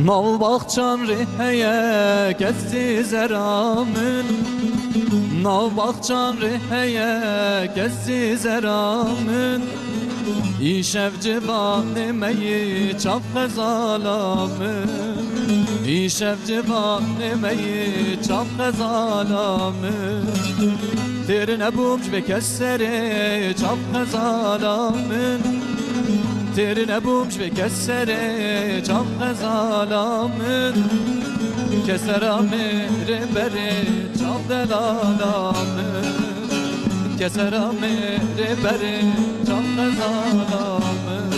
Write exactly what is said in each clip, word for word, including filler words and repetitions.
Nav baxçan rê heye kesî zera min. Nav baxçan rê heye kesî zera min. Îşev civanê me yê çav xezala min. Îşev civanê me yê çav xezala min. Têr nebûm ji vê keserê çav xezala min. Têr nebûm ji vê keserê çav xezala min. Kesera mêrê berê çav delala min. Kesera mêrê berê çav xezala min.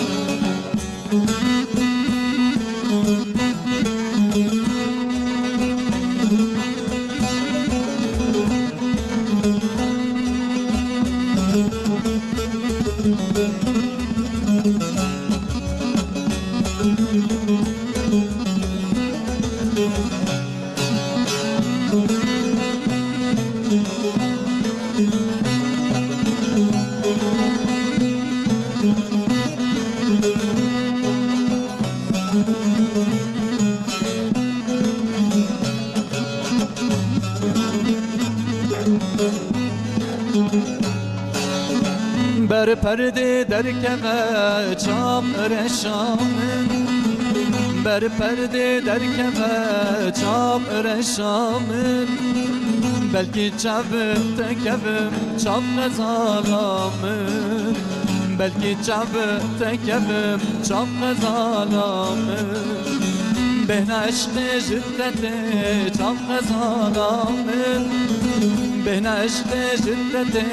Ber perdê derkeve çav reşa min. Ber perdê derkeve çav reşa min. Belkî çav te kevim çav xezala min. Belkî çav te kevim çav xezala min. Bêhna eşqê ji te tê çav xezala min. Bêhna eşqê ji te tê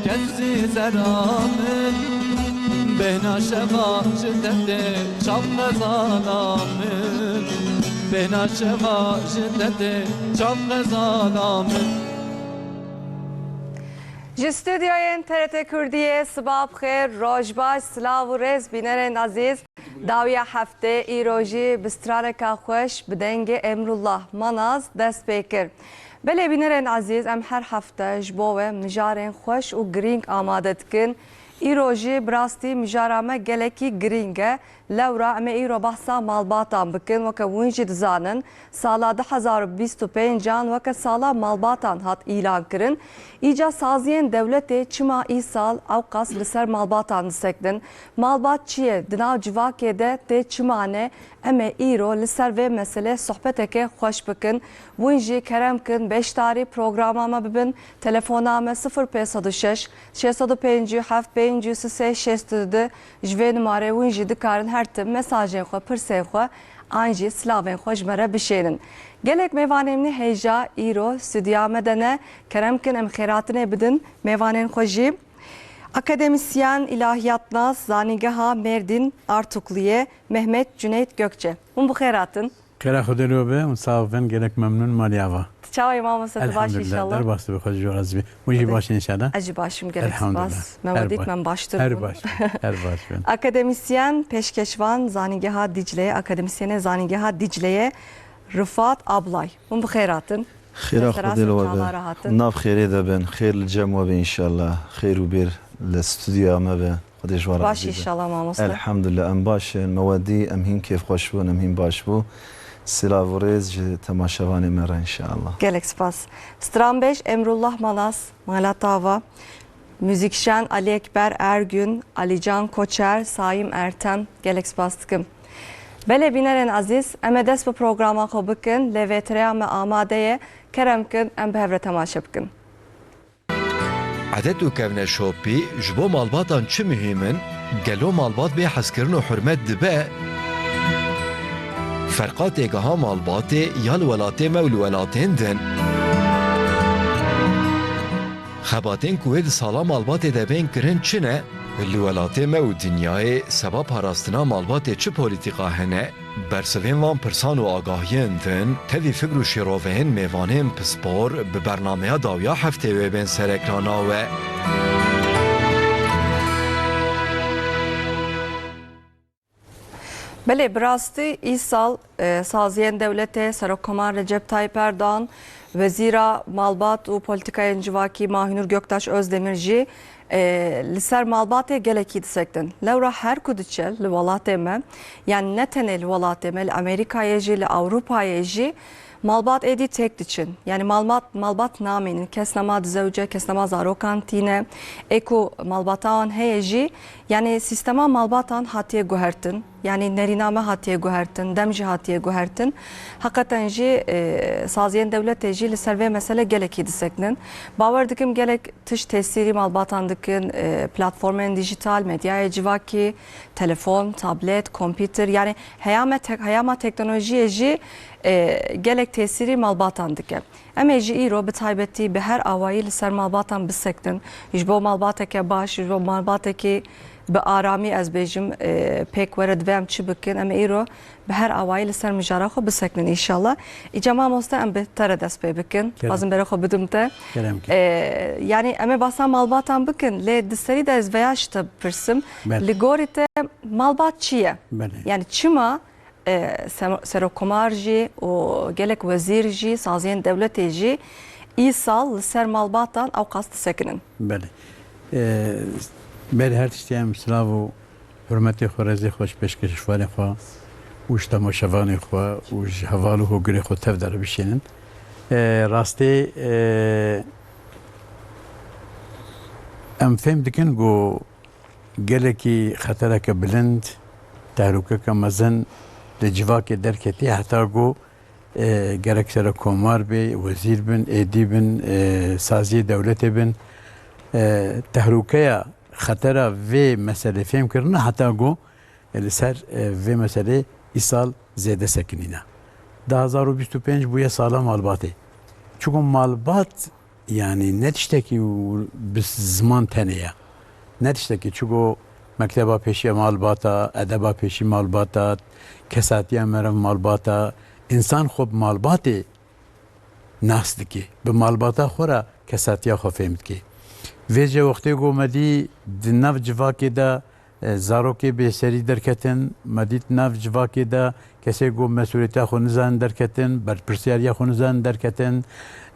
kesî zera min. Bêhna şeva ji te tê çav xezala min. Bêhna şeva ji te tê çav xezala min. Ji stûdyoyên T R T Kurdiyê siba bi xêr, roj baş, silav û rêz bînerên ezîz. Dawiya heftê îro jî bi straneka xweş bi dengê Emrullah Manaz dest pê kir. Belê bînerên ezîz, em her hefte ji bo we mijarên xweş û girîng amade dikin. Îro jî bi rastî mijara me gelekî girîng e. Lewra em ê îro behsa malbatan bikin. Weke hûn jî dizanin, sala du hezar û bîst û pêncan weke sala malbatan hat îlan kirin. Îca saziyên dewletê çima îsal ewqas li ser malbatan disekinin? Malbat çi ye? Di nav civakê de tê çima ne? Em ê îro li ser vê meselê sohbeteke xweş bikin. Hûn jî kerem kin beşdarî programa me bibin. Telefona me sifir pênc sed û şeş, şeş sed û pêncî û heft, pêncî û sê, şêst û du. Ji vê numarê hûn jî dikarin her tim mesajên xwe, pirsên xwe an jî silavên xwe ji me re bişênin. Gelek mêvanên min hêja îro stûdyoya me de ne. Kerem kin em xêratinê bidin mêvanên xwe jî. Akademîsyen, îlahiyatnas, Zanîngeha Mêrdîn Artukluyê, Mehmet Cüneyt Gökçe. Hûn bi xêr hatin. Xêra Xwedê li we be û sax bin, gelek memnûn, malî ava. Tu çawa yî mamoste, tu baş î Elhamdulillah, înşallah? Derbas dibe, Xwedê ji we razî be. Hûn jî Xwedê baş in înşallah? Ez jî başim, gelek spas. Elhamdulillah. Me Her we dît, baş. me baş dûr Her bûn. baş bin. Her baş bin. Akademîsyen, pêşkeşvan, Zanîngeha Dîcleyê, akademîsyenê Zanîngeha Dîcleyê, Rifat Ablay. Hûn bi xêr hatin. Xêra Xwedê li we be. Nav xêrê de bin. Xêr li cem we be înşallah. Xêr û bêr li stûdyoya me be. Xwedê ji we razî be. Baş înşallah mamoste. Elhamdulillah, em baş in. Me we dî, em hîn kêfxweş bûn, em hîn baş bû. Silav û rêz ji temaşevanê me re înşallah. Gelek spas. Stranbêj Emrullah Manas, mala tava. Muzîkşen Ali Ekber Ergün, Alican Koçer, Saim Ertem, gelek spas dikim. Belê bînerên ezîz, em ê dest bi programa xwe bikin, lê vêtereya me amade ye, kerem kin em bi hev re temaşe bikin. Edet û kevneşopî ji bo malbatan çi muhîm in? Gelo malbat bê hezkirin û hurmet dibe? Ferqa têgeha malbatê ya li welatê me û li welatên din? Xebatên ku wê di sala malbatê de bên kirin çi ne? Li welatê me û dinyayê seba parastina malbatê çi polîtîka hene? Bersivên van pirsan û agahiyên din tevî fikr û şîroveyên mêvanên pispor bi bernameya dawiya heftê wê bên ser ekrana we. Belê, bi rastî îsal, e, saziyên dewletê, Serokkoman Recep Tayyip Erdogan, Wezîra Malbat û Polîtîkayên Civakî Mahînûr Göktaş Özdemir jî e, li ser malbatê gelekî disekinin. Lewra her ku diçe li welatê me, yani ne tenê li welatê me, li Amerîkayê jî, li Ewropayê jî malbat êdî têk diçin. Yani malbat, malbat namînin. Kes nema dizewce, kes nema zarokan tîne. Ê ku malbata wan heye jî, yani sîstema malbatan hatiye guhertin. Yani nerîna me hatiye guhertin, dem jî hatiye guhertin. Heqeten jî, e, saziyên dewletê jî li ser vê mesele gelekî disekinin. Bawer dikim gelek tişt tesîrî malbatan dikin, e, platformên dîjîtal, medyayê civakî, telefon, tablet, kompîter, yani heyama tek-, heyama teknolojiyê jî, e, gelek tesîrî malbatan dike. Em ê ji îro bi taybetî bi her awayî li ser malbatan bisekinin. Ji bo malbateke baş, ji bo malbatekî bi aramî ez bêjim, e, pêk were divê em çi bikin. Em ê îro bi her awayî li ser mijara xwe bisekinin înşallah. Îca mamoste em bi te re dest pê bikin. Kerem. Xwazim berê xwe bidim te. Kerem ki. E, yani em ê basa malbatan bikin, lê di serî de ez veya ji te bipirsim. Belê. Li gorî te malbat çi ye? Belê. Yani çima e, sero-, serokkomar jî û gelek wezîr jî, saziyên dewletê jî îsal li ser malbatan ewqas disekinin. Belê. E, berî her tiştî em silav û hurmetê xwe, rêzê xwe ji pêşkêş ji fanê xwe û ji temaşevanê xwe û ji heval û hogirê xwe tev de re bişînin. E, rastî, e, em fêm dikin ku gelekî xetereke bilind, tehlûkeke mezin li civakê derketiye, heta ku, e, gerek serokkomar bê, wezîr bin, êdî bin, e, saziyê dewletê bin, e, tehlûkeya, xetera vê meselê fêhm kirine, heta ku, e, li ser, e, vê meselê îsal zêde sekinîne. Du hazar û bîst û pênc bûye sala malbatê. Çunku malbat Yani ne tiştekî û bi ziman tenê ye. Ne tiştekî, çigo mekteba pêşî malbata, edeba pêşî malbata, kesatiya meriv malbata, însan xwe bi malbatê nas dike. Bi malbata xwe re kesatiya xwe fêm dike. Vêce wextê ku me dî di nav civakê de E, zarokê bêserî derketin, me dît nav civakê de kesê ku mesûliyeta xwe nizanin derketin, berpirsiyariya xwe nizanin derketin,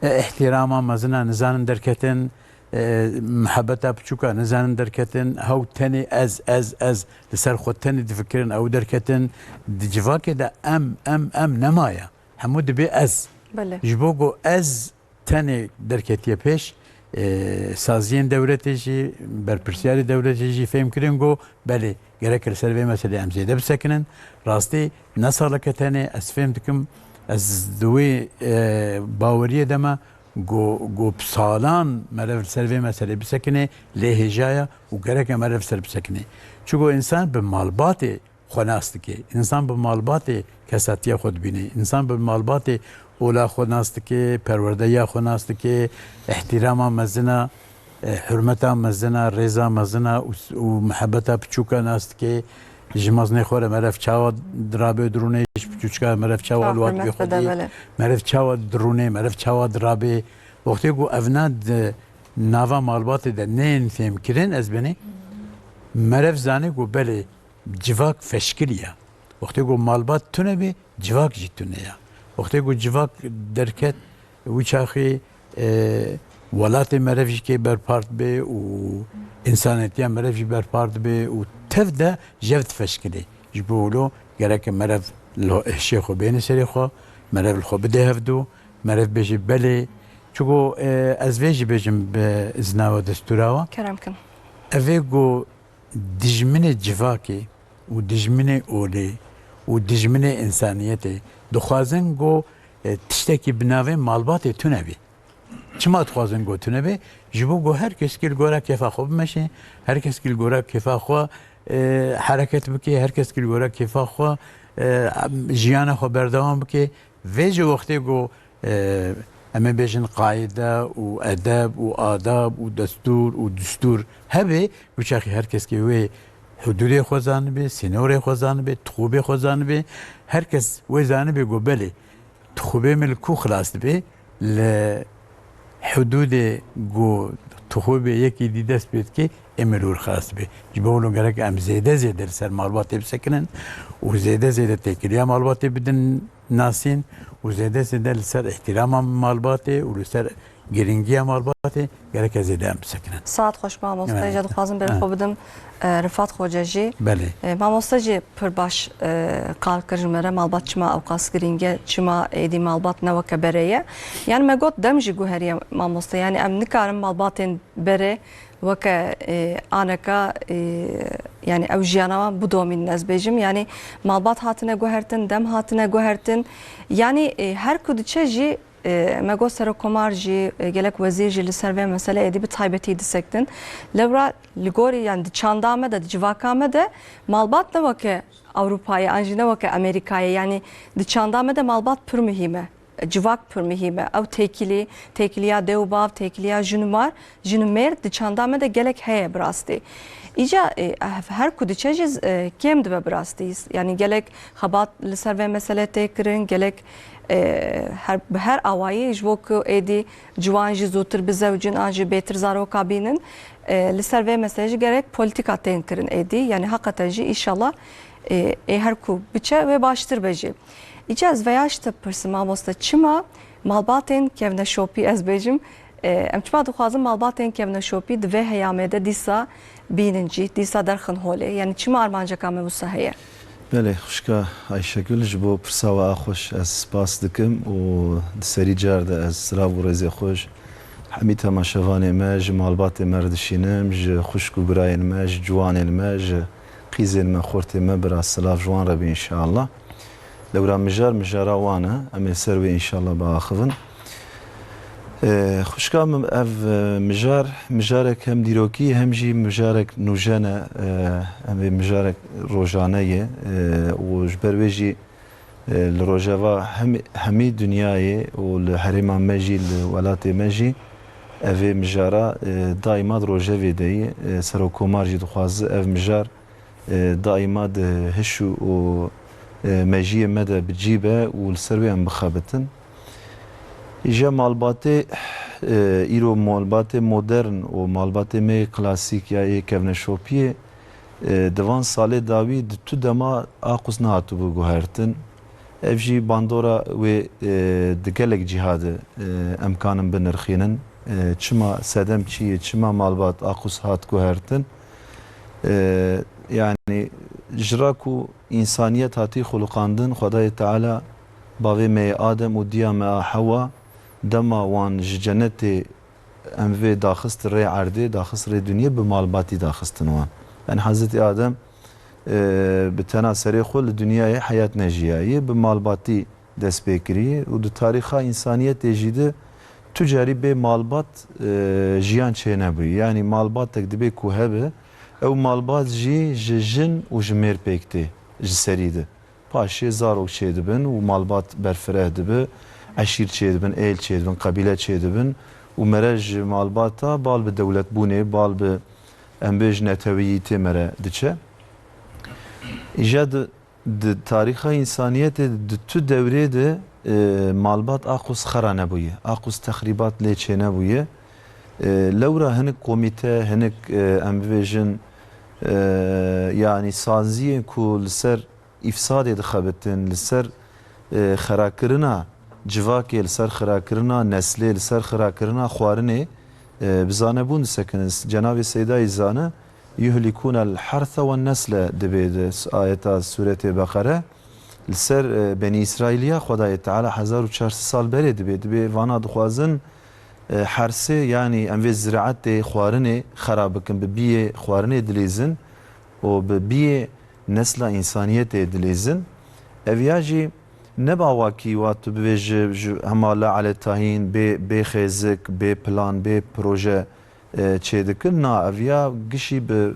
e, îhtîrama mezina nizanin derketin, e, mihebeta piçûka nizanin derketin, hew tenê ez, ez, ez li ser xwe tenê difikirin, ew derketin. Di civakê de em, em, em nemaye. Hemû dibê ez. Belê. Ji bo ku ez tenê derketiye pêş, e, saziyên dewletê jî, berpirsiyarê dewletê jî fêm kirin ku belê, gerek li ser vê meselê em zêde bisekinin. Rastî ne saleke tenê, ez fêm dikim, ez di wê, e, baweriyê de me ku, ku bi salan meriv li ser vê meselê bisekine, lê hêja ye û gereke meriv li ser bisekine. Çunku însan bi malbatê xwe nas dike. Însan bi malbatê kesatiya xwe dibîne. Însan bi malbatê ola xwe nas dike, perwerdeya xwe nas dike, îhtîrama mezina, e, hurmeta mezina, rêza mezina û, û mihebeta piçûka nas dike. Ji mezinê xwe re meriv çawa dirabe dirûnê, ji piçûçika meriv çawa li wat bê xwedî, meriv çawa dirûnê, meriv çawa dirabe. Wextê ku evna di nava malbatê de neyên fêmkirin, ez benê meriv zanê ku belê, civak feşkilî ye. Wextê ku malbat tune bê, civak jî tune ye. Wextê ku civak derket, wî çaxê, e, welatê meriv jî kê berpar dibe û însanetiya meriv jî berpar dibe û tev de jev difeşkilê. Ji bo wilo gereke meriv li hişê xwe bêne serê xwe, meriv li xwe bide hevdû, meriv bêje belê. Çunku, e, ez vê jî bêjim bi izna we, destûra we. Kerem kin. Ev ê ku dijminê civakê û dijminê olê û dijminê însaniyetê dixwazin ku, e, tiştekî bi navê malbatê tune bê. Çima dixwazin ku tune bê? Ji bo ku her keskî li gora kêfa xwe bimeşe, her keskî li gora kêfa xwe, e, hereket bike, her keskî li gora kêfa xwe, e, jiyana xwe berdewam bike. Vê ji wextê ku, e, em ê bêjin qaîde û edeb û adab û destûr û distûr hebe, wî çaxî her keskê wê hudûdê xwe zanibe, sînorê xwe zanibe, tixûbê xwe zanibe. Her kes wê zanibe ku belê, tixûbê min li ku xilas dibe, li hudûdê ku tixûbê yekî dî dest pê dike, ê min li wir xilas dibe. Ji bo wilo gerek em zêde zêde li ser malbatê bisekinin û zêde zêde têkiliya malbatê bidin nasîn û zêde zêde li ser îhtîrama malbatê û li ser Girîngiya malbatê gerek ez ê dem bisekinin. Saet xweş mamoste, Evet. Jî dixwazim berê Evet. xwe bidim, e, Rifat Xoce jî. Belê. E, mamoste jî pir baş, e, qal kir ji me re, malbat çima ewqas girîng e, çima êdî malbat ne weke berê ye. Yani me got dem jî guheriye mamoste. Yani em nikarin malbatên berê weke, e, aneka, e, yani ew jiyana wan bidomînin ez bêjim. Yani malbat hatine guhertin, dem hatine guhertin. Yani, e, her ku diçe jî E, me got Serokkomar jî, e, gelek wezîr jî li ser vê meseleyê êdî bi taybetî disektin. Lewra li gorî, yani di çanda me de, di civaka me de malbat ne weke Ewropayê, an jî ne weke Amerîkayê. Yani di çanda me de malbat pir muhîm e. Civak pir muhîm e. Ew têkilî, têkiliya dê û bav, têkiliya jin û mar, jin û mêr di çanda me de gelek heye bi rastî. Îca, e, her ku diçe jî, e, kêm dibe bi rastî. Yani gelek xebat li ser vê mesele tê kirin, gelek E, her, bi her awayî ji bo ku êdî ciwan jî zûtir bizewicin an jî bêtir zaroka bînin, e, li ser vê meselê jî gerek polîtîka tên kirin êdî. Yani heqeten jî înşallah, e, ê her ku biçe wê baştir be jî. Îca ez veya ji te bipirsim mamoste, çima malbatên kevneşopî ez bêjim, e, em çima dixwazin malbatên kevneşopî di vê heyamê de dîsa bînin cî, dîsa derxin holê. Yani çima armanceka me wisa heye? Belê, xwişka Ayşegül, ji bo pirsa we a xweş ez spas dikim û di serî car de ez silav û rêzê xwe ji hemî temaşevanê me, ji malbatê me re dişînim, ji xwişk û birayên me, ji ciwanên me, ji qîzên me, xortê me, bira silav ji wan re be înşallah. Lewra mijar, mijara wan e. Em ê ser wê înşallah biaxivin. E, xwişka min, ev, e, mijar, mijarek hem dîrokî hem jî mijarek nûjen e. E, em ê mijarek rojane ye. E, û ji ber wê jî, e, li rojeva hem, hemî dinyayê û li herêma me jî, li welatê me jî ev ê mijara, e, daîma di rojevê de ye. E, Serokkomar jî dixwaze ev mijar e, daîma di hiş û, û, e, mejiyê me de bi cî be û li ser wê em bixebitin. Îja malbatê, e, îro malbatê modern û malbatê me yê klasîk ya yê kevneşopiyê, e, di van salê dawî di tu dema a qûs nehatibû guhertin. Ev jî bandora wê, e, di gelek cîha de, e, em kanin binirxînin. E, çima sedem çi ye, çima malbat a qûs hat guhertin? E, yani ji ra ku însaniyet hatî xuluqandin, Xwedayê Teala bavê me yê Adem û diya me a Hewa dema wan ji cenetê em vê daxist rê erdê, daxist rê dinyê, bi malbatî daxistin wan. Yani Hezretî Adem, e, bi tena serê xwe li dinyayê heyat nejiyaye, bi malbatî dest pê kiriye û di tarîxa însaniyetê jî de tu carî bê malbat, e, jiyan çênebûye. Yani malbatek dibê ku hebe, ew malbat jî ji jin û ji mêr pêk tê ji serî de. Paşê zarok çêdibin û malbat berfireh dibe, eşîr çêdibin, êl çêdibin, qebîle çêdibin û mere ji malbata bal bi dewletbûnê, bal bi, em bêjin, neteweyîtê mere diçe. Îja di, di tarîxa însaniyetê di tu dewrê de, e, malbat a qûs xera nebûye, a qûs texrîbat lê çênebûye. E, lewra hinik komîte, hinik, e, em bibêjin, e, yanî saziyên ku li ser îfsadê dixebitin, li ser, e, xirakirina civakê, li ser xirakirina neslê, li ser xirakirina xwarinê, e, bi zanebûn disekinin. Cenabê Seydayî zane, "Yuhlikûnel herse wen nesle" dibê di ayeta Sûretê Beqere. Li ser, e, Benî Îsraîliya Xwedayê Teala hezar û çar sed sal berê dibê. Dibê vana dixwazin, e, hersê, yanî em vê ziraetê, xwarinê xera bikin, bi biyê xwarinê dilîzin û bi biyê nesla însaniyetê dilîzin. Ev ya jî ne bi awakî wa tu bibêjî ji hema la Elê Tahîn bê, bê xêzik, bê plan, bê proje, e, çêdikin. Na, ev ya gişî bi,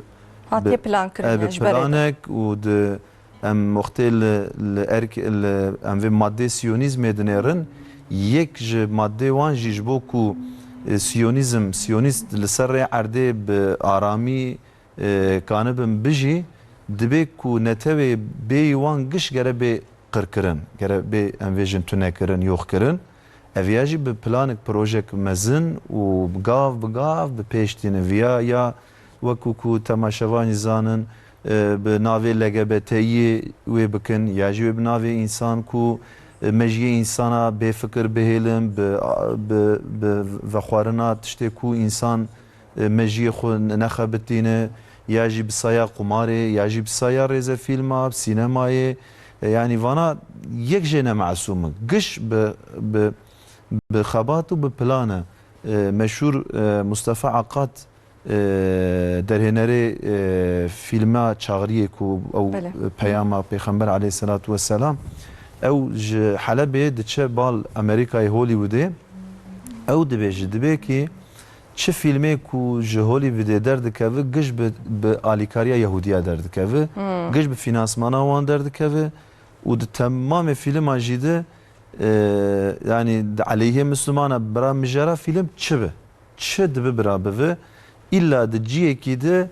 Hatiye bi, plankirin, e, bi ya ji berê de. Planek û di em wextê li, li erk, li em vê madê siyonîzmê dinêrin, yek ji madê wan jî ji bo ku, e, siyonîzm, siyonîst li ser rê erdê bi aramî, e, kanibin bijî, dibê ku netewê bêyî wan giş gere bê qirkirin, gere bê, em vêjin, tunekirin, yoxkirin. Ev ya jî bi planik, projek mezin û gav bi gav bi pêş tîne. Viya ya wekû ku temaşevanî zanin, e, bi navê L G B T'yê wê bikin, ya jî wê bi navê însan ku e, mejiyê însana bêfikir bihêlin, bi, bi, bi vexwarina tiştê ku însan, e, mejiyê xwe nexebitîne, ya jî bi saya qumarê, ya jî bi saya rêzefîlma, bi sînemayê. E, yanî vana yek jê ne mesûm in. Giş bi, bi, bi xebat û bi plan e. E, meşhûr, e, Mustafa Akad, e, derhênerê, e, fîlma Çaxiriyê ku ew, Belê. e, peyama Pêxember aleyhisselatu vesselam, ew ji Helebê diçe bal Amerîkayê, Hollywoodê. Ew dibêje, dibê ki çi fîlmê ku ji Hollywoodê derdikeve giş bi, bi alîkariya Yahûdiya derdikeve, Hmm. giş bi fînansmana wan derdikeve û di temamê fîlma jî de, e, yanî di aleyhê Mislimana bira mijara fîlm çi bi? Çi dibi bira bivi? Îlla di ciyekî de,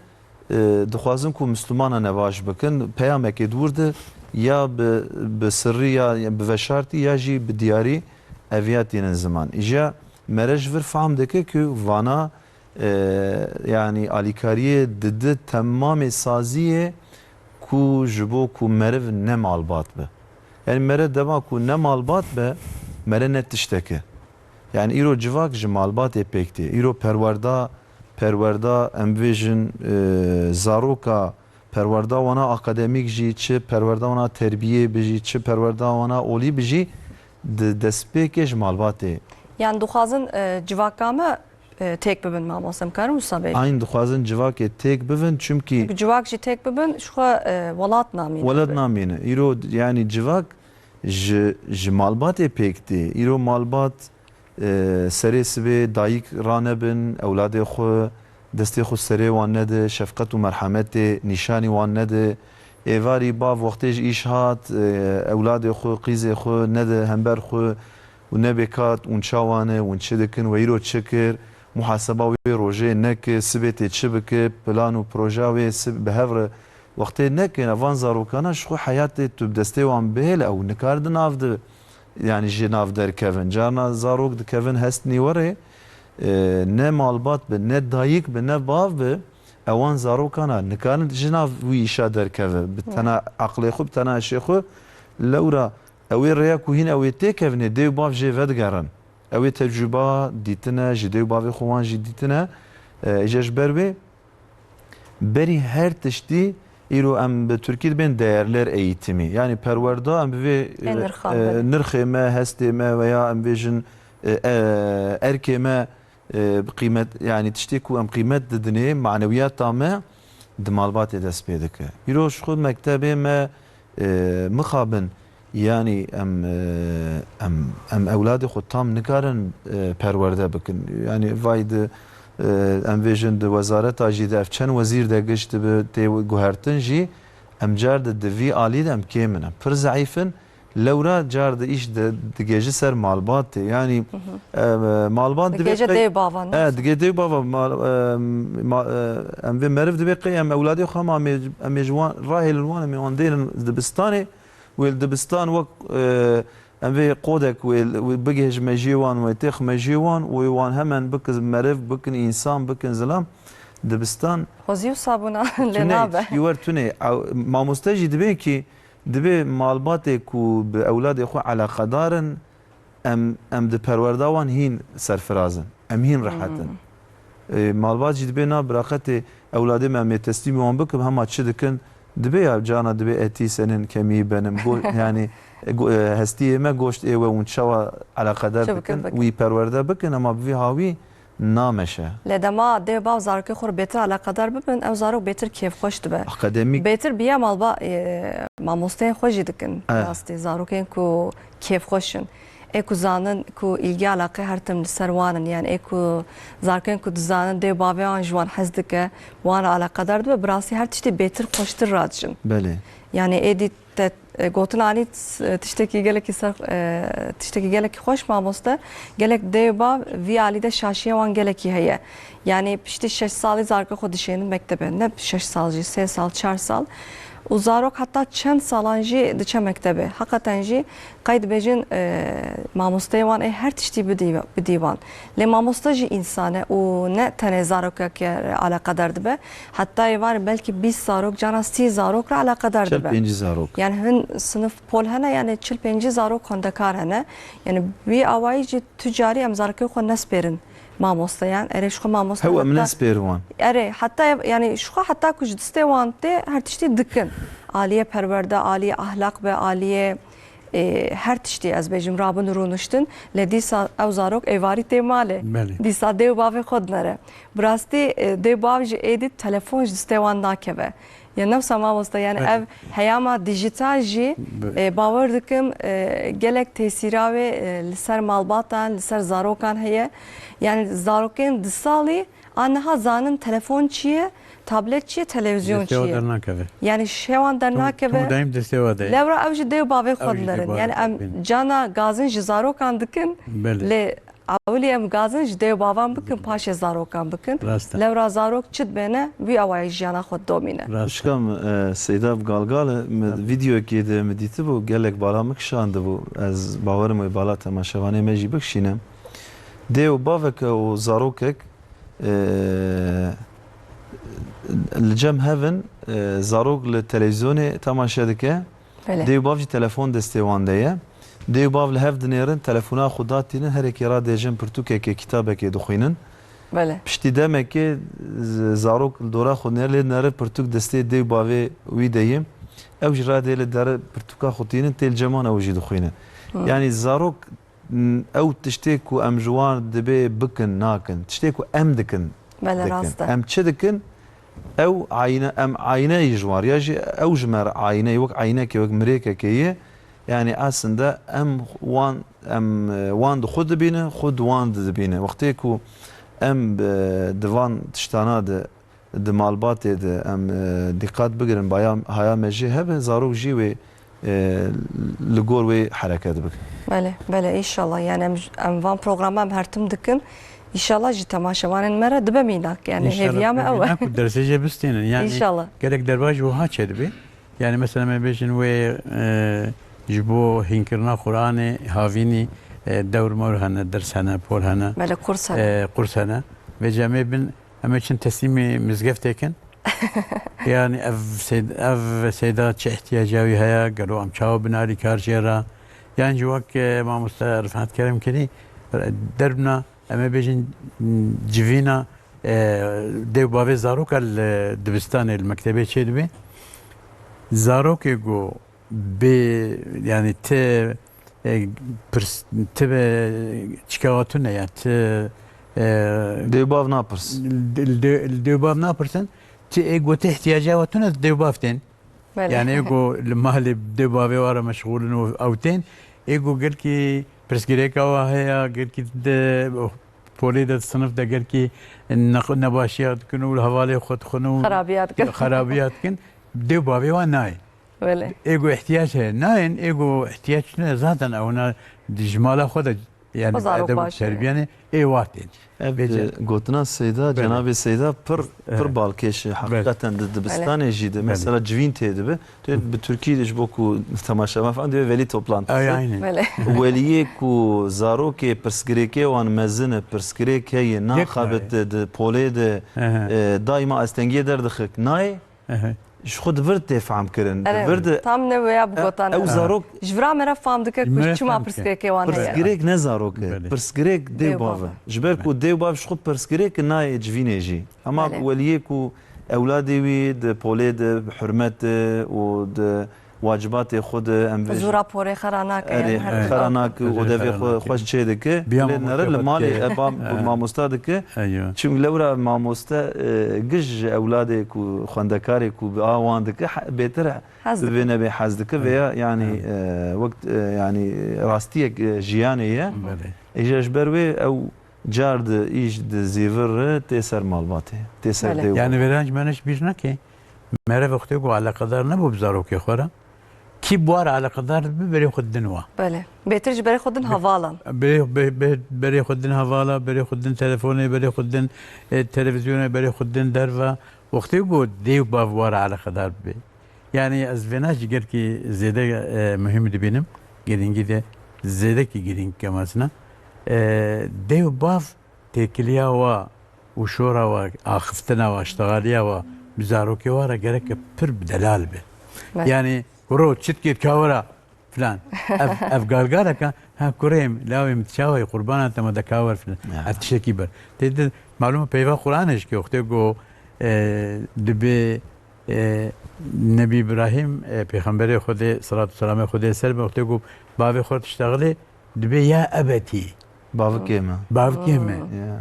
e, dixwazin ku Mislimana nebaş bikin, peyamekê di wir de ya bi, bi sirrî ya, ya bi veşartî ya jî bi diyarî eviya tînin ziman. Îja mere ji vir fehm dike ku vana, e, yanî alîkariyê didi temamê saziyê ku ji bo ku meriv ne malbat be. Yanî mere dema ku ne malbat be, mere ne tiştek e. Yani îro civak ji malbatê pêk tê. Îro perwerda, perwerda em bêjin, e, zaroka, perwerda wana akademîk jî, çi perwerda wana terbiyê bi jî, çi perwerda wana olî bi jî, di destpêkê ji malbatê. Yan dixwazin, e, civaka me, e, têk bibin, mamoste, em karin wisa bêjin? Ayn dixwazin civakê têk bibin, çimkî Çünkü civak jî têk bibin, ji xwe, e, welat namîne. Welat namîne. Îro, yani civak ji, ji malbatê pêk tê. Îro malbat, e, serê sibê dayik ranebin, ewladê xwe, destê xwe serê wan nede, şefqet û merhemetê nîşanî wan nede. Êvarî bav wextê ji îş hat, e, ewladê xwe, qîzê xwe nede hember xwe û nebê kat, hûn çawa ne, hûn çi dikin, we îro çi kir, muhaseba wê rojê neke, sibê tê çi bike, plan û proja wê sib-, bi hev re wextê neke, van zarokana ji xwe heyatê tu bi destê wan bihêle, ew nikarin di nav de, yani ji nav derkevin. Carna zarok dikevin hest nîwerê, e, ne malbat bi, ne dayik bi, ne bav bi, ewan zarokana nikarin ji nav wî îşa derkeve. Bi tena aqlê xwe, bi tena hişê xwe, lewra ew ê rêya ku hîn ew ê têkevnê, dê û bav jê vedigerin. Ew ê tecrûba dîtine, ji dê û bavê xwe wan jî dîtine. E, îja ji ber wê, berî her tiştî îro em bi tirkî dibên değerler eğitimi. Yani perwerda em bi vê, Ê e, nirxan, e, belê. nirxê me, hestê me veya em bêjin, e, e, erkê me, e, bi qîmet, yani tiştê ku em qîmet didinê, manewiyata me di malbatê dest pê dike. Îro ji xwe mektebê me, e, mixabin, yani em, e, em, em ewladê xwe tam nikarin, e, perwerde bikin. Yani vay di, e, em vêjin di wezareta jî de ev çend wezîr de giş dibi tê guhertin jî, em car di, di vî alî de em kêm in. Em pir zeîf in. Lewra car di îş di, digêji ser malbatê. Yani, Hı hı. e, malbat dibê Digêje qey-, dê bavan, e, ne? Digê dê bava mal-, e, ma-, e, em vê meriv dibê qey em ewladê xwe hema em ê, em ê ji wan rahêlin wan, em ê wan dêrin dibistanê. Wê li dibistan wek, e, em vê qodek wê, wê bigihê ji mejiyê wan, wê têx mejiyê wan, wê wan hemen bikin meriv, bikin însan, bikin zilam. Dibistan Xwezî û sabûna lê tune, nabe. Tîwer tune. Ew, mamoste jî dibê ki, dibê malbatê ku bi ewladê xwe eleqedar in, em, em di perwerda wan hîn serfiraz in. Em hîn rehet in. Hmm. E, malbat jî dibê na biraqetê ewladê me em ê teslîmî wan bikim, hema çi dikin, dibê ya cana dibê etî senin kemî benim. Go-, yani, e, go-, e, hestiyê me goşt ê we hûn çawa eleqedar Çi bikin, bikin, bikin. wî perwerde bikin, ema bi vî hawî nameşe. Lê dema dê û bav zarokê xwe re bêtir eleqedar bibin, ew zarok bêtir kêfxweş dibe. Akademîk. Bêtir biya malba, e, mamosteyên xwe jî dikin. Eh. Rastî, zarokên ku kêfxweş in. Ê ku zanin ku îlgi eleqe her tim li ser wan in, yani ê ku zarokên ku dizanin dê û bavê wan ji wan hez dike, wan re eleqedar dibe, bi rastî her tiştî bêtir xweştir radijin. Belê. Yani êdî te, e, gotin anî t-, tiştekî gelekî ser, e, tiştekî gelekî xweş mamoste. Gelek dê û bav vî alî de şaşiya wan gelekî heye. Yani piştî şeş salî zarokê xwe dişênin mektebe. Ne şeş sal jî, sê sal, çar sal. Û zarok heta çend salan jî diçe mektebê. Heqeten jî qey dibêjin, e, mamosteyê wan ê her tiştî bidî-, bidî wan. Lê mamoste jî însan e û ne tenê zarokekê re eleqedar dibe. Heta êvarê belkî bîst zarok, cana sî zarok re eleqedar dibe. Çil pêncî zarok. Yani hin sinif pol hene, yani çil pêncî zarok xwendekar hene. Yani wî awayî jî tu carî em zarokê xwe nespêrin mamosteyan. Erê, ji xwe mamoste Hew em heta nespêr wan. Erê, heta ev, yani ji xwe heta ku ji distê wan tê, her tiştî dikin. Aliyê perwerde, aliyê ahlak be, aliyê, e, her tiştî ez bêjim rabin û rûniştin. Lê dîsa ew zarok êvarî tê malê. Belê. Dîsa dê û bavê xwe dinere. Bi rastî, e, dê û bav jî êdî telefon ji distê wan nakeve. Ya newsa mamoste, yani Belê. ev heyama dijital jî, Be- e, bawer dikim, e, gelek tesîra wê, e, li ser malbatan, li ser zarokan heye. Yani zarokên di salî a niha zanin telefon çi ye, tablet çi ye, televizyon çi Destê wan ye. dernakeve. Yani şewan Hemû, dernakeve. hemû daîm destê wan de ye. Lewra ew ji dê û bavê xwe Ew jî dê dinerin. Yani bavê em xwe bînin. cana gazin ji zarokan dikin, Belê. lê Ewilî em gazin ji dê û bavan bikin, paşê zarokan bikin. Rast e. Lewra zarok çi dibêne, wî awayî jiyana xwe didomîne. Rast e. Xwişka min, e, Seyda bi Galgal e, min Tabii. vîdeoyekê de min dîtibû, gelek bala min kişandibû. Ez bawerim wê bala temaşevanê me jî bikişîne. Dê û baveke û zarokek, e, li cem hev in, e, zarok li televîzyonê temaşe dike. Belê. Dê û bav jî telefon destê wan de ye. Dê û bav li hev dinêrin, telefona xwe datînin, her yekê radêjin pirtûkekê, kitabekê dixwînin. Belê. Piştî demekê z-, zarok li dora xwe dinêrin, lê dinêrin pirtûk destê dê û bavê wî de ye. Ew jî radê li dere pirtûka xwe tînin, tê li cem wan ew jî dixwînin. Hı. Yanî zarok, n-, ew tiştê ku em ji wan dibê bikin, nakin. Tiştê ku em dikin, Belê, dikin. rast e. Em çi dikin? Ew ayne, em ayneyê ji wan re, ya jî ew ji me re ayne ye, wek aynekê, wek mirêkekê ye. Yani aslında em wan, em, e, wan di xwe dibînin, xwe di wan dibînin. Wextê ku em, e, di van tiştana de, di malbatê de em, e, dîqat bigirin, baya, haya me jê hebe, zarok jî wê, e, li gor wê hereket bikin. Belê, belê, înşallah. Yani em, em van programa em her tim dikin. Înşallah ji temaşevanên me re dibe mînak. Yani hêviya me ew e. Înşallah dibe mînak û dersê jê bistênin. Yani Înşallah. gelek derbas ji wiha çêdibe. Yani mesela me bêjin wê, e, ji bo hînkirina Qur'anê havînî, e, dewr mewr hene, ders hene, pol hene. Belê, kurs hene. E, kurs hene. Vê cemê bin, em ê çin teslîmî mizgeftê kin. Yani ev seyd-, ev seyda çi ihtiyaca wî heye, gelo em çawa binarî kar jê re? Yani ji wek, e, mamoste Rifat Kerem kirî, derbna, em ê bêjin, civîna, e, dê û bavê zaroka li dibistanê, li mektebê çêdibe. Zarokê ku bê, yani ti, e, pirs, ti be çikawa tune ya, ti, e, Dê û bav napirsin. Li dê, li dê û bav napirsin, ti ê ku ti ihtiyaca wa tune, dê û bav tên. Belê. Yani ê ku li malê dê û bavê wa re meşxûl in û ew tên, ê ku gelkî pirsgirêka wa heye, gelkî di polê de, sinif de gelkî ne-, nebaşiya dikin û li hevalê xwe dixwin û Xerabiya dikin. xerabiya dikin, dê û bavê wan nayê. Belê. Ê ku ihtiyac heye nayên, ê ku ihtiyac tune zaten ew na di ji mala xwe de, yani O zarok edeb û baş e. terbiyanê ê wa tên. Ev, Bêje. e, gotina Seyda, Belê. cenabê Seyda pir, Evet. pir balkêş e. Belê. Heqîqeten di dibistanê jî de Belê. mesela civîn tê dibe. Tu bi Tirkî de ji bo ku temaşevan falan dibe velî toplantısı. Ay, aynen. Belê. Weliyê ku zarokê pirsgirêkê wan mezin e, pirsgirêk heye, Yek naxebite nayê. di polê de, Ehe. e, daîma astengiyê derdixik. Nayê, Ehe. ji xwe di vir tê fehmkirin. Di Erê, vir de tam ne wêya bi e, gotan ew e. zarok Ji vira me re fam dike ku Me çima fam dike. pirsgirêkê wan heye. Pirsgirêk ne zarok e. Belê. Pirsgirêk dê Dê û û bav bav e. e. Ji ber ku dê û bav ji xwe pirsgirêk nayê civînê jî. Hema Belê. ku weliyê ku ewladê wî di polê de bi hurmet e û di wacibatê xwe de em vê Zû raporê xera nake, Erê, yani her xera nake û Erê, devê xera xwe nake. xweş çê dike. Biya Lê nere li mamoste malê xwe e, bam, Ehe. mamosta dike. Eyo. Çimkî lewra mamoste, e, giş ji ewladê ku xwendekarê ku bi a wan dike, he-, bêtir Hez dike. divê nebê hez dike veya yani, Hı. e, wek, e, yani rastiyek, e, jiyanê ye. Belê. Îja ji ber wê ew car di îş di zîvir re tê ser malbatê, tê ser Belê. dê û Yani bav. vêrenc me ne ji bîr neke. Mere wextê ku eleqedar nebû bi zarokê xwe re. Kî bi wa re eleqedar dibe, berê xwe didin wa. Belê. Bêtir ji berê xwe din Be-, hevalan. be-, be-, berê xwe din hevala, berê xwe din telefonê, berê xwe din, e, televîzyonê, berê xwe din derve. Wextê ku dê û bav wa re eleqedar bibe. Yani ez vêna jî gelkî zêde, e, muhîm dibînim. Girîngî de zêdekî girîng kemesine. E, dê û bav têkiliya wa û şora wa, axiftina wa, iştixaliya wa bi zarokê wa re gereke pir bi delal be. Evet. Yani kuro çitkê kawira filan. Ev, ev galgaleka, ha kurê min, lawê min, çawa yî, qurbana te, me de kawer filan. Ya. Ev tiştekî ber. Tê de malûm peyva Qur'anê jî ke wextê ku, e, dibê, e, Nebî Îbrahîm, e, pêxemberê Xwedê, selat û selamê Xwedê ser be, wextê ku bavê xwe diştexilê, dibê ya ebetî. Bavikê me. Bavikê me.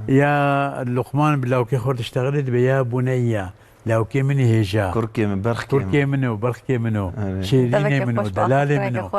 Ya. Ya Luqman bi lawkê xwe diştexilê dibê ya buneyya. Lawkê min ê hêja. Kurkê min, berxkê min. Kurkê min o, berxkê min o. Evet. Şêrînê min o, delalê min o.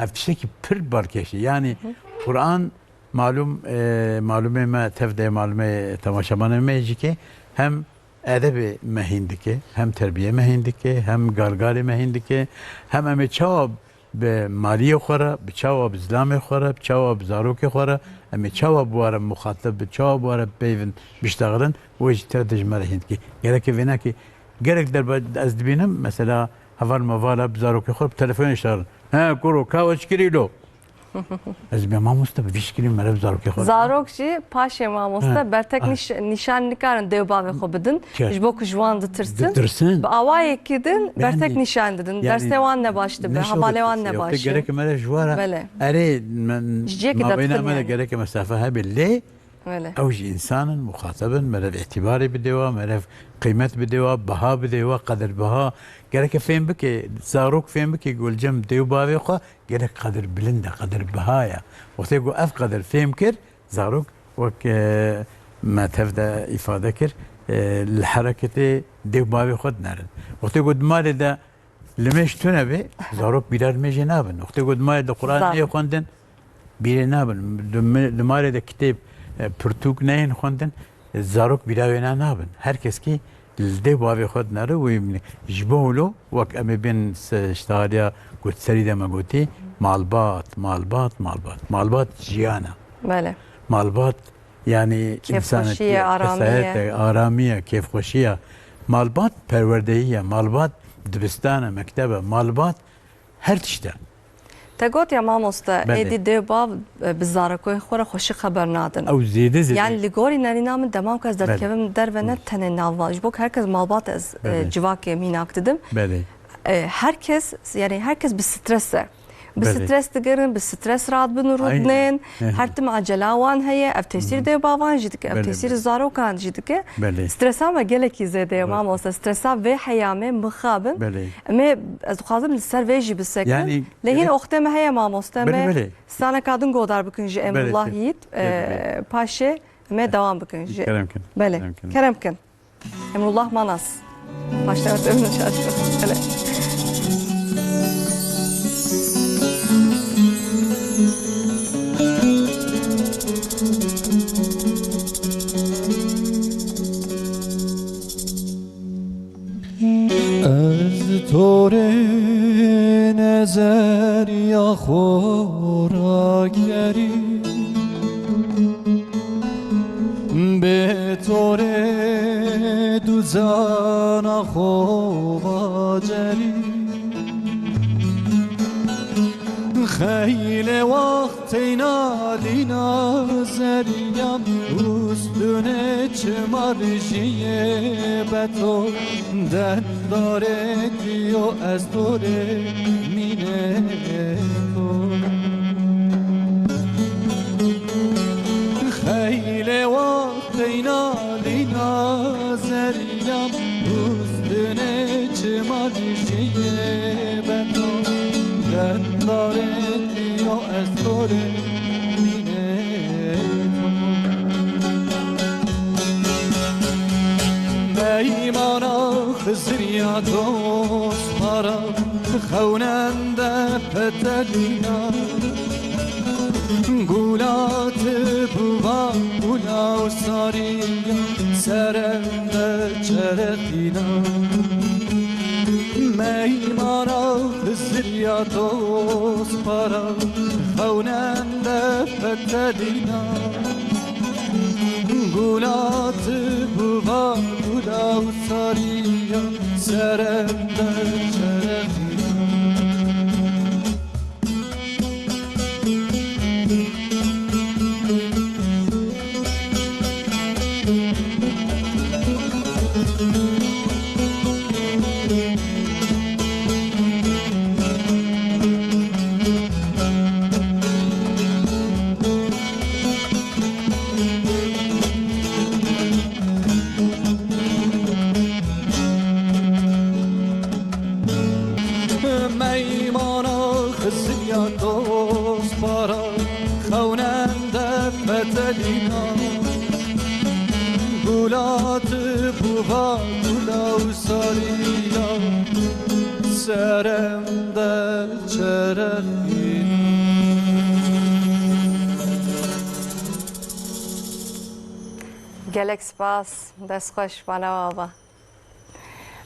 Ev tiştekî pir balkêş e. Yani Kur'an malûm, e, malûmê me tev de, malûmê temaşevanê me jî ke hem edebê me hîn dike, hem terbiyê me hîn dike, hem galgalê me hîn dike, hem em ê çawa bi maliyê xwe re, bi çawa bi zilamê xwe re, bi çawa bi zarokê xwe re, em ê çawa bi wa re muxatib bin, çawa bi wa re peyvin biştexilin, wê jî tev de ji me re hîn dike. Gereke vênakê gelek derbe ez dibînim, mesela heval mevala bi zarokê xwe bi telefonê diştexilin. He, kuro, kawa çi kirî lo? Ez bê mamoste bi vî şikilî mere bi zarokê xwe. Zarok jî paşê mamoste bertek nîş-, nîşan nikarin dê û bavê xwe bidin. Ji bo ku ji wan ditirsin. Ditirsin. Bi awayekî din bertek nîşan didin. Dersê wan ne baş dibe, hevalê wan ne baş e. Gereke mere ji wara. Belê. Erê, ji cihekî derdikin me de gereke mesafe hebe lê ew jî însan in, muxatab in, merev îtîbarê bidê wa, merev qîmet bidê wa, biha bidê wa, qedirbiha. Gereke fêm bike, zarok fêm bike, gulcem dê û bavê xwe Gelek qedir bilind e, qedir biha ye. Wextê ku ev qedir fêm kir, zarok wek, e, me tev de îfade kir, e, li hereketê dê û bavê xwe dinerin. Wextê ku di malê de limêj tune be, zarok bîra limêjê nabin. Wextê ku di malê de Quran neyê xwendin, bîrê nabin. Di mi-, di malê de kitêb, e, pirtûk neyên xwendin, zarok bîra wêna nabin. Her keskî li dê bavê xwe dinere û ji bo wilo wek em ê bên se-, ştihaliya ku serî de me gotî, malbat, malbat, malbat. Malbat jiyan e. Belê. Malbat, yanî, însanek, kêfxweşî ye, aramî ye. Kesayet e, aramî ye, kêfxweşî ye. Malbat perwerdeyî ye, malbat dibistan e, mekteb e, malbat her tişt e. Te got ya mamoste, êdî dê û bav, e, bi zarokoyên xwe re xweşik xeber nadin. Ew zêde zêde. Yani li gorî nerîna min dema ku ez derdikevim derve ne tenê nav wan. Ji bo ku herkes malbat ez, e, civakê mînak didim. Belê. E, herkes, yani herkes bi stres e. Bi stres digirin, bi stres radibin û rûdinên. Her tim acela wan heye. Ev tesîr dê û bavan jî dike, ev tesîr zarokan jî dike. Belê. Stresa me gelekî zêde ye mamoste. Stresa vê heyamê mixabin. Belê. Em ê, ez dixwazim li ser vê jî bisekinin. Lê hîn oxtê me heye mamoste, em ê straneka din godar bikin ji Emrullah Yiğit, e, paşê em ê dewam bikin ji. Kerem kin. Belê. Kerem kin. Kerem kin. Emrullah Manas. Paşta evet, Emrullah Şaşkın. Belê. Ez torê nezeriya xwe rakerî, bê torê duzana xwe vacerî. Xeylê wext teyna dîna zerî ya, ûstûnê çima dijiyê beto. Dendarê diyo ez torê mînê to. Xeylê wext teyna dîna zerî ya, ûstûnê çima dijiyê beto. Dendarê diyo ez torê mînê to. Meymana Xiziriya dost para, xewnende petelîna. Gula tu buva, gula û sariya, serende çerexîna. Meymana Xiziriya dost para, xewnende petelîna. Gula tu buva, gula û sariya, serende çerexîna. Gula tu buva gula û sarîna serem de çerexîna. Gelek spas, dest xweş, Mala Ava.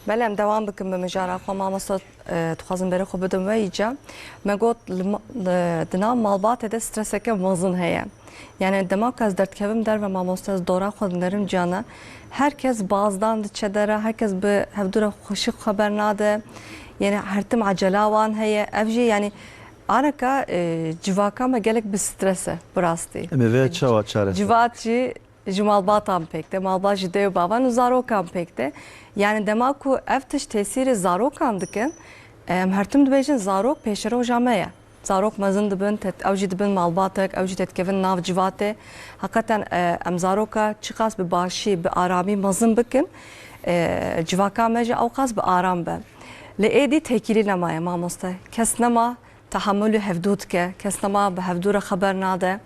Belê, em dewam bikin bi mijara xwe. Mamoste, e, dixwazim berê xwe bidim we îca. Me got, li ma-, li, di nav malbatê de streseke mezin heye. Yani dema ku ez derdikevim derve mamoste, ez dora xwe dinerim cana. Her kes bazdan diçe dera, her kes bi hevdû re xweşik xeber nade. Yani her tim ecela wan heye. Ev jî yani areka, e, civaka me gelek bi stres e bi rastî. Em ê vê çawa çareser? Civat jî ji malbatan pêk de, malbat ji dê û bavan û zarokan pêk de. Yani dema ku ev tişt tesîrê zarokan dikin, em her tim dibêjin zarok pêşeroja me ye. Zarok mezin dibin, tet-, ew jî dibin malbatek, ew jî têdikevin nav civatê. Heqeten, e, em zaroka çiqas bi başî, bi aramî mezin bikin, e, civaka me jî ewqas bi aram be. Lê êdî têkilî nemaye mamoste. Kes nema, tehamulê hevdû dike, kes nema bi hevdû re xeber nade.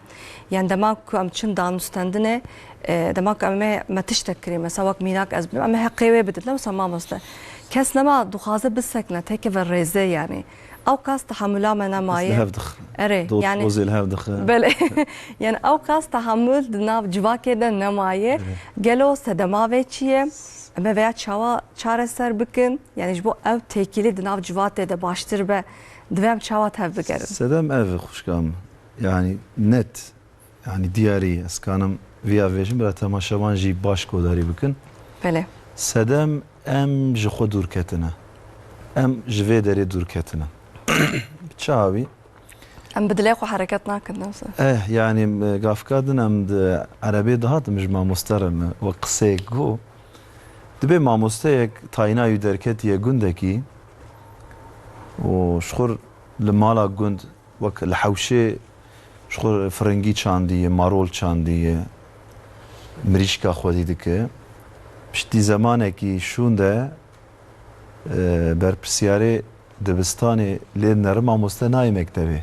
Yan dema ku em çin danûstendinê, e, dema ku em ê me tiştek kirî, mesela wek mînak ez bidim, em ê heqê wê bidin, ne wisa mamoste. Kes nema dixwaze bisekine, têkeve rêzê yanî. Ew qas tehamula me nemaye. Kes li hev dixe. Erê, Dot yani pozê li hev dixe. Belê. Yani ew qas tehamul di nav civakê de nemaye. Erê. Gelo sedema vê çi ye? Em ê vêya çawa çareser bikin? Yani ji bo ew têkilî di nav civatê de baştir be, divê em çawa tev bigerin? Sedem ev e xwişka min. Yani net, yani diyarî, ez kanim viya vêjim, bila temaşevan jî baş guhdarî bikin. Belê. Sedem em ji xwe dûr ketine. Em ji vê derê dûr ketine. Bi çi awî? Em bi dilê xwe hereket nakin, ne wisa? Eh, yani, e, gavka din em di erebê dihatin, min ji mamoste re me wek qiseyek got. Dibê mamosteyek tayîna wî derketiye gundekî û ji xwe li mala gund wek li hewşê ji xwe firingî çandiye, marol çandiye, mirîşka xwedî dike. Piştî zemanekî şûnde, e, berpirsiyarê dibistanê lê dinere, mamoste nayê mektebê.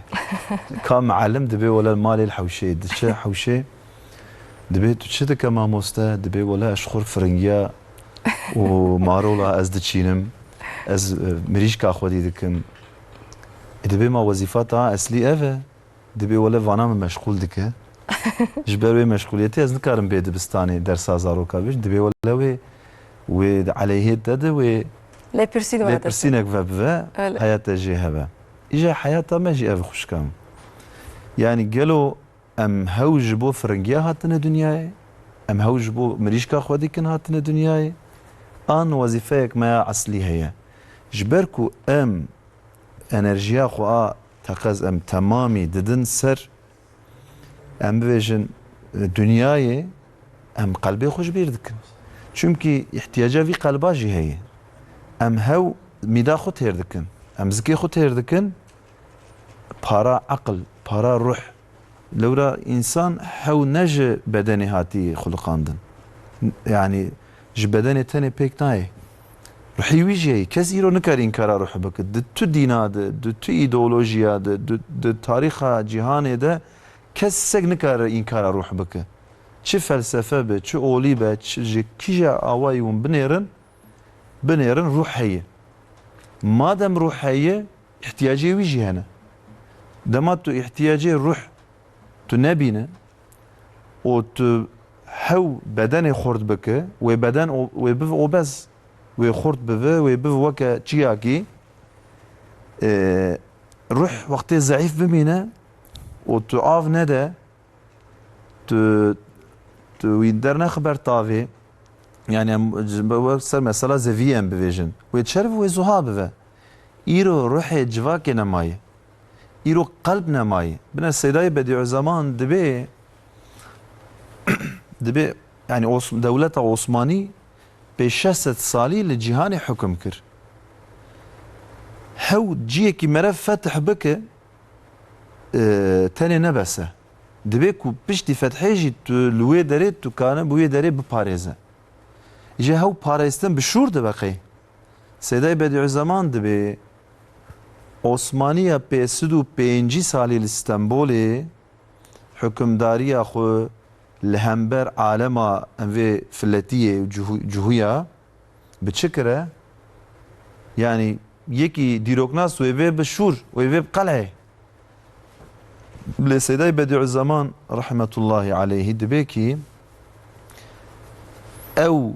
Ka mialim dibê wele malê li hewşê, diçe hewşê, dibê tu çi dike mamoste? Dibê wele ez ji xwe firingiya û marola ez diçînim, ez, e, mirîşka xwedî dikim. E, dibê ma wezîfa te eslî ev e? Dibê wele vana min meşxûl dike. Ji ber wê meşxûliyetê ez nikarim bê dibistanê dersa zaroka bêjim. Dibê wele wê, wê di eleyhê te de wê Lêpirsîn were te lêpirsînek vebive, Öyle. Heya te jê hebe. Îja heyata me jî ev xwişka min. Yani gelo em hew ji bo firingiya hatine dinyayê, em hew ji bo mirîşka xwe dikin hatine dinyayê, an wezîfeyek me ya eslî heye. Ji ber ku em enerjiya xwe a teqez em temamî didin ser, em bibêjin, e, dinyayê, em qelbê xwe ji bîr dikin. Çimkî îhtiyaca vî qelba jî heye. Em hew mîda xwe têr dikin. Em zikê xwe têr dikin. Para eqil, para ruh. Lewra însan hew ne ji bedenê hatî xuliqandin. Yani ji bedenê tenê pêk nayê. Ruhî wî jî heye. Kes îro nikare înkara ruh bike. Di tu dîna de, di tu îdeolojiya de, di, di tarîxa cîhanê de kes sek nikare înkara ruh bike. Çi felsefe be, çi olî be, çi ji kîja awayî hûn binêrin, binêrin ruh heye. Madem ruh heye, îhtiyacê wî jî hene. Dema tu îhtiyacê ruh tu nebîne û tu hew bedenê xurt bike, wê beden o-, wê biv obez, wê xurt bive, wê biv weke çiyakî, e, ruh wextê zeîf bimîne û tu av nede, tu, tu wî dernexiber tavê, yani em ji ber ser mesela zeviyê em bivêjin. Wê çerv wê zuha bive. Îro ruhê civakê nemaye. Îro qelb nemaye. Bine Seydayê Bedîuzeman dibê, dibê, yani Os-, dewleta Osmanî pê şeş sed salî li cîhanê hukm kir. Hew ciyekî meriv fetih bike, e, tenê ne bes e. Dibê ku piştî fethê jî tu li wê derê tu kane bi wê derê biparêze. Ji hew parêstin bi şûr dibe qey. Seydayê Bedîuzeman dibê Osmaniya pênc sed û pêncî salî li Stenbolê hukimdariya xwe li hember alema em vê filetiyê û cihû-, cihûya bi çi kire? Yanî yekî dîroknas wê vê bi şûr, wê vê bi qelhê. Lê Seydayê Bedîuzzeman rahmetullahî aleyhî dibê kî ew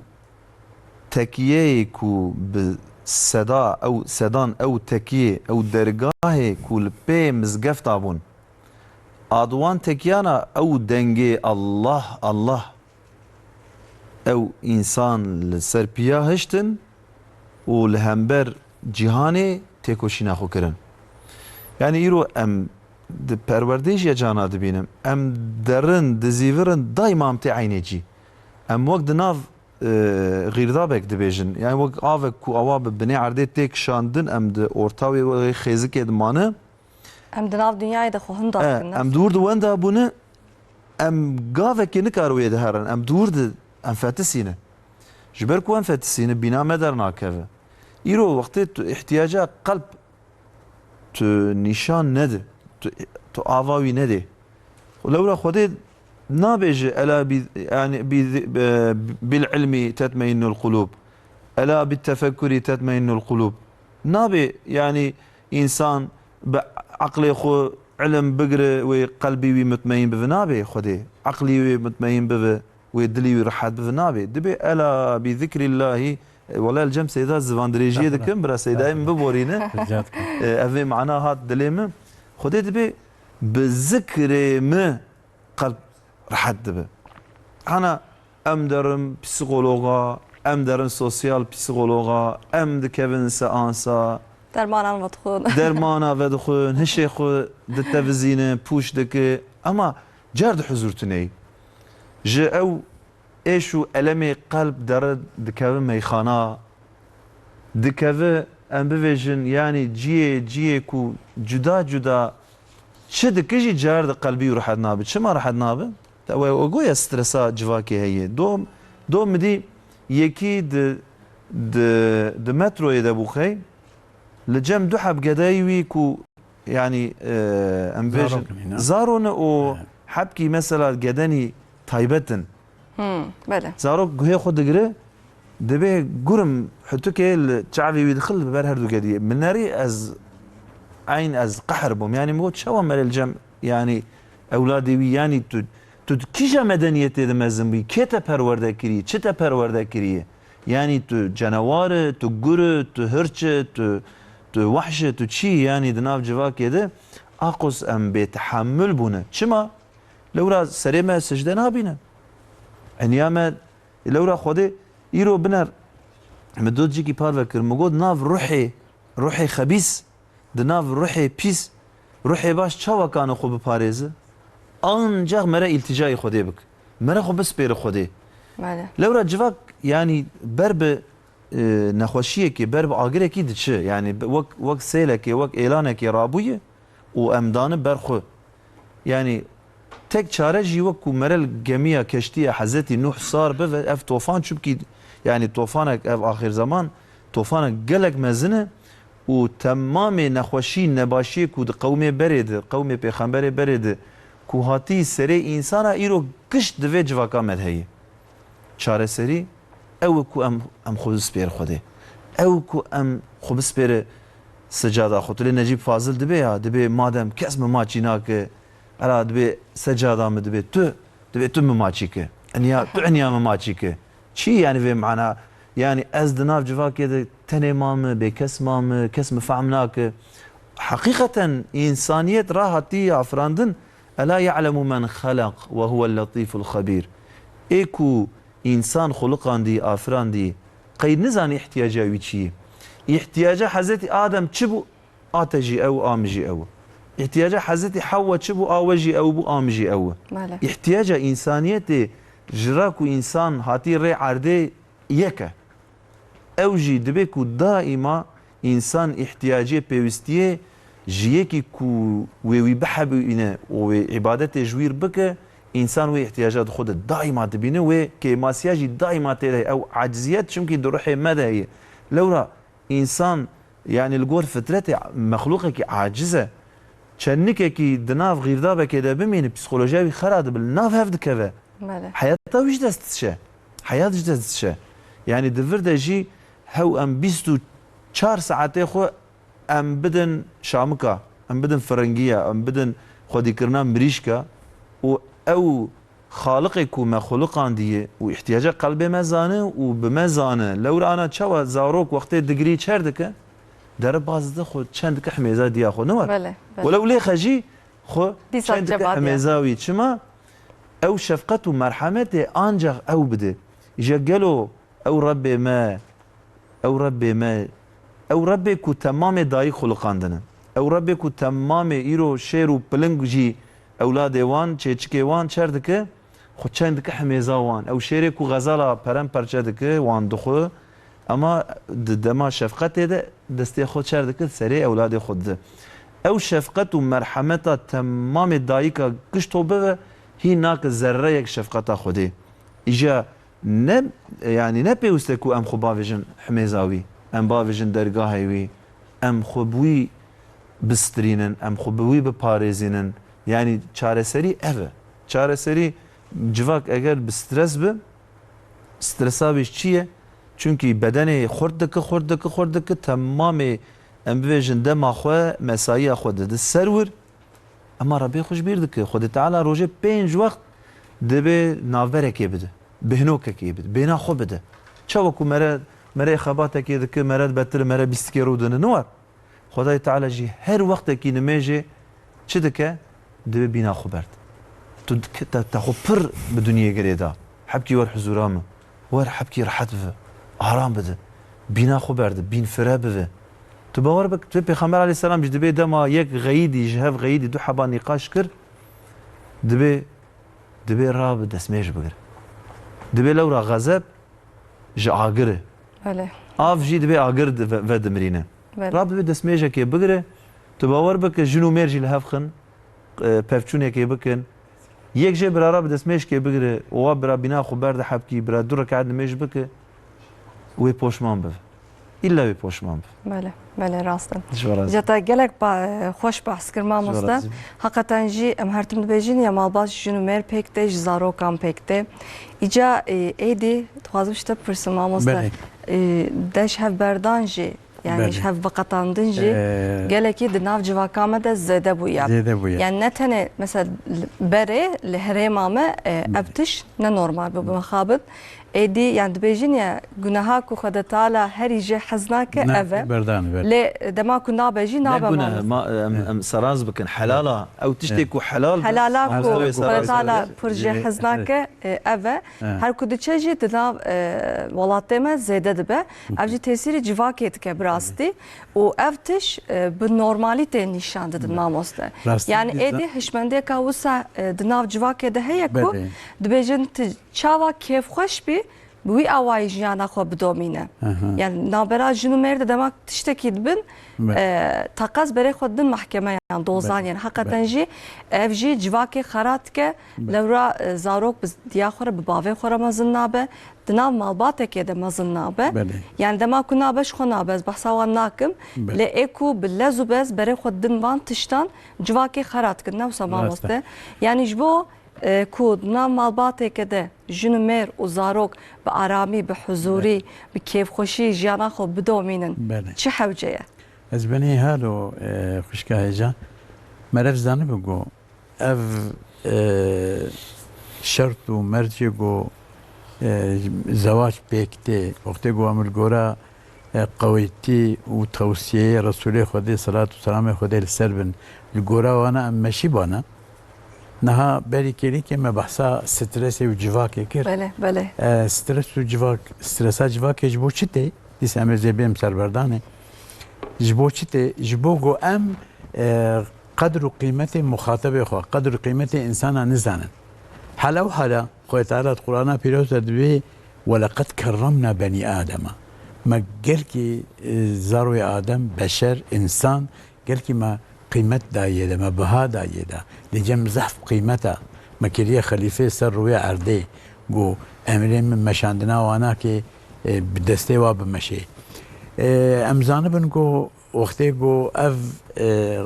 tekiyeyê ku bi seda, ew sedan, ew tekiyê, ew dergahê ku li pê mizgefta bûn, a di wan tekiyana ew dengê Allah, Allah, ew însan li ser piya hiştin û li hember cîhanê têkoşîna xwe kirin. Yanî îro em di perwerdê jî cana dibînim. Em derin, dizîvirin, daîma em tê eynê cî. Em wek di nav, e, xîrdabek dibêjin. Yanî wek avek ku awa bi binê erdê tê kişandin, em di orta wê wê xêzikê dimane. Em di nav dinyayê de xwe hinda E, dikin, ne? Em di wir di wenda bûne, em gavekê nikare wê diherin. Em di wir di, em fetisîne. Ji ber ku em fetisîne, bîna me dernakeve. Îro wextê tu îhtiyaca qelb tu nîşan nedi, tu, tu ava wî nedê. Lewra Xwedê nabêje, "Ela bi, yani bi, bi, bil ilmi tetmeinnul qulub. Ela bi tefekkuri tetmeinnul qulub." Nabê, yani, însan bi eqlê xwe ilim bigire, wê qelbî wî mutmeîn bibe. Nabê Xwedê eqlî wê mutmeîn bibe, wê dilî wî rehet bibe. Nabê. Dibê, "Ela bi zikrillahî." E, wele li cem Seyda zivan dirêjiyê dikim, bira Seydayê min biborîne. Rica dikim. E, ev ê mana hat dilê min. Xwedê dibê, "Bi zikrê min qelb rehet dibe." Hana em derin psîkologa, em derin sosyal psîkologa, em dikevin seansa. Dermanan vedixwin. Dermana vedixwin, hişê xwe ditevizîne, pûç dike. Ema car di huzur tuneyî. Ji ew êş û elemê qelb dere dikeve meyxana, dikeve, em bivêjin, yanî ciyê, ciyê ku cuda cuda çi dike jî car di qelbî û rehet nabe. Çima rehet nabe? Te we, we goya stresa civakê heye. Do, do midî yekî di, di, di metroyê de bû xey, li cem du heb gedeyî wî ku, yanî, e, em bêjin, zarok ne? Zaro ne û hebkî mesela gedenî taybet in. Hmm, belê. Zarok guhê xwe digire, dibê gurim hutikê li çavê wî dixil li ber her du gediyê. Min nerî ez eyn ez qehr bûm. Yanî min got, "Çawa mere li cem, yanî ewladê wî, yanî tu, tu di kîja medeniyetê de mezin bûyî? Kê te perwerde kiriye? Çi te perwerde kiriye? Yanî tu cenewar e, tu gur e, tu hirç e, tu, tu wehş e, tu çi yî? Yanî di nav civakê de aqûs em bêtehemul bûne." Çima? Lewra serê me sicde nabîne. Eniya me, lewra Xwedê îro biner, min dot cîkî parve kir, min got, nav ruhê, ruhê xebîs, di nav ruhê pîs, ruhê baş çawa kane xwe biparêze? Ancax mere îltîcayê Xwedê bik. Mere xwe bispêre Xwedê. Belê. Lewra civak, yanî ber bi, e, nexweşiyekê, ber bi agirekî diçe. Yanî bi, wek, wek sêlekê, wek êlanekê rabûye û em dane ber xwe. Yanî tek çare jî wek ku mere li gemiya keştiya Hezretî Nuh sar bibe, ev tofan çimkî, yanî tofanek, ev axir zeman tofanek gelek mezin e û temamê nexweşî, nebaşiyê ku di qewmê berê de, qewmê pêxemberê berê de ku hatî serê însana îro gişt di vê civaka me de heye. Çareserî ew e ku em, em xwe bispêre Xwedê. Ew ku em xwe bispêre secada xwe. Tu lê Necîb Fazil dibê ya, dibê madem kes min maçî nake, hela dibê secada min dibê tu, dibê tu min maçî ke. Eniya, tu eniya min maçî ke. Çi yanî vê mana? Yanî ez di nav civakê de tenê mame, bêkes mame, kes min fehm nake. Heqîqeten însaniyet rahatî afirandin. Ela ya'lemu men xelaq ve huvel letîful xebîr. Ê ku însan xuliqandî, afirandî, qey nizanî îhtiyaca wî çi ye? Îhtiyaca Hezretî Adem çi bû? A te jî ew, a min jî ew. Îhtiyaca Hezretî Hewwa çi bû? A we jî ew bû, a min jî ew. Belê. Îhtiyaca însaniyetê ji ra ku însan hatî rê erdê yek e. Ew jî dibê ku daîma însan îhtiyacê pêwîstiyê ji yekî ku wê wî bihebîne û wê îbadetê ji wî re bike, însan wê îhtiyaca di xwe de daîma dibîne, wê kêmasiya jî daîma tê de heye. Ew aciziyet çimkî di ruhê me de heye. Lewra însan, yanî li gor fitretê mexlûqekî aciz e. Çendikekî di nav xîrdabekê de bimîne, psîkolojiya wî xera dibe, li nav hev dikeve. Heyata wî ji dest dişe. Heyat ji dest dişe. Yanî di vir de jî hew em bîst û çar saetê xwe em bidin şamika, em bidin firingiya, em bidin xwedîkirina mirîşka û ew Xaliqê ku me xuliqandiye û îhtiyaca qelbê me zane û bi me zane, lewra ana çawa zarok wextê digirî çer dike, dere baz dide xwe çend dike himêza diya xwe, ne war? Belê, belê. Welew lê xejî xwe Dîsa çend dike çeba diya. Himêza wî. Çima? Ew şefqet û merhemetê ancax ew bide. Îja gelo ew Rebbê me, ew Rebbê me, ew Rebbê ku temamê dayik xuliqandine. Ew Rebbê ku temamê îro şêr û piling jî ewladê wan, çêçikê wan çer dike, xwe çend dike himêza wan. Ew şêrê ku xezala peremperçe dike, wan dixwe, ema di dema şefqetê de destê xwe çer dike, serê ewladê xwe dide. Ew şefqet û merhemeta temamê dayika gişto bibe, hîn nake zerreyek şefqeta Xwedê. Îja ne, yanî ne pêwîst e ku em xwe bavêjin himêza wî, em bavêjin dergahê wî, em xwe bi wî bistirînin, em xwe bi wî biparêzînin. Yanî çareserî ev e. Çareserî civak eger bi stres bi, stresa wî çi ye? Çunkî bedenê xurt dike, xurt dike, xurt dike, temamê em bibêjin dema xwe, mesaiya xwe dide ser wir. Ema Rebbê xwe ji bîr dike. Xwedê Teala rojê pênc wext dibê navberekê bide. Bêhnokekê bide. Bêhna xwe bide. Çawa ku mere, mere xebatekê dike, mere betir, mere bîstikê rûdine, ne war? Xwedayê Teala jî her wextekî nimêjê çi dike? Dibê bîna xwe berd. Tu dike-, te, te xwe pir bi dinyê girê da. Hebkî wer huzura min. Wer hebkî rehet bibe. Aram bide. Bîna xwe berde. Bîn fire bibe. Tu bawer bik, tu Pêxember aleyhisselam jî dibê dema yek xeyîdî, ji hev xeyîdî du heba nîqaş kir, dibê, dibê rabe destmêj bigire. Dibê lewra xezeb ji agir e. Belê. Av jî dibê agir di-, ve-, vedimirîne. Belê. Rabe dibê destmêjekê bigire. Tu bawer bike jin û mêr jî li hev xin, e, pevçûnekê bikin. Yek jê bira rabe destmêjkê bigire û wa bira bîna xwe berde hebkî, bira du rekat nimêj bike, wê poşman bibe. Îlla wê poşman bibe. Belê, belê, rast e. Ji we razî. Jeta gelek ba-, xweş behs kir, mamoste. Ji we razî. Heqeten jî em her tim dibêjin ya malbat ji jin û mêr pêk tê, ji zarokan pêk tê. Îca, e, êdî dixwazim ji te bipirsim, mamoste. Belê. E, deş hevberdan jî, yanî Belê. Ji hev veqetandin jî Ee, gelekî di nav civaka me de zêde bûye. Zêde bûye. Yanî ne tenê mesela berê li herêma me, e, Belê. Ev tişt ne normal bû, bi mixabin. Êdî, yanî dibêjin ya, guneha ku Xwedê Teala herî jê hez nake, Na, ev e. Berdan, ber. Lê dema ku nabe jî Ne nabe, gune, mamoste. Ma, em, em seraz bikin. Helala. Ew tiştê Evet. Ku helal be, Helala ku Helala ku Xwedê Teala pir jê Evet, hez nake, e, ev e. Evet. Her ku diçe jî di nav, e, welatê me zêde dibe. Ev jî tesîrê civakê dike bi rastî. Û ev tiş, e, bi normalî tê nîşan didin, Evet. Mamoste. Rastî Yanî dîsa êdî hişmendiyeka wisa, e, di nav civakê de heye ku Belê. Dibêjin tu çawa kêfxweş bî, bi wî awayî jiyana xwe bidomîne. Aha. Yanî navbera jin û mêr de dema tiştekî dibin, Be- e, teqez berê xwe didin mehkemeyan, dozan Be- yanî. Heqeten Be- jî ev jî civakê xera dike. Be- Lewra, e, zarok bi diya xwe re, bi bavê xwe re mezin nabe. Di nav malbatekê de mezin nabe. Belê. Yanî dema ku nabe, ji xwe nabe, ez behsa wan nakim. Be- Lê ê ku bi lez û bez berê xwe didin van tiştan, civakê xera dikin. Ne wisa Rast e. Mamoste? Yanî ji bo e, ku di nav malbateke de jin û mêr û zarok bi aramî, bi huzûrî, Be- bi kêfxweşî jiyana xwe bidomînin, Belê. Çi hewce ye? Ez benî halo, e, xwişka hêja. Meriv zanibe ku ev, e, şert û mercê ku, e, zewac pêk tê, wextê ku em li gora e, qewetî û tewsiyeyê Resûlê Xwedê, selat û selamê Xwedê li ser bin, li gora wana em meşîbane. Niha berî kêlîkê me behsa stresê û civakê kir. Belê, belê. E, stres û civak, stresa civakê ji bo çi tê? Dîsa em ê zê bêm serberdanê. Ji bo çi tê? Ji bo ku em, e, qedr û qîmetê muxatebê xwe, qedr û qîmetê însana nizanin. Helew hala Xwedê Teala di Qur'ana Pîroz de dibê, "Weleqed kerremna benî Adema." Me gelkî, e, zarwê Adem, beşer, însan, gelkî me qîmet dayê de, me biha dayê de. Lê cem zehf qîmeta me kiriye xelîfê ser rûyê erdê. Got, "Emrê min meşandina wana ke, e, bi destê wa bimeşê." E, em zanibin ku wextê ku ev, e,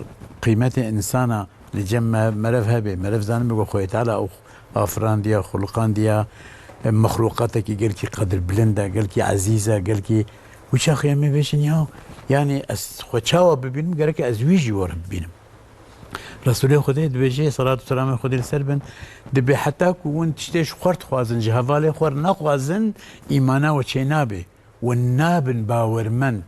qîmetê însana Li cem me-, merev hebe. Merev zanibê ku Xwedê Teala ew afirandiya, xuliqandiya, e, mexluqatekî gelkî qedirbilind e, gelkî ezîz e, gelkî wî çaxê em ê bêjin ya, yanî ez xwe çawa bibînim, gerek ez wî jî werim bibînim. Resulê Xwedê dibêje, selat û selamê Xwedê li ser bin, dibê heta ku hûn tiştê ji xwe re dixwazin, ji hevalê xwe re nexwazin, îmana we çê nabe. We nabin bawermend.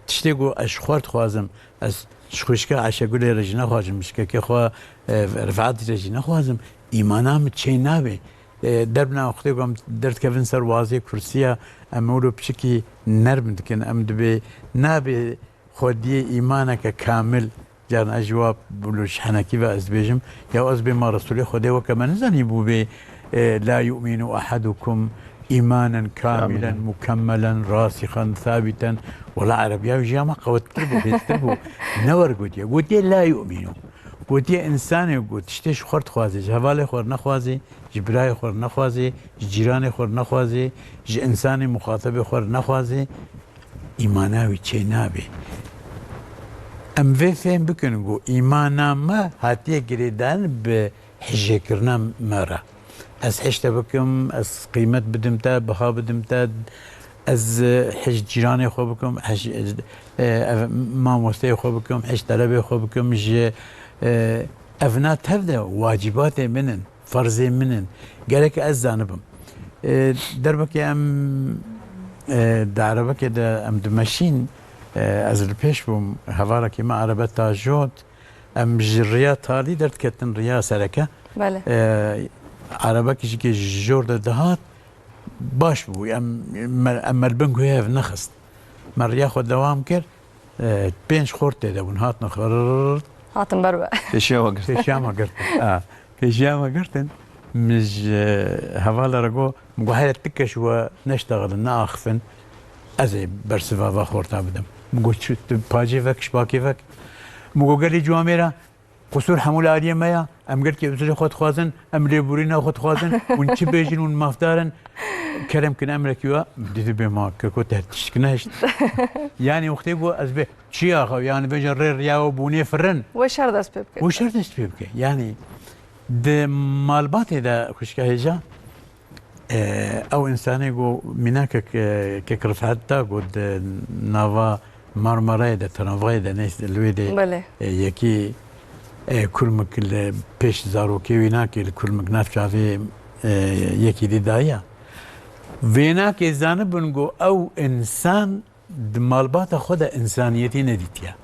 Tiştê ku ez ji xwe re dixwazim, ez ji xwişka Eşegulê re jî nexwazim, ji kekê xwe, e, Rifetî re jî nexwazim, îmana min çê nabe. E, derbna wextê ku em derdikevin ser wazê kursiya, em wilo piçikî nerm dikin, em dibê nabe xwediyê îmaneke kamil. Caran ez ji wa wilo ji henekî ve ez dibêjim, ya ez bê ma Resulê Xwedê weke me nizanî bû bê, e, "La yu'minu ahadukum imanen kamilen, Kamilen. mukemmelen, rasixen, sabiten." Wela erebiya wî ji ya me qewettir bû, hêztir bû. Ne wer gotiye. Gotiye, "La yu'minu." Gotiye, însanê ku tiştê ji xwe re dixwaze, ji hevalê xwe re nexwaze, ji birayê xwe re nexwaze, ji cîranê xwe re nexwaze, ji însanê muxatebê xwe re nexwaze, îmana wî çê nabe. Em vê fêm bikin ku îmana me hatiye girêdan bi hijêkirina me re. Ez hişte bikim, ez qîmet bidim te, biha bidim te, ez hij cîranê xwe bikim, hij, e, ev mamosteyê xwe bikim, hij telebê xwe bikim, ji, e, evna tev de wacîbatê min in, ferzê min in. Gerek ez zanibim. E, derbekê em, e, di erebekê de em dimeşîn, e, ez li pêş bûm, hevalekî me erebe tajot, em ji riya talî derdiketin riya sereke. Belê. E, erebekî jî kê ji jor de dihat, baş bû. Em, me, em me li bin guhê hev nexist. Me riya xwe dewam kir. E, pênc xort tê de bûn, hatin xirrt. Hatin ber we. Pêşiya we girtin. Pêşiya me girtin. Ha, pêşiya me girtin. Min ji hevala re got, min got, "Here tu keş we neştexilin, neaxifin. Ez ê bersiva va xorta bidim." Min got, "Çi, tu pacê vek, şibakê vek." Min got, "Gelî ciwamê re qusûr hemû li aliyê me ya. Em gelkî uzrê xwe dixwazin, em lêborîna xwe dixwazin. Hûn çi bêjin, hûn mafdar in. Kerem kin emrekî we." Dîtî bê ma keko te tiştik nehişt. Yanî wextê ku ez bê çi ya xew, yanî bêje rê riya we bûnê firin. We şer dest pê bike. We şer dest pê bike. Yanî di malbatê de xwişka hêja, e, ew însanê ku mînakek, e, kek Rifet da ku di nava Marmarayê de, Tramvayê de, neyse, li wê de, Belê. e, yekî, e, kurmik li pêş zarokê wî nake, li kurmik nav çavê, e, yekî dî daye. Vênakê zanibin ku ew însan di malbata xwe de însaniyetî nedîtiye.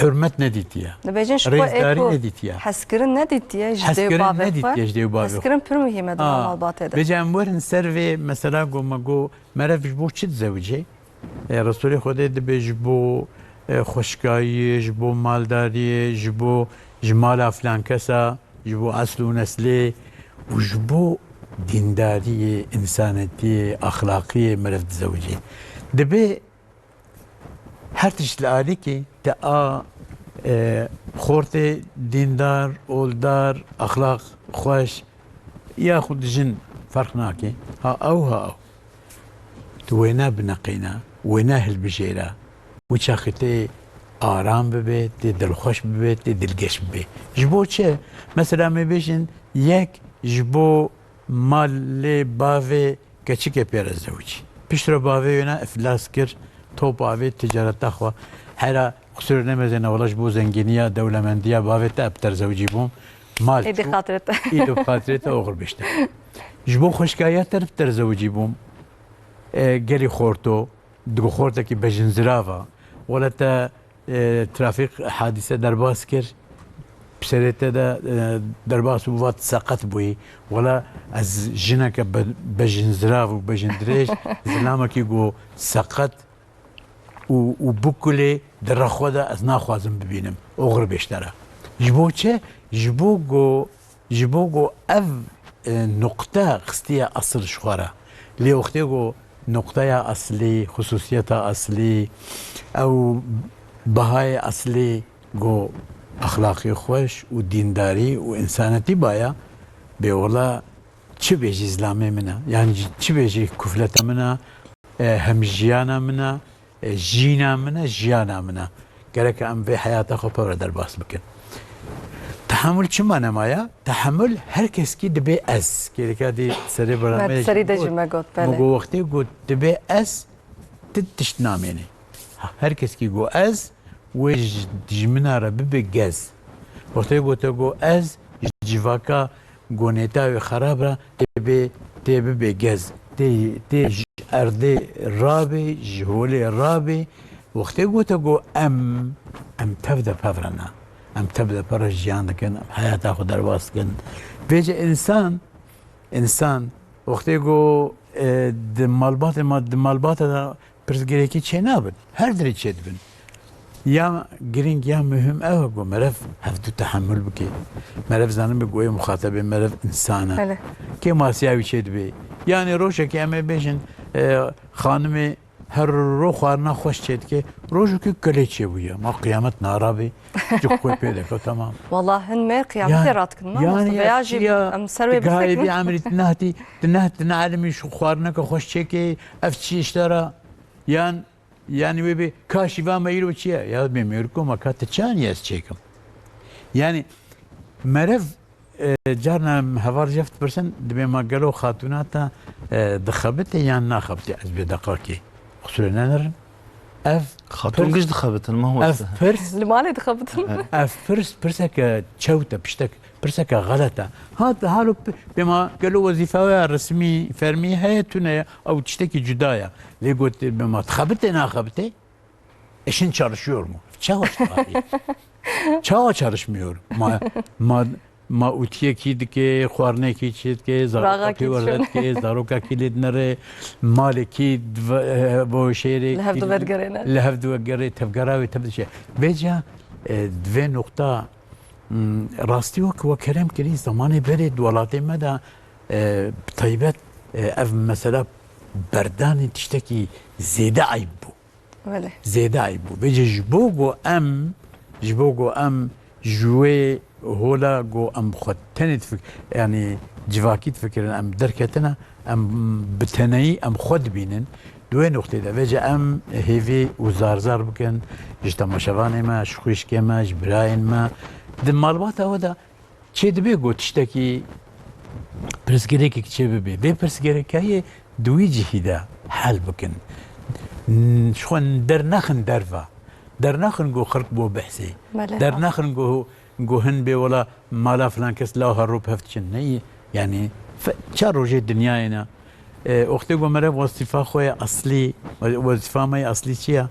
Hurmet nedîtiye. Dibêjin ji xwe Rêzdarî ê ku nedîtiye. Hezkirin nedîtiye ji dê û Hezkirin bavê nedîtiye xwe. ji dê û bavê xwe. Hezkirin pir muhîm e di A, malbatê de. Bêje em werin ser vê mesela ku me got, merev ji bo çi dizewicê? E, Resulê Xwedê dibê ji bo, e, xweşkayiyê, ji bo maldariyê, ji bo, ji mala filan kesa, ji bo esl û neslê û ji bo dîndariyê, însanetiyê, exlaqiyê meriv dizewicê. Dibê her tişt li alîkî te a, e, xortê dîndar, oldar, exlaq xweş, yaxud jin ferq nake. Ha ew, ha ew. Tu wêne bineqîne, wêne hilbijêre. Wî çaxê tê aram bibe, tê dilxweş bibe, tê dilgeş bibe. Ji bo çi? Mesela, me bêjin, yek ji bo malê bavê keçikê pê re zewicî. Piştre bavê wêne iflas kir, top avê ticareta xwe. Hera qusur nemezêne, wela ji bo zengîniya, dewlemendiya bavê te bi te re zewicî bûm. Mal Êdî çû, xatirê te. Îdî bi xatirê te oxir bêşte. Ji bo xweşkayiya te bi te re zewicî bûm. E, gelî xorto, digo xortekî bejinzirav a. Wela te, e, trafîk hadîse derbas kir. Serê te de, e, derbas bû, vat seqet bûyî. Wela ez jineke be-, bejinzirav û bejindirêj, zilamekî ku seqet û, û bikulê di rexwe de ez naxwazim bibînim. Oxir bêştere. Ji bo çi? Ji bo ku, ji bo ku ev, e, nuqte xistiye esil ji xwe re. Lê wextê ku nuqteya eslî, xusûsiyeta eslî, ew bihayê eslî ku exlaqî xweş û dîndarî û însanetî baya, bê wela çi bêjî zilamê min e, yan jî çi bêjî kufleta min e, e, hemjiyana min e, e, jîna min e, jiyana min e. Gerek em vê heyata xwe pevre derbas bikin. Tehemul çima nemaye? Tehemul her keskî dibe ez. Kêlika dî serê bira Me me serî de jî jî got, me got, bele. Got wextê got dibe ez, ti tişt namênê. Her keskî got ez, wê ji dijmina re bibe gez. Wextê got te got ez, ji civaka gonêta wê xerab re tê bê, tê bibe gez. Tê, tê ji erdê rabê, ji holê rabê. Wextê got te got em, em tev de pev re ne. Em tev de pev re jiyan dikin, em heyata xwe derbas dikin. Vêce însan, însan, wextê got, e, di malbatê ma, di malbata de pirsgirêkî çênabin. Her dirê çêdibin. Ya girîng ya muhim ew e ku merev hevdû tehemul bike. Merev zanibê ku wê muxatebê merev însan e. Belê. Kê masiya wî çêdibe. Yanî rojekê em ê bêjin, e, xanimê her ro xwarina xweş çêdike. Rojekê kelê çêbûye. Ma qiyamet narabe. Cik xwe pê dike, tamam. Wala hin me qiyametê Yani, radikin, ma yani mamoste. Veya ev jî çiya em ser wê gayê bifekrin. Bî emrî tu nehtî, tu neh, tu ne elimî şu xwarineke xweş çêkê, ev çi işlere, yan, yani wê bê, ka şîva me îro çi ye? Ya bê mêriko me, ka tu çi anî ez çêkim? Yani, merev, e, carna em heval jeft pirsin, dibê ma gelo xatûna te, e, dixebitê yan naxebitê? Ez bê deqakê. Qusûrê nenerin. Ev Xatûn pirs, giş dixebitin, mamoste. Ev pirs, Li malê dixebitin. Ev pirs, pirseke çewt e, piştek, pirseke xelet e. Ha, halo p-, bêma gelo wezîfa we ya resmî, fermî heye, tune ye, ew tiştekî cuda ye. Lê got, bêma dixebitê, naxebitê? Eşin çalışıyor mu? Çawa çalışıyor? Çawa çalışmıyor? Ma, ma, ma utiyekî dike, xwarinekî çi dike, zaroka Raxakî pê werze dike, zarokakî lê dinere, malekî dive-, e, bo şêrê Li hev kî-, divegerêne. Li hev divegerê, tevgera wê tev dişe. Vêca, e, divê noqta, m, rastî wek we kerem kirî, zamanê berê di welatê me de, e, bi taybet, e, ev mesela berdanê tiştekî zêde eyb bû. Belê. Zêde eyb bû. Vêce ji bo ku em, ji bo ku em ji wê hola ku em xwe tenê difik-, yanî civakî difikirin, em derketine, em bi teneyî em xwe dibînin. Di wê noqtê de vêce em hêvî û zarzar bikin ji temaşevanê me, ji xwişkê me, ji birayên me. Di malbata we de Çêdibe ku tiştekî, pirsgirêkek çêbibe. Vê pirsgirêkayê di wî cihî de hel bikin. N-, ji xwe dernexin derve. Dernexin ku xirk bo behsê. Belê. Dernexin ku, ku hin bê wela mala filan kes law her rû bi hev diçin. Neyê, yanî fe-, çar rojê dinyayê ne. E, wextê ku meriv wezîfa xwe ya eslî, wezîfa me ya eslî çi ye?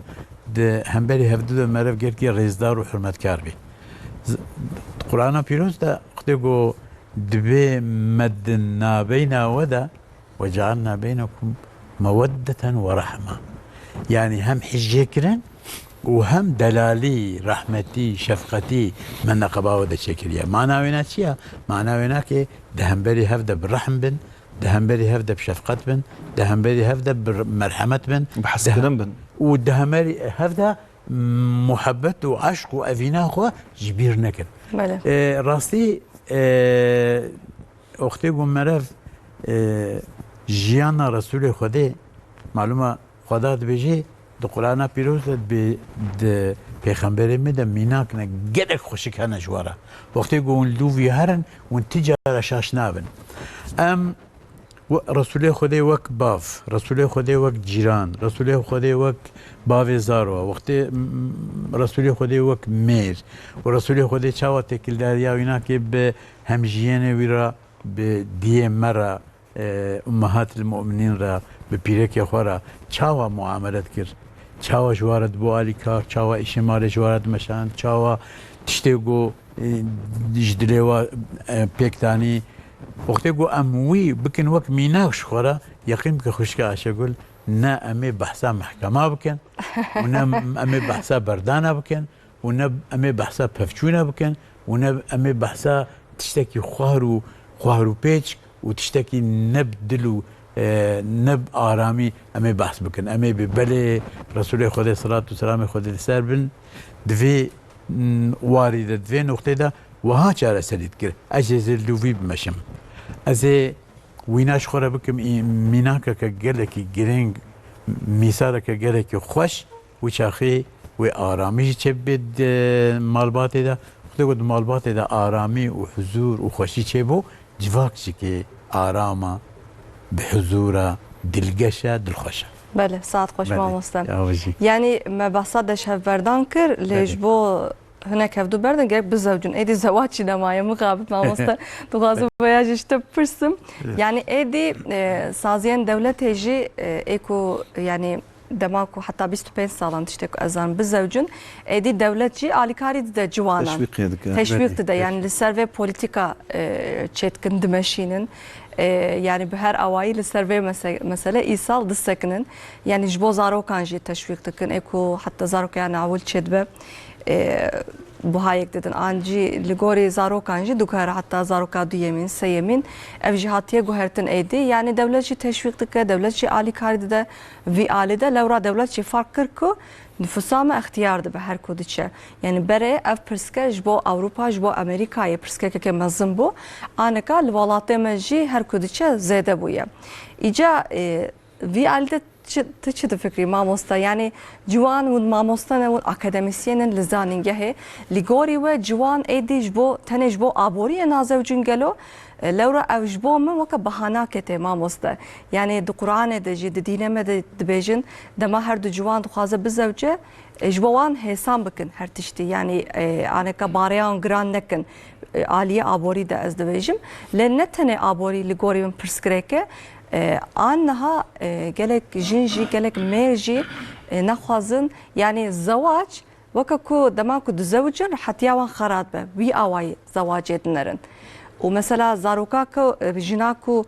Di hemberî hevdû de meriv gelkî rêzdar û hurmetkar bî. Z-, Qur'ana Pîroz de wextê ku dibê me di nabeyna we de, "Ve cealna beynekum meweddeten ve rahme." Yanî hem hijyêkirin û hem delalî, rehmetî, şefqetî me neqeba we de çêkiriye. Mana wêna çi ye? Mana wêna ki di hemberî hev de bi rehm bin, di hemberî hev de bi şefqet bin, di hemberî hev de bi merhemet bin. Bi hezkirin bin. Û di hemberî hev de muhebbet û eşq û evîna xwe ji bîr nekin. Belê. E, rastî, e, wextê ku meriv, e, jiyana Resûlê Xwedê, malûm e, Xweda dibêje, di Qur'ana Pîroz de dibê, di Pêxemberê me de mînak ne gelek xweşik hene ji we re. Wextê ku hûn li dûvî herin, hûn ti cara şaş nabin. Em we-, Resûlê Xwedê wek bav, Resûlê Xwedê wek cîran, Resûlê Xwedê wek bavê zaro, wextê, m-, m-, Resûlê Xwedê wek mêr û Resûlê Xwedê çawa têkildariya wî nake bi hemjiyênê wî re, bi diyê me re, e, Ummehatil Mu'minîn re, bi pîrekê xwe re çawa muamele dikir? Çawa ji wa re dibû alîkar? Çawa îşê malê ji wa re dimeşand? Çawa tiştê ku, e, ji dilê wa, e, pêk danî? Wextê ku em wî bikin wek mînak ji xwe re, yeqîn bike xwişka Ayşegul, ne em ê behsa mehkema bikin û ne em ê behsa berdana bikin, û ne em ê behsa pevçûne bikin û ne em ê behsa tiştekî xwar û, xwar û pêç û tiştekî ne bi dil û, e, ne bi aramî em ê behs bikin. Em ê bi belê Resûlê Xwedê selat û selamê Xwedê li ser bin, di vê, mm, warî de, di vê noqtê de wiha çareserî dikir. Ez ê zêldûvî bimeşim. Ez ê wîna ji xwe re bikim, î-, mînakeke gelekî girîng, mîsaleke gelekî xweş, Wî çaxê wê aramî jî çêbibe di malbatê de Wextê ku di malbatê de aramî û huzûr û xweşî çêbû, civak jî kê aram e, bi huzûr e, dilgeş e, dilxweş e. Belê, saet xweş mamoste. Yanî me behsa deşhevberdan kir, lê ji bo hinek hevdû berdin gerek bizewcin. Êdî zewac jî nemaye mixabin mamoste. Dixwazim veya jî ji te bipirsim. Yanî êdî, e, saziyên dewletê jî, e, ê ku yanî dema ku heta bîst û pênc salan tiştê ku ez zanim bizewcin, êdî dewlet jî alîkarî dide ciwanan. Teşwîqê dike. Teşwîq dide. Yanî li ser vê polîtîka, e, çêdikin, dimeşînin. E, yanî bi her awayî li ser vê mese-, mesele îsal disekinin. Yanî ji bo zarokan jî teşwîq dikin. Ê ku heta zaroka yan ewil çêdibe, e, buhayek didin. An jî li gorî zarokan jî diguhere heta zaroka duyemîn, seyemîn. Ev jî hatiye guhertin êdî. Yanî dewlet jî teşwîq dike, dewlet jî alîkarî dide. Vî alî de lewra dewlet jî fark kir ku nifûsa me extiyar dibe her ku diçe. Yanî berê ev pirsgeh ji bo Ewropa, ji bo Amerîkayê pirsgekeke mezin bû. Aneka li welatê me jî her ku diçe zêde bûye. Îca, e, vî alî de çi, tu çi difikrî mamoste? Yanî ciwan hûn mamoste ne, hûn akademîsyen in li zanîngehê. Li gorî we ciwan êdî ji bo, tenê ji bo aboriyê nazewcin gelo? E, lewra ev ji bo min weke bahanake tê mamoste. Yanî di Quranê de jî, di dînê me de dibêjin, dema her du ciwan dixwaze bizewce, e, ji bo wan hêsan bikin her tiştî. Yanî, e, aneka bareyan giran nekin. E, aliyê aborî de ez dibêjim. Lê ne tenê aborî li gorî min pirsgirêk e. E, an niha, e, gelek jin jî, gelek mêr jî, e, naxwazin. Yanî zewac Weke ku dema ku dizewicin, rehetiya wan xera dibe. Wî awayî zewacê dinerin. Û mesela zaroka ku, e, jina ku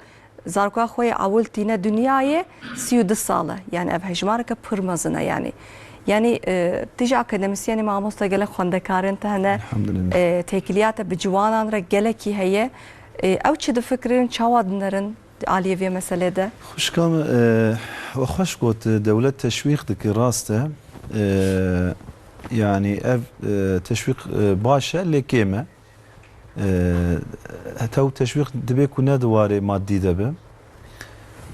zaroka xwe yê ewil tîne dinyayê, sî û du sal e. Yanî ev hejmareke pir mezin e yanî. Yanî, e, tu jî akademîsyenî, mamoste, gelek xwendekarin te hene, Elhamdulillah. E, têkiliya te bi ciwanan re gelekî heye. E, ew çi difikirin, çawa dinerin? Di aliyê vê meselê de? Xwişka min, e, we xweş got, dewlet teşwîq dike, rast e. E, yanî ev, e, teşwîq, e, baş e, lê kêm e. E, heta ew teşwîq dibe ku ne di warê madî de be.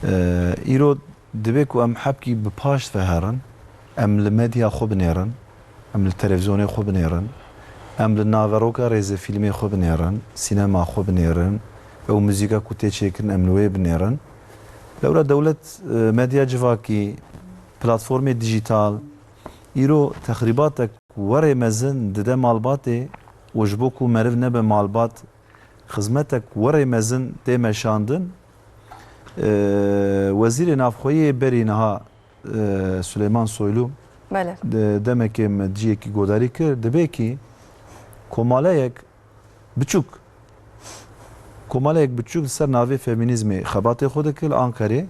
E, îro dibe ku em hebkî bi paş ve herin, em li medya xwe binêrin, em li televîzyonê xwe binêrin, em li naveroka rêzefîlmê xwe binêrin, sînema xwe binêrin, ew muzîka ku tê çêkirin em li wê binêrin. Lewra dewlet, e, medya civakî, platformê dijîtal, îro texrîbatek werê mezin dide malbatê û ji bo ku meriv nebe malbat, xizmetek werê mezin tê meşandin. E, Wezîrê Navxweyî yê berî niha, e, Suleyman Soylu Belê. de-, demekê min ciyekî godarî kir. Dibê kî komaleyek biçûk, komaleyek biçûk li ser navê femînîzmê xebatê xwe dike li Ankarê.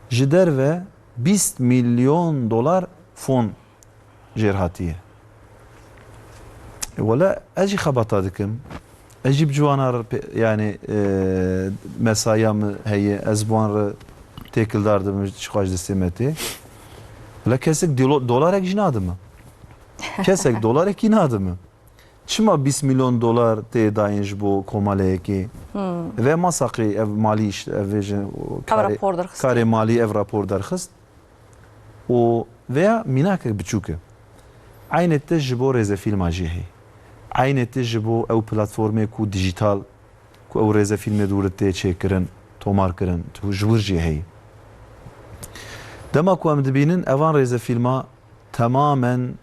Ji derve bîst milyon dolar fon jêr hatiye. E, wele ez jî xebata dikim. Ez jî bi ciwana re pê-, yanî, e, mesaya min heye, ez bi wan re têkildar dibim, ji xwe ji destê me tê. Wele kesek dilo-, dolarek jî nadime. Kesek dolarekî nadime. Çima bîst milyon dolar tê dayîn ji bo komaleyekê? Hmm. Ve masaqî ev malî, işte, ev vêjin, Ev karê, rapor derxist. karê malî ev rapor derxist. Û veya mînakek biçûk e. Eynê tişt ji bo rêzefîlma jî heye. Eynê tişt ji bo ew platformê ku dijîtal, ku ew rêzefîlmê dûr tê çêkirin, tomarkirin, tu ji wir jî heye. Dema ku em dibînin, evan rêzefîlma temamen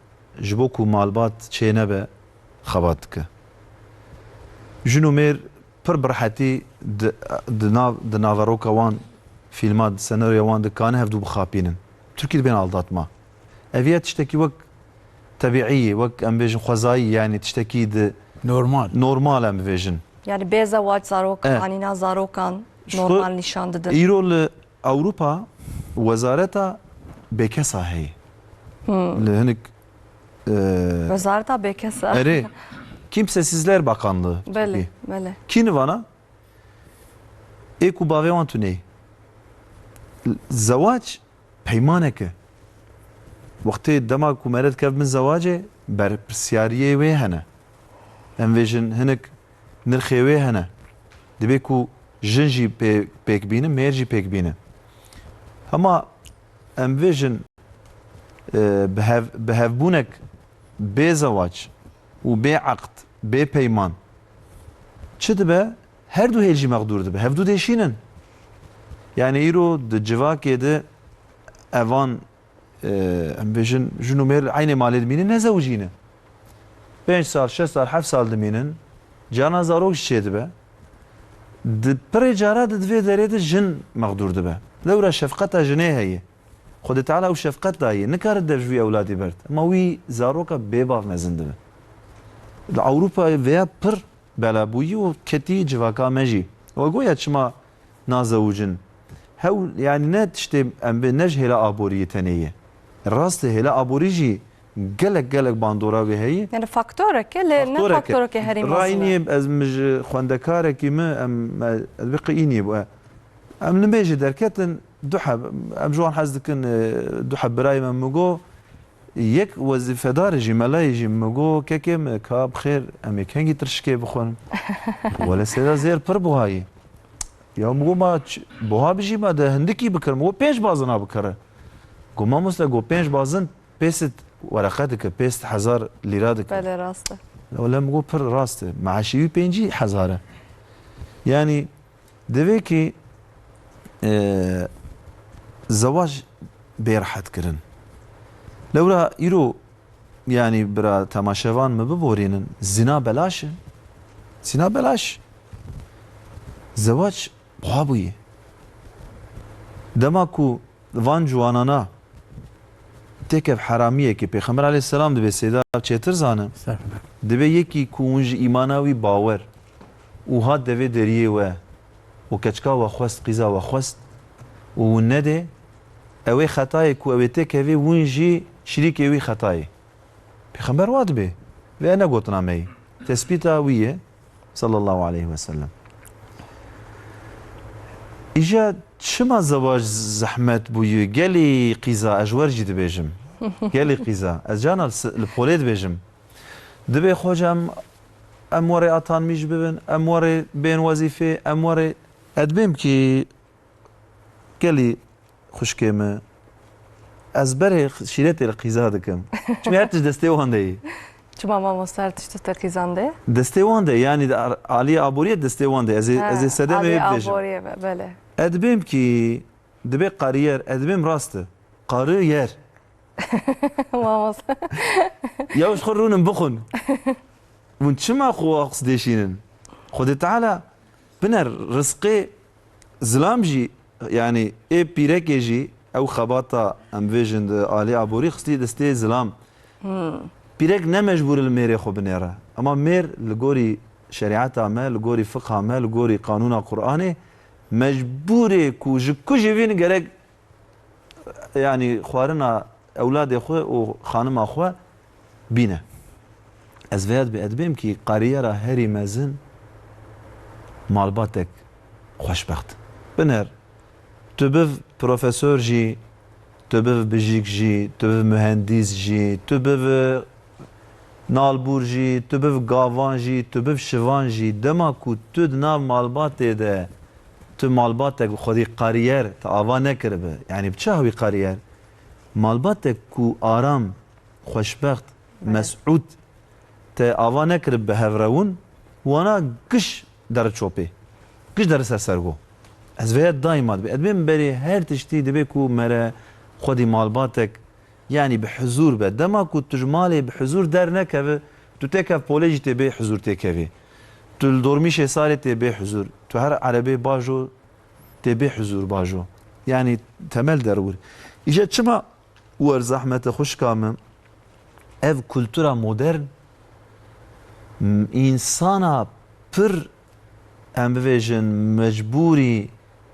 ji bo ku malbat çênebe, xebat dike. Jin û mêr pir bi rehetî di, di nav, di naveroka wan, fîlma, di senaryoya wan de kanin hevdû bixapînin. Tirkî dibên aldatma. Ev ya tiştekî wek tebîî ye, wek em bêjin xwezayî, yanî tiştekî di Normal. normal em bêjin. Yani bê zewac zarokan, Eh. anîna zarokan Ji xwe normal nîşan didin. Îro li Ewropa wezareta bêkesa heye. Hmm. Li hinik, e, Wezareta bêkesa. Erê. Kimsesizler Bakanlığı. Belê, belê. Kî nivana? Ê ku bavê wan tune. Zewac peymanek e. Wextê dema ku mere dikev bin zewacê, berpirsyariyê wê hene. Em vêjin hinik nirxê wê hene. Dibê ku jin jî pê-, pêk bîne, mêr jî pêk bîne. Hema em vêjin, e, bi hev-, bi hevbûnek bê zewac û bê eqd bê peyman. Çi dibe? Her du hêl jî mexdûr dibe. Hevdu dê şînin. Yani îro di civakê de evan, e, em bêjin jin û mêr eynê malê dimînin, nezewicî ne. Pênc sal, şeş sal, heft sal dimînin. Carna zarok jî çêdibe. Di pirê cara de di vê derê de jin mexdûr dibe. Lewra şefqeta jinê heye. Xwedê Teala ew şefqet dayê. Nikare dev ji wî ewladî bert. Ema wî zaroka bêbav mezin dibe. Li Ewropa vêya pir bela bûyî û ketî civaka me jî. We goya çima nazewicin? Hew, yani ne tiştê em bê, ne ji hêla aboriyê tenê ye. Rast e, hêla aborî jî gelek, gelek bandora wê heye. Yani faktorek e, lê ne Faktorek e. Faktoreke herî mezin e. Raynî ez min ji xwendekarekî min, em, ez bi qî înî bû. Em nimêjê derketin, du heb, em ji wan hez dikin, e, du heb birayê me min got, yek wezîfedarê jî, melayê jî min got, kekê min, ka bi xêr, em ê kengî tirşikê bixwin. Wele sêda zêr pir buha ye. Ya min got, ma ç-, buha bijî, ma de hindikî bikir. Min got, pênc bazina bikire. Got, mamoste, got, pênc bazin pêst wereqe dike, pêst hezar lîra dike. Belê, rast e. Wele min got, pir rast e. Meaşê wî pêncî hezar e. Yani, Divê kî, e, zewac bê rehet kirin. Lewra îro, yani bira temaşevan min biborînin, zina belaş e. Zina belaş. Zewac buha bûye. Dema ku van ciwanana têkev heramiyekê, Pêxember aleyhisselam dibê sêda çêtir zane. Estağfurullah. Dibê yekî ku hûn ji îmana wî bawer û hat devê deriyê we û keçika we xwest, qîza we xwest û hûn nedê, ew ê xetayê ku ew ê têkevê, hûn jî şirîkê wî xetayê. Pêxember wa dibê. Vê ne gotina me yî. Tespîta wî ye. Sallallahu aleyhi ve sellem. Îja çima zewac zehmet bûyî? Gelî qîza, ez ji wer jî dibêjim. Gelî qîza. Ez cana li s-, li polê dibêjim. Dibê xocam em werê atanmî jî bibin, em werê bên wezîfê, em werê. Ez dibêm kî gelî xwişkê min, ez berê xi-, şîretê li qîza dikim. Çimkî her tişt destê wan de yî. Çima mamoste, her tişt te qîzan de? Destê wan de, yanî di ar-, aliyê aboriyê destê wan de. Ez ê, Ha, ez ê sedemê aliyê wê bibêjim. Aboriyê be, belê. Ez dibêm kî, dibê qariyer, ez dibêm rast e. Qari yer. Mamoste. Ya ji xwe rûnin bixwin. Hûn çima xwe wa qis dêşînin? Xwedê Teala biner rizqê zilam jî, yanî ê pîrekê jî ew xebata em vêjin di alî aborî xistî destê zilam. Hmm. Pîrek ne mecbûr li mêrê xwe binêre. Ema mêr li gorî şerîeta me, li gorî fiqha me, li gorî qanûna Qur'anê mecbûrê ku ji ku jî vîn gerek yanî xwarina ewladê xwe û xanima xwe bîne. Ez vêya dibê, ez dibêm kî qariyera herî mezin malbatek xweşbext. Biner, tu biv profesor jî, tu biv bijîk jî, tu biv mühendîs jî, tu biv nalbûr jî, tu biv gavan jî, tu biv şivan jî, dema ku tu di nav malbatê de, tu malbatek bi xwedî qariyer, tu ava nekiribe. Yanî bi çi hawî qariyer? Malbatek ku aram, xweşbext, Evet. mesûd, te ava nekiribe bi hevrewin, wana giş deri çopê, giş deri ser sergo. Ez vêya daîma dibê. Ez dibêm berê her tiştî dibê ku mere xwedî malbatek, yanî bi huzûr be. Dema ku tu ji malê bi huzûr dernekeve, tu têkev polê jî tê bê huzûr têkevî. Tu li dormîşê sarê tê bê huzûr. Tu her erebê bajo tê bê huzûr bajo. Yanî temel derwir. Îje çima wer zehmete xwişka min? Ev kultura modern, m-, însana pir, em bivêjin, mecbûrî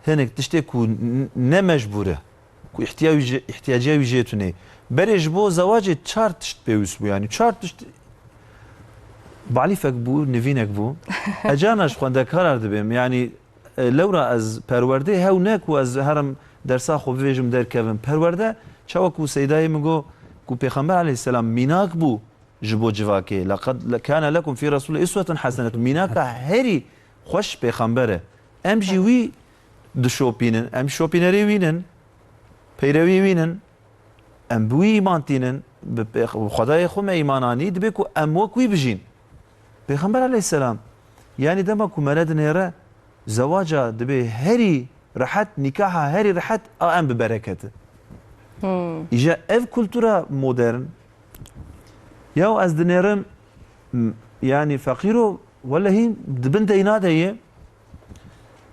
hinek tiştê ku n-, ne mecbûr e, ku îhtiyacê, îhtiyacê wî jê tune. Berê ji bo zewacê çar tişt pêwîst bû, yanî çar tişt balîfek bû, nivînek bû. Ecana ji xwendekaran dibêm, yanî E, lewra ez perwerdê hew ne ku ez herim dersa xwe bivêjim derkevim. Perwerde, çawa ku Seydayê min got ku Pêxember aleyhisselam mînak bû ji bo civakê. "Leqad le-, kâne lekum fî Resûlî uswetun hasenet." Mînaka herî xweş Pêxember e. Em jî wî dişopînin. Em şopînerê wî nin. Peyrewî wî nin. Em bi wî îman tînin. Bi pêx-, bi Xwedayê xwe me îman anî. Dibê ku em wek wî bijîn. Pêxember aleyhisselam, yanî dema ku mere dinêre, zewaca dibe herî rehet, nîkaha herî rehet a em bi bereket e. Îja ev kultura modern, ya ez dinêrim, m-, yanî feqîro, welehî di bin deyna de ye.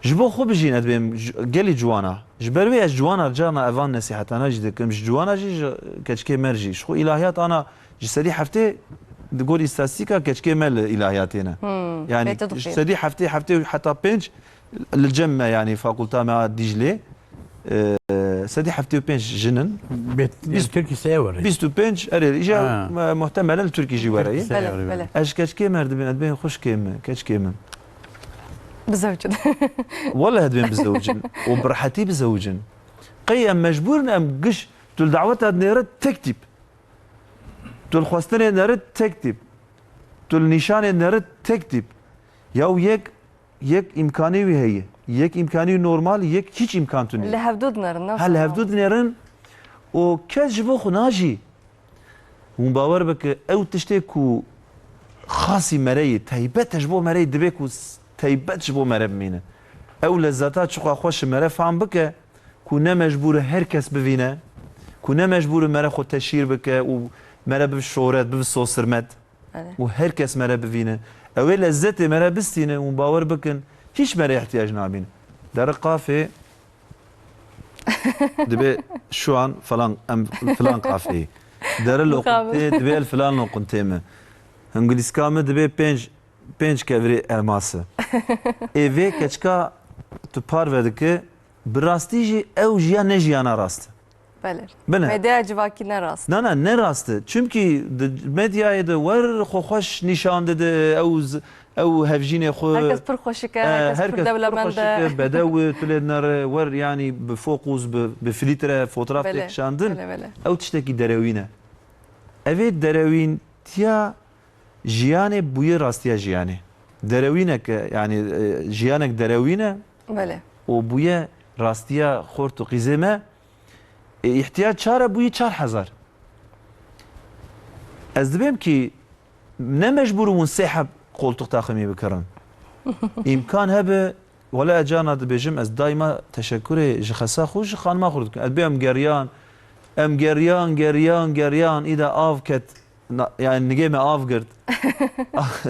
Ji bo xwe bijîn, ez dibêm ji-, gelî ciwana. Ji ber wê ez ciwana carna evan nesîhetana jî dikim. Ji ciwana jî, ji keçikê me jî. Ji xwe îlahiyat ana ji sedî heftê di gor îstatîstîka keçikê me li îlahiyatê ne. Hmm, Yanî bê tu ji dixî. sedî heftê, heftê û heta pênc li cem me, yanî fakulta me a Dîclê, e, sedî heftê û pênc jin in. Bet, Bîst- Tirkî seye were. Bîst û pênc, erê, îja Ha. me-, muhtemelen li Tirkî jî were. Tirkî seye Belê, were. belê. Ez ji keçikê me re dibêm, ez dibêm xwişkê min, keçikê min. Bizewcin. Wele ez dibêm bizewcin. Û bi rehetî bizewcin. Qey em mecbûr in em giş, tu li daweta dinêre tek tîp. Tu li xwestinê dinêre tek tîp. Tu li nîşanê dinêre tek tîp. Ya û yek, yek îmkanê wî heye. Yek îmkanê wî normal, yek hiç îmkan tu nî. Li hevdu dinerin, ne Ha, li hevdu dinerin û kes ji bo xwe najî. Hûn bawer bike, ew tiştê ku xasî mereyê, teybet e ji bo mereyê, dibe ku s-, teybet ji bo mere bimîne. Ew lezzeta çiqa xweş ji mere fam bike, ku ne mecbûr e her kes bivîne, ku ne mecbûr e mere xwe teşhîr bike û mere bibe şohret, bibe sosirmet Belê. û her kes mere bivîne. Ew ê lezzetê mere bistîne û bawer bikin, hiç mere ihtiyac nabîne. Dere qafê dibe şu an falan, em filan qafeyê. Dere Muqabil. loqintê dibe el filan loqintê mi. Hingilîska mi dibe pênc, pênc kevirê elmas e. Ê vê keçika tu parve dike, bi rastî jî ew jiyan ne jiyana rast e. Belê. Bine. Medyaya civakî ne rast. Na, na, ne rast e. Çimkî di medyayê de wer xwe xweş nîşan dide, ew z-, ew hevjînê xwe. Herkes pir xweşik e, Eh, herkes pir herkes pir dewlemend e. xweşik e, bedew e, tu lê dinere, wer, yanî bi fokus, bi, bi filtre, fotoğraf Belê, têkişandin. belê, belê. Ew tiştekî derewîn e. Ev ê derewîntiya jiyanê bûye rastiya jiyanê. Derewînek e, yanî, e, jiyanek derewîn e Belê. û bûye rastiya xort û qîzê me. E, îhtiyac çar e, bûye çar hezar. Ez dibêm kî ne mecbûr hûn sê heb qoltuk taximî bikirin. Îmkan hebe, wele ez carna dibêjim, ez daîma teşekurê ji xesa xwe, ji xanima xwe dikim. Ez bê em geriyan, em geriyan, geriyan, geriyan, îda av ket, na-, yani nigê me av girt.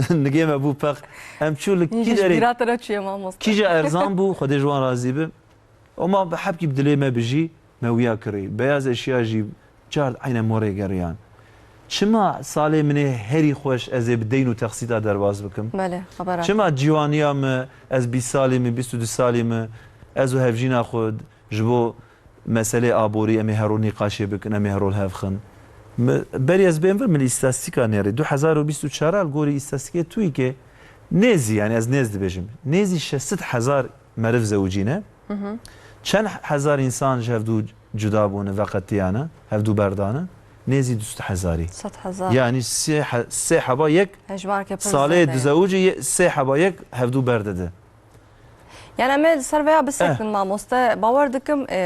Nigê me bû pex. Em çû li kî Yîn derê, jî bîra te re çûye mamoste. kîja erzan bû, Xwedê ji wan razî bi. Oma bi hebkî bi dilê me bijî, me wiya kirî. Beyaz eşya jî car eyne morê geriyan. Çima salê min ê herî xweş ez ê bi deyn û texsîta derbas bikim? Belê, xebera. Çima ciwaniya min, ez bîst salî min, bîst û du salî min, ez û hevjîna xwe ji bo meselê aborî em ê hero nîqaşê bikin, em ê hero li hev xin? Mi, berî ez bêm vir, min îstatîstîka nêrî. Du hezar û bîst û çar li gorî îstatîstîkê TÜİKê nêzî, yani ez nêz dibêjim, nêzî şeş sed hezar meriv zewicîne. Hı hı. Çend hezar însan ji hevdû cuda bûne, veqetiyane, hevdû berdane? Nêzî du sed hezarî. Sed hezar. Yani sê he-, sê heba yek Hejmarke pir salê zêde ye. dizewicî ye, sê heba yek hevdû berdide. Yani em ê li ser veya bisekinin Eh. mamoste. Bawer dikim, e,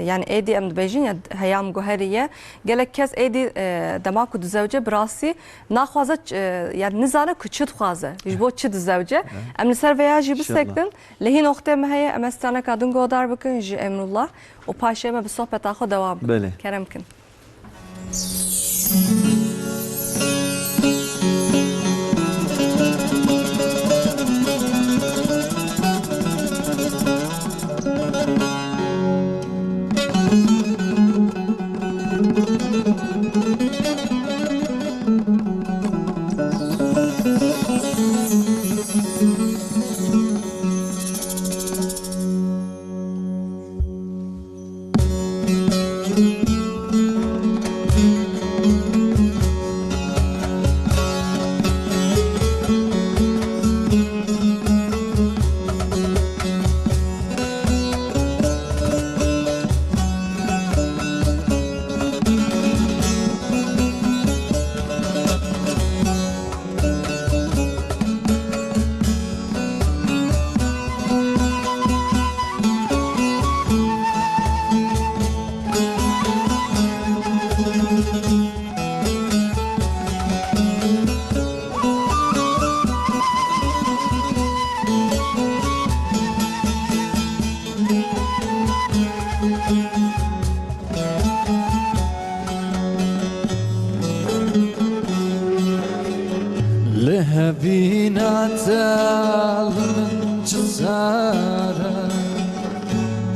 yani êdî em dibêjin ya heyam guherî ye. Gelek kes êdî, e, dema ku dizewce bi rastî naxwaze ç-, e, yani nizane ku çi dixwaze. Ji bo çi dizewce. Eh. Em li ser veya jî İnşallah. bisekinin. Li hîn oxtê me heye, em ê straneka din godar bikin ji Emrullah û paşê me bi sohbeta xwe dewam bikin. Belê. Kerem kin.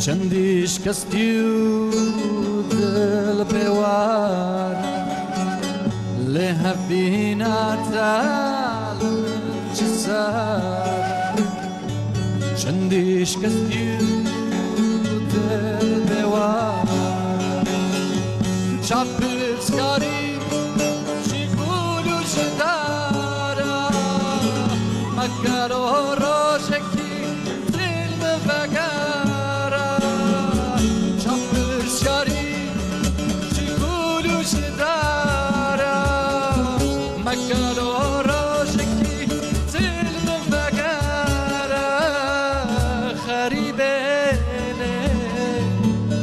Çendî şikestî û dil bêwar, lê hevbîna te li min çi ser. Çendî şikestî û dil bêwar, çav pirskarî ji gul û ji dara, me gelo rojekî dil min vegera, çav pirskarî ji gul û ji dara, me gelo rojekî dil min vegera, xerîbê lê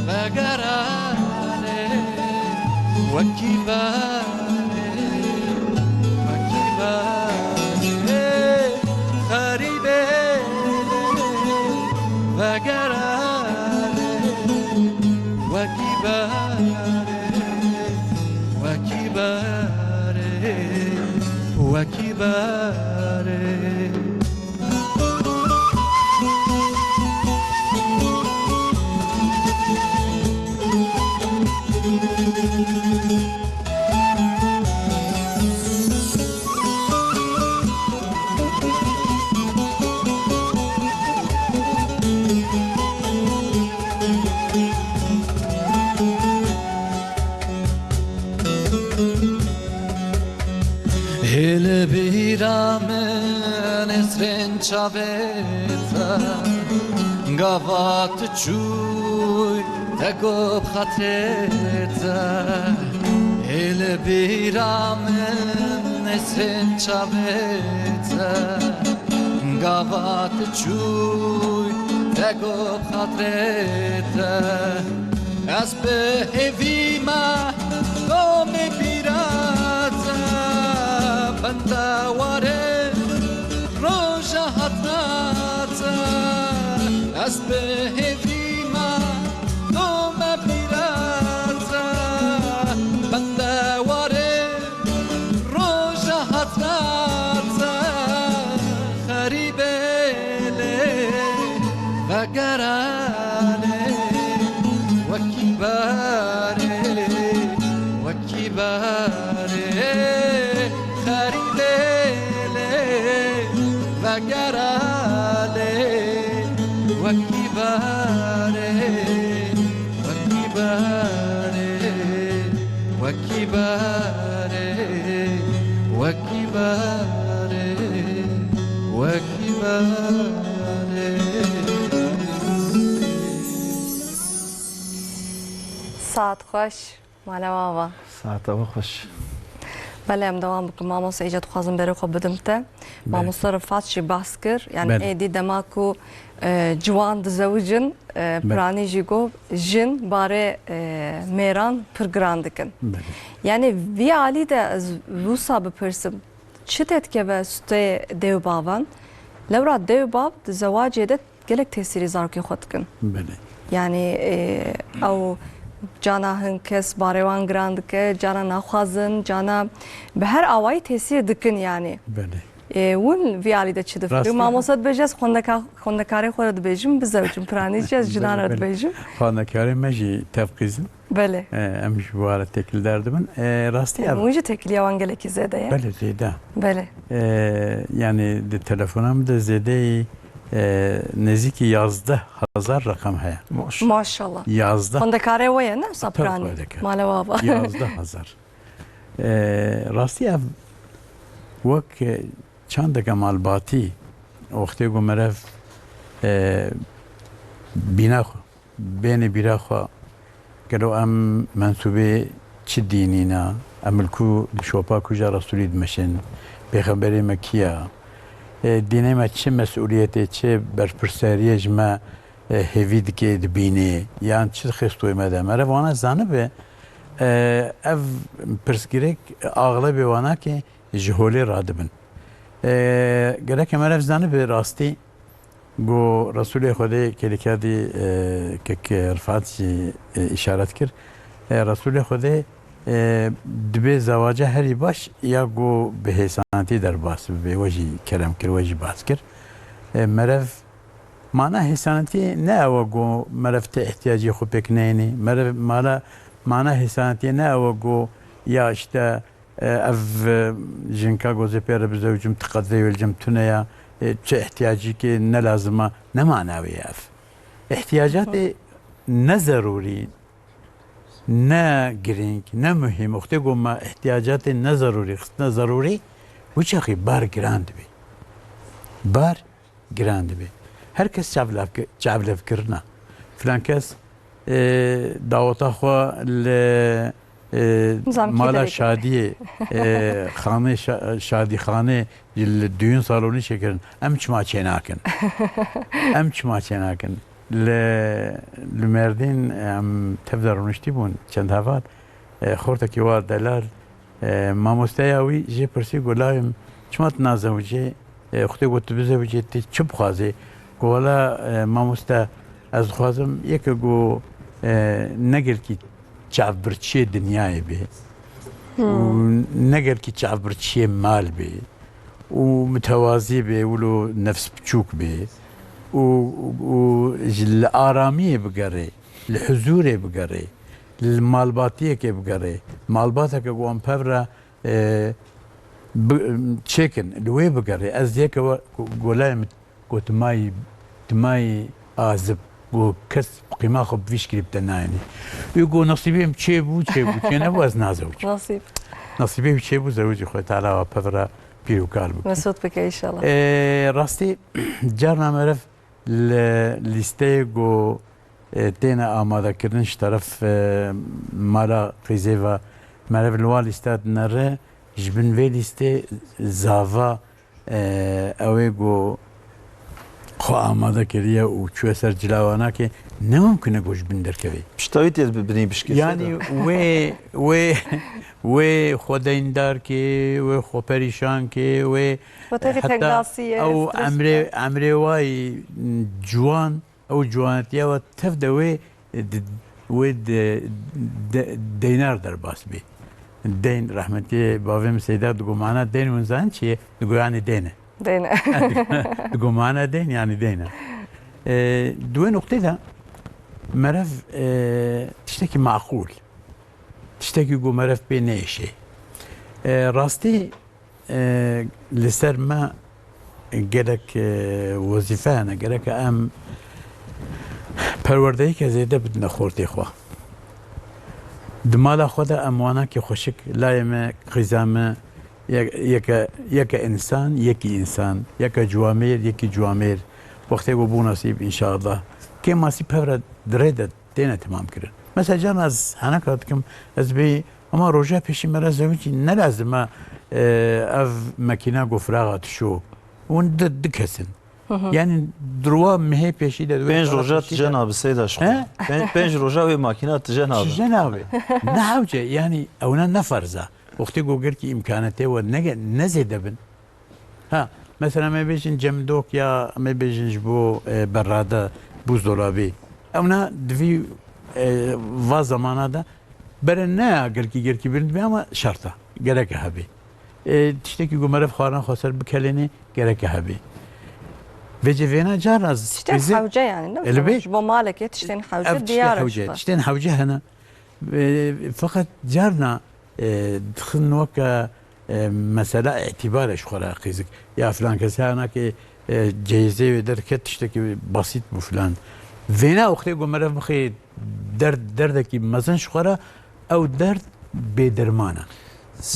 vegera lê wekî berê, wekî berê, xerîbê lê vegera lê wekî berê, wekî berê, wekî berê. Hê li bîra min nesrên çavê te, gava tu çûy te got bi xatirê te. Hê li bîra min nesrên çavê te, gava tu çûy te got bi xatirê te. Ez bi hêvî me domê bîra te, bende warê roja hatina te. Ez bi hêvî me domê bîra te, bende warê roja hatina te, xerîbê lê vegera lê, wekî berê, wekî berê, xerîbê lê vegera lê, wekî berê. Wekî berê, wekî berê, wekî berê, wekî berê. Saet xweş, mala we ava. Saeta we xweş. Belê, em dewam bikin. Mamoste, îca dixwazim berê xwe bidim te. Belê. Mamoste Rifat jî behs kir. Yani Belê. êdî dema ku, e, ciwan dizewicin, e, Belê. Piranî jî got, jin barê, e, mêran pir giran dikin. Belê. Yani vî alî de ez wisa bipirsim, çi tê dikeve stûyê dê û bavan? Lewra dê û bav di zewacê de gelek tesîrî zarokê xwe dikin. Belê. Yani, e, ew cana hin kes barê wan giran dike, cana naxwazin, cana bi her awayî tesîr dikin yani. Belê. E, hûn vî alî de çi difikirin? Rastî. Mamoste dibêje, ez xwendeka-, xwendekarê xwe re dibêjim, bizewicim, piranî jî ez jinan re Belê, belê. dibêjim. Xwendekarê me jî tevqîzin. Belê. E, em ji bo re têkildar dibin. E, rastî ev Hûn jî têkiliya wan gelekî zêde ye. Belê, zêde. Belê. E, yani di telefona min de zêdeyî, e, nêzîkî yazdeh hezar reqem heye. Maşallah. Maşallah. Yazdeh. Xwendekarê we ye, ne? Wisa Tabii piranî. xwendekar. Mala we ava. Yazdeh hezar. E, rastî ev wek, e, çandeke malbatî, wextê ku meriv, e, bîna xwe, bênê bîra xwe, gelo em mensûbê çi dînî ne, em li ku, li şopa kuja Resûlî dimeşin, pêxemberê me kî ye, e, dînê me çi mesûliyetê, çi berpirsiyariyê ji me, e, hêvî dike, dibîne, yan çi dixê stûyê me de. Meriv wana zanibe, e, ev pirsgirêk axlebê wana ki ji holê radibin. E, gereke meriv zanibe rastî, ku Resûlê Xwedê kêlîkadî, e, kek Rifat jî, e, îşaret kir. E, Resûlê Xwedê, e, dibê zewaca herî baş ya ku bi hêsanatî derbas bibe, we jî kerem kir, we jî bas kir. E, meriv Mana hêsanetiyê ne ew e ku meriv ti ihtiyacê xwe pêk neyênî. Meriv, mana, mana hêsanetiyê ne ew e ku ya işte, e, ev, e, jinka ku ez ê pê re bizewicim, ti qet vê welcim tune ya, e, çi ihtiyacîkê ne lazim e. Ne mana wê ye ev. Îhtiyacatê ne zerûrî, ne girîng, ne muhîm, wextê ku me îhtiyacatê ne zerûrî xistine zerûrî, wî çaxî bar giran dibê. Bar giran dibê. Her kes çavlev-, çavlevkirina. Filan kes, e, daweta xwe li, e, Nizam mala kî derê şadiyê, e, xanê şa-, şadîxanê, ji li düğün salonî çêkirin. Em çima çênakin? Em çima çênakin? Li, li Mêrdîn em tev de rûniştî bûn çend heval. E, xortekî wa delal, e, mamosteya wî jê pirsî, got, "Lawê min, çima tu nazewicê? E, Xwedê got tu bizewicê, tu çi bixwazê?" Got, "Wela, e, mamoste, ez dixwazim yeke ku, e, ne gelkî çavbirçiyê dinyayê bê û ne gelkî çavbirçiyê mal bê û mitewazî bê, wilo nefs biçûk bê û, û ji li aramiyê bigerê, li huzûrê bigerê, li malbatiyekê bigerê, malbateke ku em pev re, e, bi, çêkin, li wê bigerê." Ez yeke we ku-, golayê min Got, "Mayî, tu mayî azib." Got, "Kes qîma xwe bi vî şikilî bi te nayênî." Wî got, "Nesîbê min çêbû, çêbû, çênebû, ez nazewicim." Nasîb. Nesîbê wî çêbû, zewicî xwe Teala wa pev re pîr û kal bike. Mesûd bike înşallah. Ê, rastî, carna meriv li lîsteyê ku, e, têne amadekirin ji teref, e, mala qîzê ve, meriv li wa lîste dinere, ji bin vê lîstê zava, e, ew ê ku xwe amade kiriye û çûye ser cilawanakê, ne mimkun e ku ji bin derkevê. Pişta wî tê bi-, binî bişkê. Yanî wê, wê, wê xwedeyndar kê, wê xweperîşan kê, wê Wê tevî heta tengasî ye, ew stres emrê, bike. Emrê wayî ciwan, ew ciwanetiya we tev de wê di, wê di, de, deynar derbas bî. Deyn, rehmetî bavê min Seyda digo, "Mana deyn hûn zanin çi ye?" Digo, "Yanî deyn e." Deyn e. Digo, "Mana deyn yanî deyn e." E, di wê nuqtê de meriv, e, tiştekî maqûl, tiştekî ku meriv pê nêşê. E, rastî, e, li ser me gelek, e, wezîfe hene. Gerek em perwerdeyeke zêde bidine xortê xwe. Di mala xwe de em wanakî xweşik, layê me, qîza me, ye-, yeke, yeke însan, yekî însan, yeke ciwamêr, yekî ciwamêr. Wextê ku bû nasîb, înşallah. Kêmasî pev re di rê de têne temam kirin. Mesela, carna ez heneka dikim, ez bêyî, ama roja pêşî me re zewicî ne lazim e, e, ev makîna ku firaxa dişo. Hûn di, du kes in. Hı hı. Yanî di roja mehê pêşî de, di wê Pênc sala roja pêşî tije de nabe Seyda ji xwe. He? Pên-, pênc roja wê makîna tije nabe. Tije nabe. Ne hewce, yanî ewna ne ferz e. Wextê ku gelkî îmkanetê we ne, ne zêde bin. Ha, mesela, em ê bêjin cemidok ya em ê bêjin ji bo, e, berrade, buzdolabî. Ewna di vî, e, va zamana de bere ne ya gelkî, gelkî bilind be ama şert e. Gereke hebê. E, tiştekî ku meriv xwarina xweser bikelênê gereke hebê. Vêce vêna carna z-, Tiştên hewce yani, ne? Elbê. Ji bo malekê tiştên hewce diyar e. Ev tiştên hewce, tiştên hewce hene. E, feqet carna, e, dixin weke, e, mesela îtîbarê ji xwe re qîzik. Ya filan kesê hanakê, e, ceyizê wê derket, tiştekî basît bû filan. Vêna wextê ku meriv bixê derd, derdekî mezin ji xwe re, ew derd bêderman e.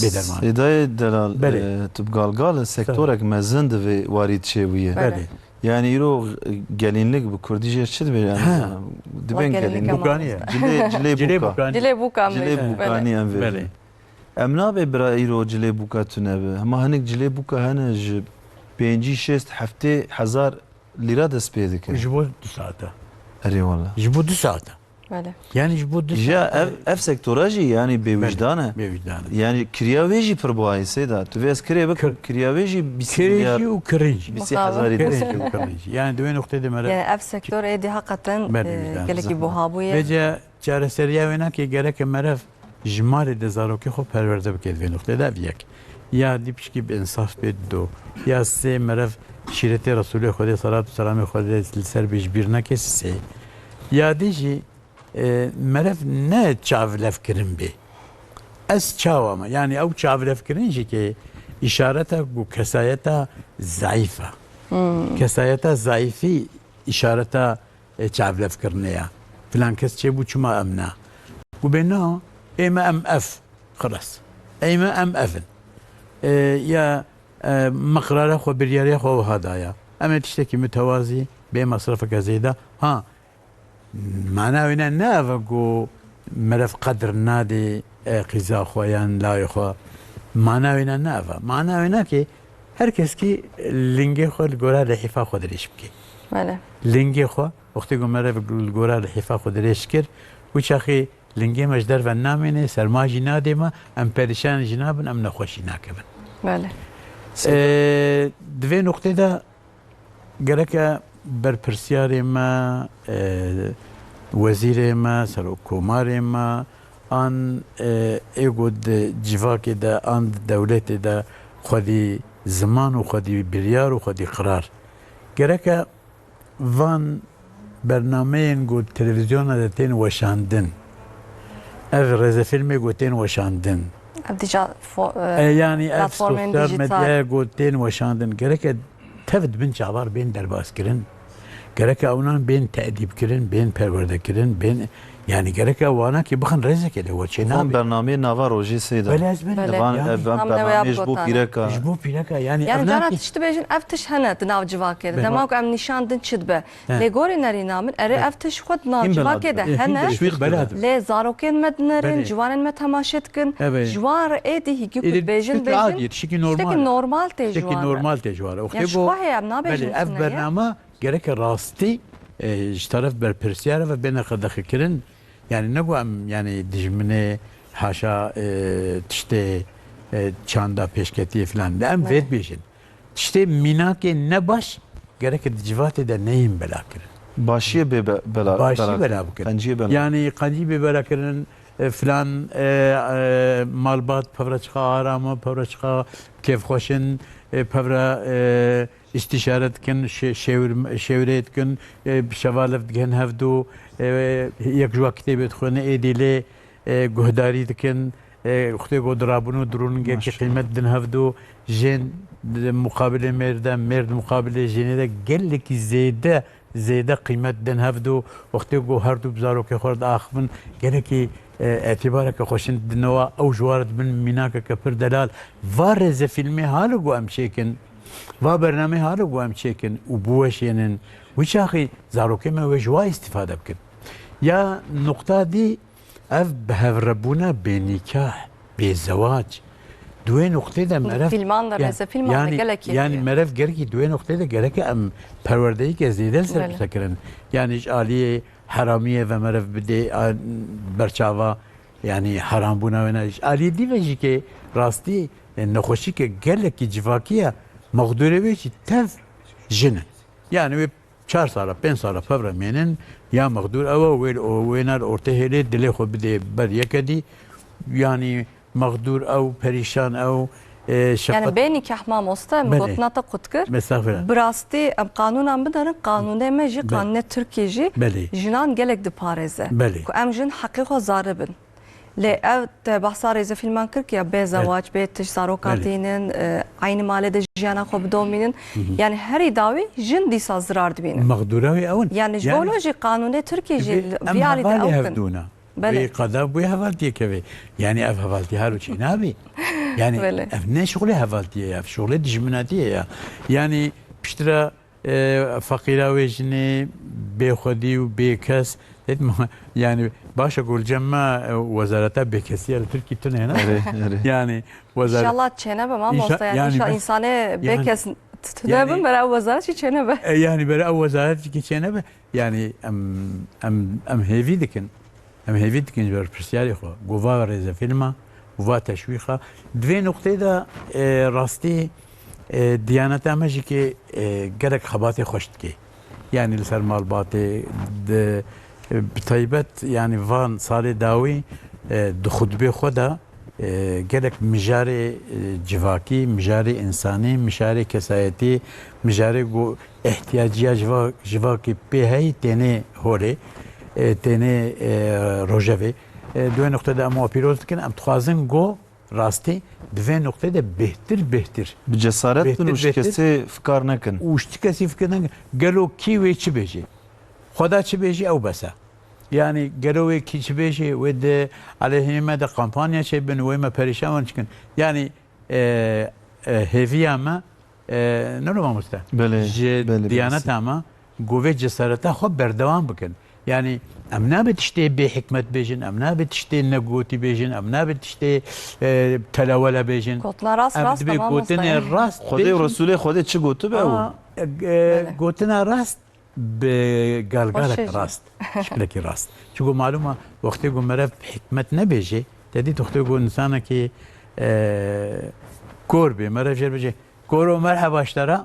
Bêderman e. Sêdayê delal, Belê. e, tu bi galgal e, sektorek mezin di vê warî çêbûye. Belê. Belê. Yani îro gelînlik bi kurdî jê çi dibê? Yani Ha. dibên Wek gelînlik gelînlik. Bukaniye. Cilê, cilê Cilê buka. Bukaniye. Cilê buka em Cilê bêjin. Bukanî em vê. Belê. Em nabê bira îro cilê buka tune be. Hema hinek cilê buka hene ji pêncî, şêst, heftê hezar lîra dest pê dike. Ji bo du saete. Erê wala. Ji bo du saete. Belê. Yani ji bo du Ya saete. ev, ev sektora jî yani bêwijdan e. Belê, bêwijdan e. Yani kiriya wê jî pir buha ye Seyda. Tu vê ez kirê bikim, Kir-, kiriya wê jî bîst milyar. Kirê jî û kirin jî. Bîst hezarî Kirê dest jî pê û dike. Kirin jî. Yani di wê nuqtê de me re Kirin. Yani ev sektor êdî heqeten, Belê, e, wijdan, gelekî zehmet. Buha bûye. Vêce çareserîya wênakê gereke meriv ji malê de zarokê xwe perwerde bike di vê nuqtê de, ev yek. Ya dî pişkî bi însaf bê dido. Ya sê merev şîretê Resûlê Xwedê, selat û selamê Xwedê li ser bê, ji bîr neke sê. Ya dî jî, e, merev ne çavlevkirin bê. Ez çawa me? Yanî ew çavlevkirin jî ke îşareta ku kesayeta zayîf e. Kesayeta zayîfî îşareta, e, çavlevkirinê ya. Filan kes çêbû, çima em na? Ku bê na, ê me em ev. Xilas. Ê me em ev in. E, ya, e, me qirara xwe, biryariya xwe wiha daya. Em ê tiştekî mitewazî, bê mesrefeke zêde. Ha, mana wê ne, ne ev e ku merev qedir nadê, e, qîza xwe yan lawê xwe. Mana wê ne, ne ev e. Mana wê ne ki her keskî lingê xwe li gora lihîfa xwe dirêj bike. Belê. Lingê xwe, wextê ku merev li gora lihîfa xwe dirêj kir, wî çaxê lingê me ji derve namêne, serma jî nadê me, em perîşan jî nabin, em nexweşî nakevin. Belê. E, di vê noqtê de gereke berpirsiyarê me, e, wezîrê me, serokkomarê me, an, e, ê ku di civakê de, an di dewletê de xwedî ziman û xwedî biryar û xwedî qirar. Gereke van bernameyên ku televîzyona de tên weşandin, ev rêzefîlmê ku tên weşandin, Ev dîca fo-, e, e, yanî ev platformên sosyal dîjîtal medyaya ku tên weşandin, gereke tev di bin çavar bên derbazkirin. Gereke ewnan bên te'dîbkirin, bên perwerdekirin, bên, yanî gereke wana ki bixin rêzekê de we çê Van nabe. Bernameyê nava rojê sê de. Belê, ez bin. Belê. Van, yanî ev, van Tam newe bernameyê ji bo yapgotan. Pîreka. Ji bo pîreka, yanî Yanî ev cara nakê. Tişt dibêjin, ev tişt hene di nav civakê de. Belê. Dema ku em nîşan din çi dibe. He. Lê gorî nerîna min, erê Belê. Ev tişt xwe di nav Hîn bela civakê de dibe. Hîn hene. Teşwîq bela dibe. Lê zarokên me dinerin, Belê. Ciwanên me temaşe dikin. Belê. Ji wan re êdî hîgî ku Êdî dibêjin, tiştekî bêjin. Adî ye, tiştekî Tiştekî normal e. Normal tê ji Tiştekî wan re. Normal tê ji wan re. Ya Wextê ji ku xwe heye, em nabêjin Belê, ev çi ne ye? Bername gereke rastî, e, ji teref berpirsiyar ve bêne qedexekirin. Yanî ne ku em, yanî dijminê haşa, e, tiştê, e, çanda pêşketiyê filan. Em Belê. Vê dibêjin. Tiştê mînakê ne baş gereke di civatê de neyên bela kirin. Başiyê bê be-, bela, Başî bela bela kirin. Bikin. Qenciyê bela. Yanî qencî bê bela kirin, e, filan, e, e, malbat pevre çiqa aram e, pevre çiqa kêfxweş in, e, pevre, e, îstîşare dikin, şê-, şêwir-, şêwirê dikin, e, bi şeva liv digihin hevdu, e, yek ji wa kitêbê dixwîne, êdî lê, e, guhdarî dikin, e, wextê ku dirabûn û dirûn gelkî Maşallah. Qîmet din hevdu, jên di muqabilê mêr de, mêr di muqabilê jênê de gelekî zêde, zêde qîmet din hevdu, wextê ku her du bi zarokê xwe re diaxivin, gelekî, e, îtibareke xweşin didine wa, ew ji wa re dibin mînakeke pir delal. Va rêzefîlmê halo ku em çêkin, va bernamê halo ku em çêkin û biweşênin, wî çaxî zarokê me wê ji wa îstîfade bikin. Ya nuqta dî, ev bi hevrebûna bênîkah, bêzewac, di wê nuqtê de merev, Fîlman de, ya-, rêzefîlman de yanî, gelekî yanî heye. Merev gerekî di wê nuqtê de gereke em perwerdeyîke zêde li ser Belê. Bisekirin. Yanî ji aliyê heramiyê ve merev bidê, a, berçava, yanî herambûna wê ne. Ji aliyê dî ve jî ke rastî, e, nexweşîke gelekî civakî ye, mexdûrê wê jî tev jin in. Yanî wê çar sala, pênc sala pevre mênin, ya mexdûr ew e, wê, wê ne li ortê hêlê dilê xwe bidê ber yeke dî. Yanî mexdûr ew, perîşan ew, e, Yani şefqet bênî keh mamoste, em Belê. Gotina te qut kir. Estağfirullah. Bi rastî em qanûnan biderin, qanûnê me jî, Belê. Qanûnê Tirkî jî Belê. Jinan gelek diparêze. Belê. Ku em jin heqê xwe zaribin. Lê ev te behsa rêzefîlman kir ki ya bê Belê. Zewac, bê tişt, zarokan Belê. Tînin, e, eynî malê de jiyana xwe bidomînin. Hı hı. Yani herî dawî jin dîsa zirar dibînin. Mexdûra wê ew in. Yani ji Yani bo jî qanûnê Tirkî jî Divê em vî alî de hevalê ew kin. Hevdûna. Belê. Wê qada bûye hevaltiyê kevê. Yani ev hevaltiye halo çê nabê. Yani Belê. Ev ne şixulê hevaltiyê ye, ev şixulê dijminatiyê ye. Yani piştre, e, feqîra wê jinê bêxwedî û bêkes. Dedim, yani baş e ku li cem me, e, wezareta bêkesiya li Tirkî tune ne? Erê, erê. Yani wezaret- İnşallah çênebe mamoste, İnşa-, yani yani inşallah bes-, insanê yani bêkes t-, t-, yani nebin, bera ew wezaret jî çênebe. E, yani bera ew wezaret jî çênebe. Yani em, em, em hêvî dikin. Em hêvî dikin ji berpirsiyarê xwe. Ku va rêzefîlma, ku va teşwîqa. Di vê nuqtê de, e, rastî, e, diyaneta me jî ki, e, gelek xebatê xweş dike. Yani li ser malbatê, di, e, bi taybet, yani van salê dawî, e, di xutbê xwe de, e, gelek mijarê, e, civakî, mijarê însanî, mijarê kesayetî, mijarê ku ihtiyaciya civa-, civakî pê heyî tênê holê, e, tênê, e, rojevê. E, di wê nuqtê de em wa pîroz dikin, em dixwazin ku rastî di vê nuqtê de bêhtir, bêhtir. Bi cesaret bin û ji kesê fikar nekin. Û ji ti kesî fikir nekin. Gelo kî wê çi bêjê? Xweda çi bêjê ew bes e. Yanî gelo wê kî çi bêjê, wê di aleyhê me de kampanya çêbin, wê me perîşan wan çikin. Yanî, e, e, hêviya me, e, ne lo mamoste? Belê, Ji belê, belê, Diyaneta me, ku vê cesareta xwe berdewam bikin. Yanî em nabe tiştê bê hikmet bêjin, em nabe tiştê negotî bêjin, em nabe tiştê, e, telewele bêjin. Gotina rast, Em rast dibê e, mamoste. Gotinê rast Xwedê û bêjin. Resûlê Xwedê çi gotibe ew? Aa, e, e, Belê. Gotina rast bi galgalek Xweşê jî. Rast, şiklekî rast. Çunku malûm e, wextê ku merev hikmet nebêjê, te dît wextê ku însanekî, e, kor bê, merev jê bêjê, "Koro merheba ji te re."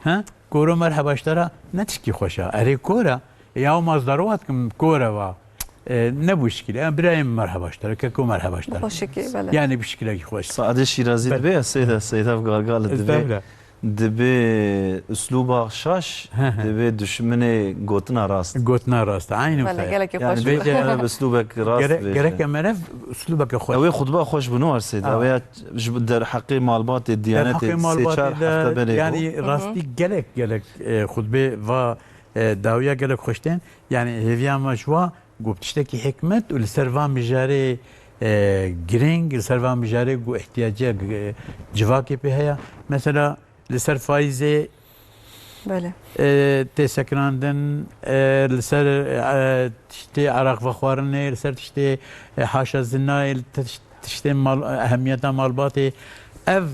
He? "Koro merheba ji te re." Ne tişkî xweş e. Erê kor e. Ya mazdaro hat kim kor e va. E, ne bu şekilde. Ya birayê min merheba ji te re, keko merheba ji te re. Xweşikî, belê. Yani bi şekilekî xweş. Saadê Şîrazî Belê. Dibe ya Seyda, Seyda Galgal dibe. Estağfurullah. Dibe uslûba şaş, Hı hı. Dibe duşminê gotina rast. Gotina rast, aynı Belê, wisa. Gelekî Yani xweş bê bû. Gerek, bi uslûbek rast gerek, bêje. Gerek merev uslûbeke xweş. Ew ê xutba xweş bû, ne war Seyda. Ha. Ew ya ji derheqê malbatê, Diyanetê, Derheqê sê malbatê çar de, hefte berê yani bû. Hı hı. Rastî gelek, gelek, e, xutbê va, e, dawiya gelek xweş tên. Yani hêviya me ji wa ku bi tiştekî hikmet û li ser van mijarê, e, girîng, li ser van mijarê ku ihtiyaciya, e, civakê pê heye. Mesela li ser faîzê, Belê. e, tê sekinandin, e, li ser, e, tiştê eraq vexwarinê, li ser tiştê, e, haşa zinayê, li tiş-, tiştê mal, ehemiyeta malbatê. Ev,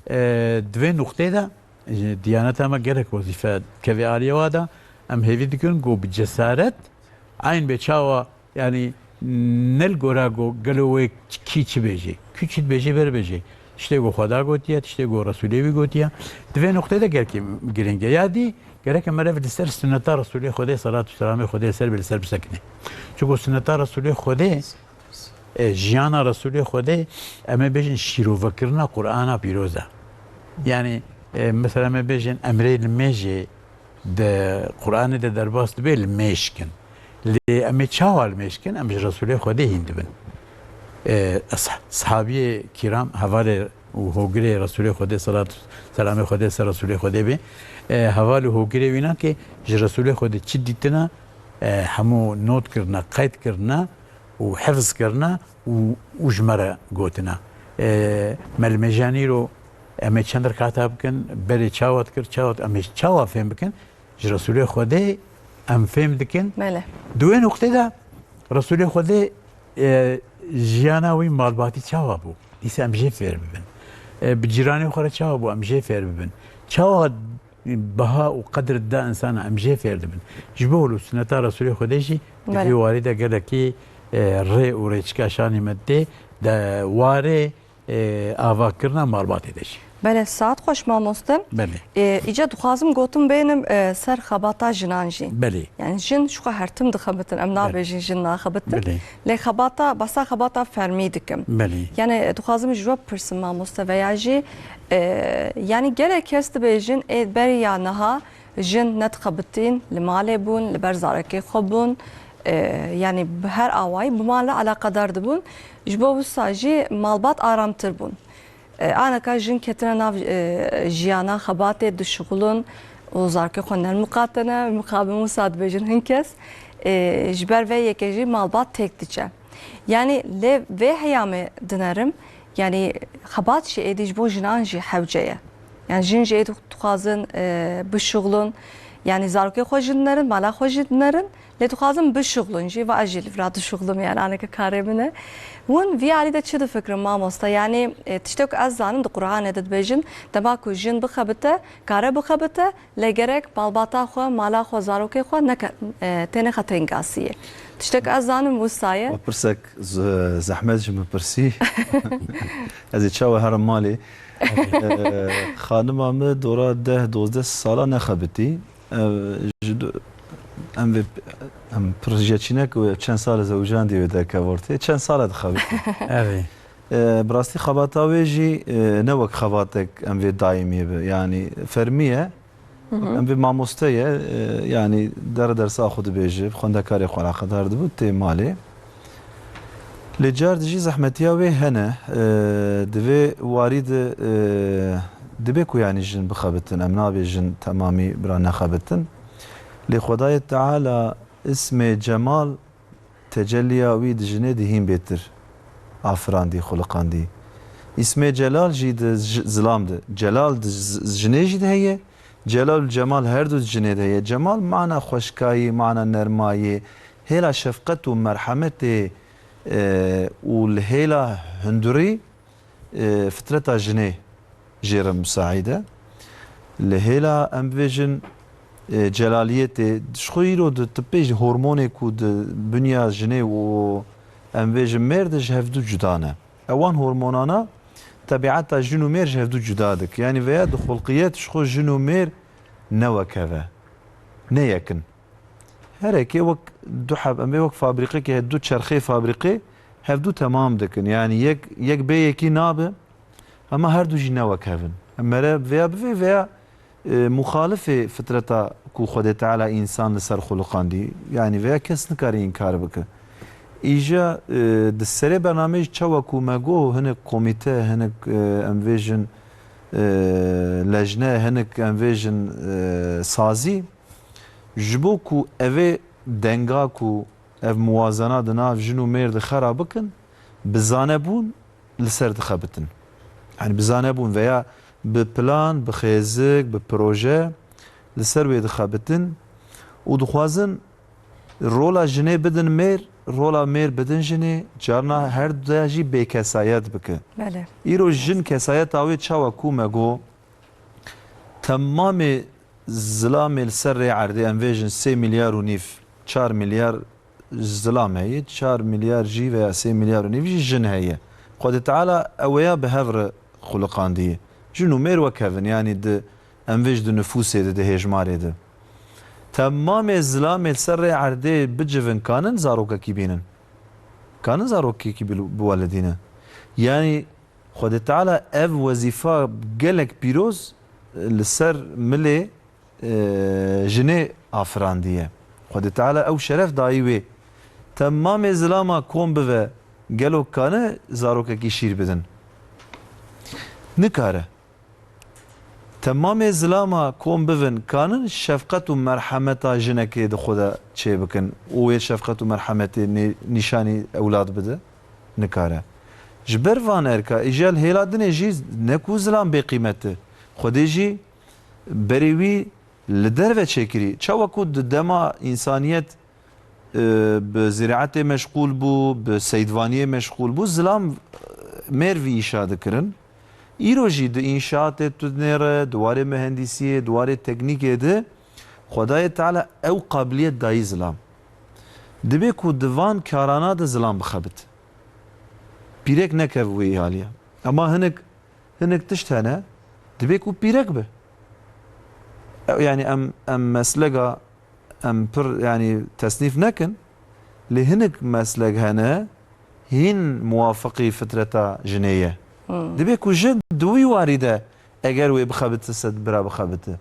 e, di vê nuqtê de Ji Diyaneta me gelek wezîfe kevê aliyê wa de, em hêvî dikin ku bi cesaret, eyn bê çawa, yanî ne li gora ku gelo wê kî çi bêjê, kî çi dibêjê ber bêjê. Tiştê ku Xweda gotiye, tiştê ku Resûlê wî gotiye. Di vê nuqtê de gelkî girîng e. Ya dî gereke meriv li ser sunneta Resûlê Xwedê, selat û selamê Xwedê li ser bê, li ser bisekine. Çunku sunneta Resûlê Xwedê E, jiyana Resûlê Xwedê, em ê bêjin şîrovekirina Qur'ana pîroz e. Yanî, e, mesela em ê bêjin emrê limêjê di Qur'anê de derbas dibe limêj kin. Lê em ê çawa limêj kin? Em ji Resûlê Xwedê hîn dibin. E, es-, sahabiyê kiram, hevalê û hogirê Resûlê Xwedê, selat û selamê Xwedê ser Resûlê Xwedê bê, e, heval û hogirê wîna ki ji Resûlê Xwedê çi dîtina, e, hemû not kirine, qeyd kirine, û hifz kirine û, û ji me re gotine. E, me li mêjanî ro em ê çend rekata bikin, berê çawa dikir, çawa, em ê çawa fêm bikin? Ji Resûlê Xwedê em fêm dikin. Belê. Di wê nuqtê de Resûlê Xwedê, e, jiyana wî malbatî çawa bû? Dîsa em jê fêr bibin. E, bi cîranê xwe re çawa bû? Em jê fêr bibin. Çawa biha û qedir dida însana, em jê fêr dibin. Ji bo hol û suneta Resûlê Xwedê jî di Belê. Vî warî de gelekî, e, rê û rêçika şanî me tê de warê, e, avakirina malbatê de jî. Belê, saet xweş mamoste. Belê. E, îca dixwazim gotin bênim, e, ser xebata jinan jî. Belê. Yani jin ji xwe her tim dixebitin, em Belê. Nabêjin jin naxebitin. Belê. Lê xebata, basa xebata fermî dikim. Belê. Yani dixwazim ji we bipirsim mamoste veya jî, e, yani gelek kes dibêjin ê beriya niha jin nedixebitîn, li malê bûn, li ber zarokê xwe bûn, e, yani bi her awayî bi mal re eleqedar dibûn. Ji bo wisa jî malbat aramtir bûn. E, aneka jin ketine nav, e, jiyana xebatê dişixulin û zarokê xwe nerm miqatene, mixabin wisa dibêjin hin kes, e, ji ber vê yekê jî malbat têk diçe. Yani lê vê heyamê dinerim, yani xebat jî êdî ji bo jinan jî hewce ye. Yani jin jî êdî dixwazin, e, bişuxulin, yani zarokê xwe jî dinerin, mala xwe jî dinerin, lê dixwazin bişuxulin jî, va ez jî li vira dişuxulim, yani aneke karê min e. Hûn vî alî de çi difikirin mamoste? Yani, e, tiştek ku ez zanim di Qur'anê de dibêjin, dema ku jin bixebite, kare bixebite, lê gerek malbata xwe, mala xwe, zarokê xwe neke, e, têne xetengasiyê. Tiştek ez zanim wisa ye. We pirsek z-, zehmet ji min pirsî. Ez ê çawa herim malê? E, xanima min dora deh dozdeh sala nexebitî. E, ji do-, em vê, em pir rica çî neke wê çend sal e zewicandî wê derkeve ortê. Çend sal e dixebitî? Evet. E, bi rastî xebata wê jî, e, ne wek xebatek em vê daîmiyê bi. Yanî fermî ye. Hı hı. Em vê mamoste ye. E, yanî der dersa xwe dibêje, bi xwendekarê xwe eleqedar dibû, tê malê. Lê car dijî zehmetiya wê hene. E, di vê warî de, e, dibe ku yanî jin bixebitin. Em nabê jin temamî bira nexebitin. Lê Xwedayê Teala ismê Cemal tecelliya wî di jinê de hîn bêtir afirandî, xuliqandî. Îsmê Celal jî di j-, zilam de. Celal di z-, jinê jî de heye. Celal û Cemal her du di jinê de heye. Cemal mana xweşkayî, mana nermayê, hêla şefqet û merhemetê, e, û li hêla hundurî, e, fitreta jinê jê re musaîd e. Li hêla em bibêjin, e, celaliyetê, ji xwe îro di tibê jî hormonê ku di binya jinê û em bêjin mêr de ji hevdu cuda ne. Ewan hormonana tebiata jin û mêr ji hevdu cuda dike. Yanî veya di xulqiyet ji xwe jin û mêr ne wek hev e. Ne yek in. Her yekê wek du heb, em ê wek fabrîqekê, du çerxê fabrîqê hevdu temam dikin. Yanî yek, yek bê yekî nabe, hema her du jî ne wek hev in. Em mere vêya bivê vêya, e, muxalifê fitreta ku Xwedê Teala însan li ser xuliqandî. Yanî vêya kes nikare înkar bike. Îja, e, di serê bernameyê jî çawa ku me got, hinek komîte, hinek, e, em vêjin, e, lejne, hinek em vêjin, e, sazî, ji bo ku evê denga ku ev muwazena di nav jin û mêr de xera bikin, bi zanebûn li ser dixebitin. Yanî bi zanebûn veya bi plan, bi xêzik, bi proje li ser wê dixebitin û dixwazin rola jinê bidin mêr, rola mêr bidin jinê, carna her duya jî bêkesayet bike. Belê. Îro jin kesayeta wê çawa ku me got, temamê zilamê li ser rê erdê, em vêjin sê milyar û nîv, çar milyar zilam heye, çar milyar jî veya sê milyar û nîv jî jin heye. Xwedê Teala eweya bi hev re xuliqandiye. Jin û mêr wek hev in, yanî di, em vêj di nifûsê de, di hêjmarê de. Temamê zilamê li ser rê erdê bicivin, kanin zarokekî bînin. Kanin zarokekî bi-, biwelidîne. Yanî Xwedê Teala ev wezîfa gelek pîroz, e, li ser milê, e, jinê afirandiye. Xwedê Teala ew şeref dayî wê. Temamê zilama kom bive, gelo kane zarokekî şîr bidin? Nikare. Temamê zilama kom bivin, kanin şefqet û merhemeta jinekê di xwe de çêbikin û wê şefqet û merhemetê nê-, nîşanî ewlad bide? Nikare. Ji ber van erka, îja li hêla dinê jî ne ku zilam bêqîmet e. Xwedê jî berê wî li derve çêkirî. Çawa ku di dema însaniyet, e, bi ziraetê meşxûl bû, bi seydvaniyê meşxûl bû, zilam, e, mêr vî îşa dikirin. Îro jî di înşaatê tunê re, di warê mihendîsiyê, di warê teknîkê de Xwedayê Teala ew qabiliyet dayî zilam. Dibe ku di van karana de zilam bixebit. Pîrek nekev wê îhaliya. Ema hinek, hinek tişt hene, dibe ku pîrek be. Ew, yanî em, em meslega, em pir, yanî tesnîf nekin, lê hinek mesleg hene, hîn muwafiqî fitreta jinê ye. Hmm. Dibe ku jin di wî warî de eger wê bixebite, se bira bixebite.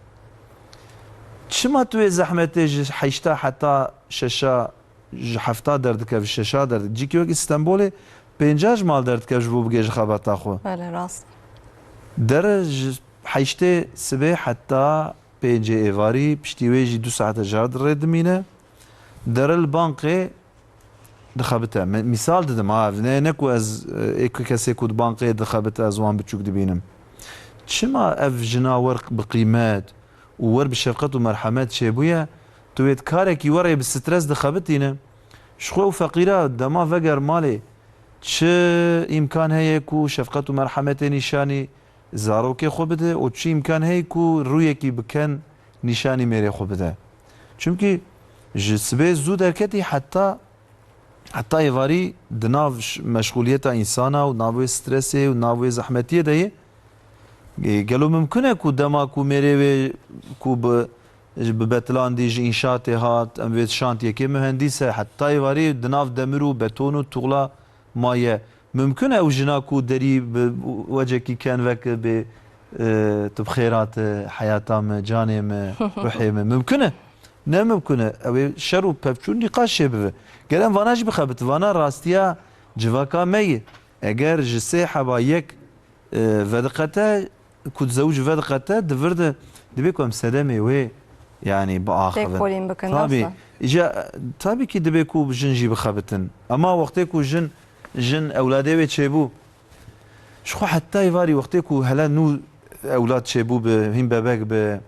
Çima tu wê zehmetê ji heşta heta şeşa, ji hefta derdikeve, ji şeşa derdikeve? Cîkî wek Stenbolê pênca ji mal derdikeve ji bo bigê ji xebata xwe. Belê, rast. Dere ji heştê sibê heta pêncê êvarî, piştî wê jî du saete jar di rê dimîne. Dere li banqê dixebite. Me-, mîsal didim, ha, ev ne, ne ku ez, e, ê ku kesê ku di banqê dixebite, ez wan biçûk dibînim. Çima ev jina wer bi qîmet û wer bi şefqet û merhemet çêbûye, tu wê di karekî werê bi stres dixebitîne? Ji xwe û feqîra dema veger malê, çi îmkan heye ku şefqet û merhemetê nîşanî zarokê xwe bide û çi îmkan heye ku rûyekî bi ken nîşanî mêrê xwe bide. Çimkî ji sibê zû derketî heta, heta êvarî di nav ş-, meşxûliyeta însana û nav wê stresê û nav wê zehmetiyê de ye. E, gelo mimkun e ku dema ku mêrê wê ku bi, bi betilandî ji înşaatê hat, em vê şantiyekê mühendîs e, heta êvarî di nav demir û beton û tuğla maye. Mimkun e ew jina ku derî bi wecekî ken veke bê, e, tu bi xêr hate heyata me, canê me, ruhê me. Mimkun e. Ne mimkun e. Ew ê şer û pevçûn nîqaş çê bibe. Ger em vana jî bixebitin, vana rastiya civaka me ye. Eger ji sê heba yek, e, vediqete, ku di zewicî vediqete, di vir de dibê ku em sedemê wê, yanî biaxivin. Têkolîn bikin, Tabî, nasıl? Îca, tabî kî dibê ku jin jî bixebitin. Ema wextê ku jin, jin ewladê wê çêbû, ji xwe heta êvarî wextê ku hele nû ewlad çêbû bi, hîn bebek bi,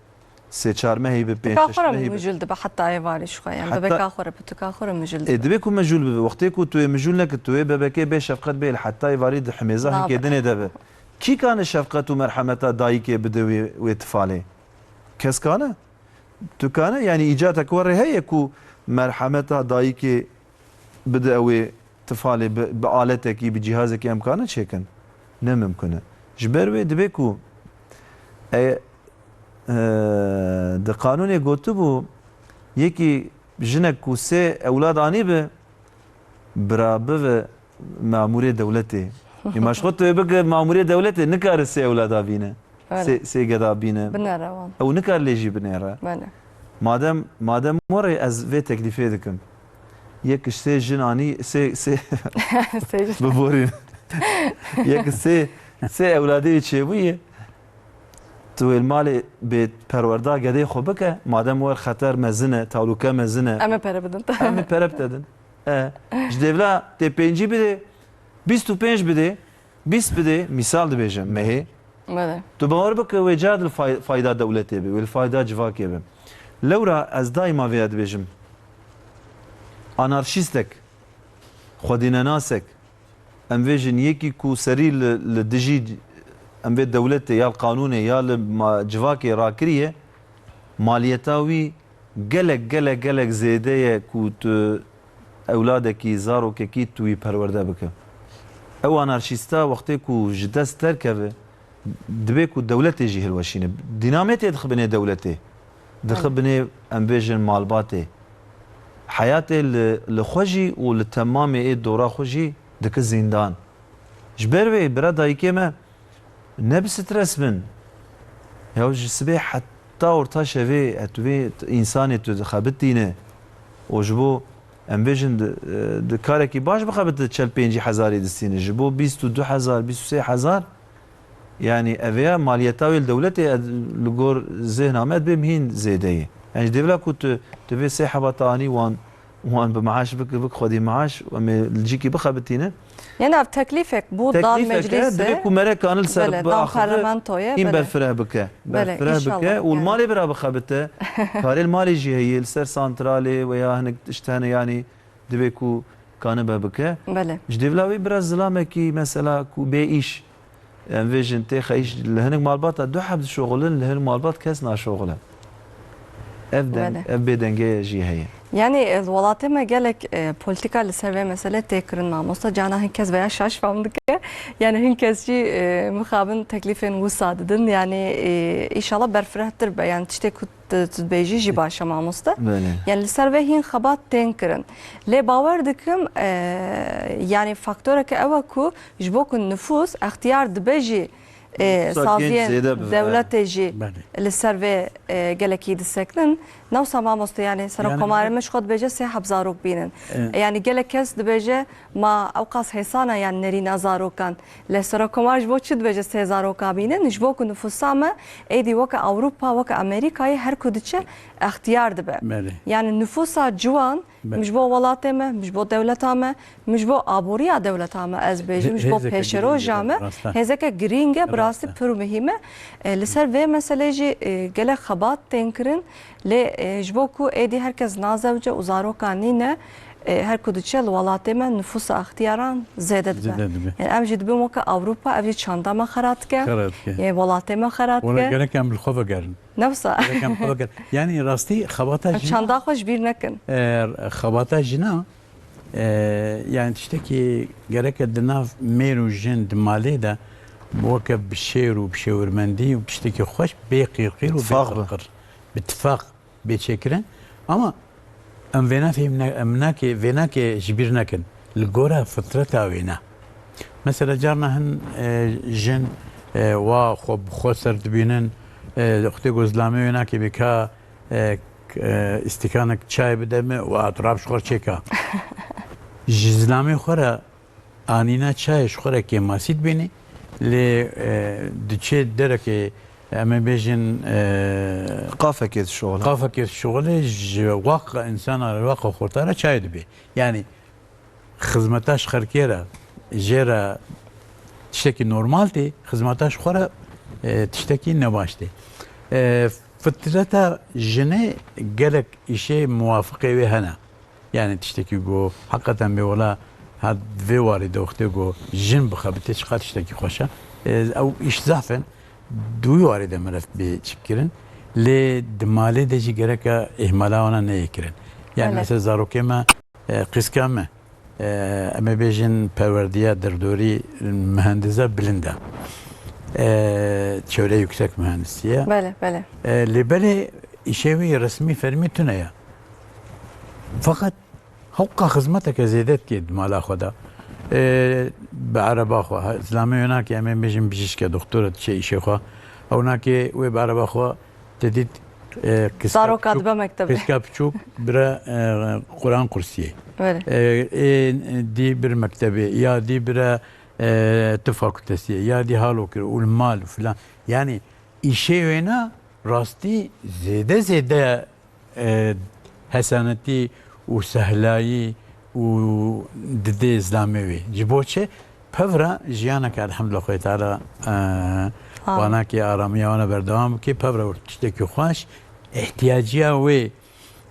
sê çar mehî bi, pênc Tika şeş xwe re mehî bi. Mijûl dibe heta êvarî ji xwe, yani Heta bebeka xwe re, pitika xwe re mijûl Ê, dibe. Dibê ku mijûl bibe. Wextê ku tu yê mijûl nekir, tu yê bebekê bê şefqet bê, li heta êvarî di himêza Nabe. Hinkê dinê de be. Kî kane şefqet û merhemeta dayikê bide wê, wê tifalê? Kes kane? Tu kane? Yani îcatek we rê heye ku merhemeta dayikê bide ew ê tifalê bi, bi aletekî, bi cîhazekî em kane çêkin? Ne mimkun e. Ji ber wê dibê ku e, e, di qanûnê gotibû, yekî jinek ku sê ewlad anî bi, bira bive mamûrê dewletê. Îma ji xwe tu ê bike mamûrê dewletê, nikare sê ewlada bîne. Öyle. Sê, sê geda bîne. Binêre wan. Ew nikare lê jî binêre. Bele. Madem, madem were ez vê teklîfê dikim. Yek ji sê jin anî, sê, sê Sê jin. Biborîn. Yek sê, sê ewladê wî çêbûye. Tu wê li malê bê perwerda gedê xwe bike, madem wer xeter mezin e, talûke mezin e. Em ê pere bidin. Em ê pere bidin. E, ji dêvla tê pêncî bidê, bîst û pênc bidê, bîst bidê, mîsal dibêjim, mehê. Bele. Tu bawer bike wê car li fay-, fayda dewletê be, wê li fayda civakê be. Lewra ez daîma vêya dibêjim. Anarşîstek, xwedînenasek, em vêjin yekî ku serî li, li dijî, em vê dewletê ya li qanûnê ya li ma-, civakê rakiriye, maliyeta wî gelek, gelek, gelek zêde ye ku tu ewladekî, zarokekî tu wî perwerde bike. Ew anarşîsta wextê ku ji dest derkeve, dibê ku dewletê jî hilweşîne. Dînametê dixe binê dewletê. Dixe Hı. binê, em bêjin, malbatê. Heyatê li, li xwe jî û li temamê ê dora xwe jî dike zîndan. Ji ber wê bira dayikê me ne bi stres bin. Ya ji sibê heta orta şevê, et vê t-, însanê tu dixebitîne û ji bo, em bêjin, di, di karekî baş bixebite çel pêncî hezarî distîne. Ji bo bîst û du hezar, bîst û sê hezar, yanî ev ya maliyeta wê li dewletê, ed, li gor zêhna me dibê mihîn zêde ye. Yani ji dêvla ku tu, tu vê sê hebata anî wan, wan bi maaş bik-, bik xwedî maaş, em ê li cîkî bixebitîne. Yani ev teklîfek bû, dan Teklîfek e, meclîsê. Dibê ku mere kanil ser Bele, dan biaxive, parlamentoyê, hîn bele. berfireh bike. Bele, Berfireh înşallah, bike û li yani. malê bira bixebite. Karê li malê jî heye, li ser santralê veya hinek tişt hene, yani dibê ku kanibe bike. Bele. Ji dêvla wê bira zilamekî mesela ku bê îş, em vêjin tê xeyîş, li hinek malbata du heb dişoxilin, li hinek malbat kes naşoxile. Ev deng, Bele. ev bêdengeye jî heye. Yani, e, li welatê me gelek, e, polîtîka li ser vê meselê tê kirin, mamosta. Cana hin kes veya şaş fam dike. Yani hin kes jî, e, mixabin teklîfên wisa didin. Yani, e, înşallah berfirehtir be. Yani tiştê ku tu, tu dibêjî jî baş e, mamoste. Belê. Yani li ser vê hîn xebat tên kirin. Lê bawer dikim, e, yani faktoreke ew e ku ji bo ku nifûs extiyar dibe jî, e, Nifûsa genç saziyên zêde bibe, dewletê jî Belê. li ser vê, e, gelekî disekinin. Newsa mamoste, yani Yani Serokkomarê me ji xwe dibêje sê heb zarok bînin. E. Yani gelek kes dibêje ma ewqas hêsan e, yani nerîna zarokan. Lê Serokkomar ji bo çi dibêje sê zaroka bînin? Ji bo ku nifûsa me êdî weke Ewropa, weke Amerîkayê her ku diçe extiyar dibe. Belê. Yani nifûsa ciwan Belê. min ji bo welatê me, min ji bo dewleta me, min ji bo aboriya dewleta me, ez bêjim, Hê-, ji bo hêzeke pêşeroja girîng e, me, rast e. hêzeke girîng e, bi Rast rastî e. pir muhîm e. E, li ser vê meselê jî, e, gelek xebat tên kirin. Lê, e, ji bo ku êdî her kes nazewce û zaroka nîne, e, her ku diçe li welatê me nifûsa extiyaran zêde dibe. Zêde dibe. Yani em jî dibin weke Ewropa, ev jî çanda me xera dike. Xera dike. Yê welatê me xera Wala dike. gerek em li xwe vegerin. Ne wisa? Gerek em xwe vegerin. Yani rastî xebata Em jina çanda xwe ji bîr nekin. E, xebata jina, e, yani tiştekî gereke di nav mêr û jin di malê de weke bi şêr û bi şêwirmendî û tiştekî xweş bê qîrqîr û bê Tifaq be. qirqir. Bi tifaq bê çêkirin. Ama em vêna fêm ne-, em nake, vê nake ji bîr nekin. Li gora fitreta wê ne. Mesela carna hin, e, jin, e, wa xwe bi xwe ser dibînin, e, wextê ku zilamê wê nake bê ka, e, k-, e, îstîkanek çayê bide min û hat rab ji xwe çêka. Ji zilamê xwe re anîna çayê ji xwe re kêmasî dibînî, lê, e, diçê derekê, em ê bêjin, e, Qafekê dişuxile. Qafekê dişuxile, ji waqa însana re, waqa xorta re çayê dibê. Yanî, xizmeta ji xelkê re, jê re tiştekî normal tê, xizmeta ji xwe re, e, tiştekî nebaş tê. E, fitreta jinê gelek îşê muwafiqê wê hene. Yani tiştekî ku heqeten bê wela ha vê warî de wextê ku jin bixebitê çiqas tiştekî xweş e. E, ew îş zehf in. Di wî warî de meriv bê çi bikirin. Lê di malê de jî gereke îhmala wana neyê kirin. Yani Belê. mesela zarokê me, e, qîska me, e, em ê bêjin perwerdiya derdorî mihendiza bilind e. E, çewre yüksek mühendisiye. Belê, belê. E, lê belê îşê wî resmî fermî tune ye. Feqet hewqa xizmeteke zêde dike di mala xwe de. E, bi ereba xwe, ha, zilamê wê nake, em ê bêjin bijîşke, doktor e, diçe îşê xwe. Ew nake wê bi ereba xwe te dît, e, qîska Zaroka piçûk, dibe mektebê. qîska piçûk bire, e, Quran kursiyê. Belê. E, ê dî bir mektebê, ya dî bire, e, tib fakültesiyê, ya dî halo kir û li mal û filan. Yani îşê wêna rastî zêde zêde, e, hesenetî û sehlayî û didê zilamê wê. Ji bo çi? Pevra jiyaneke elhamdulillah Xwedê Teala, e, Amin. wanakê aramiya wana berdewam bike, pevra tiştekî xweş, ihtiyaciya wê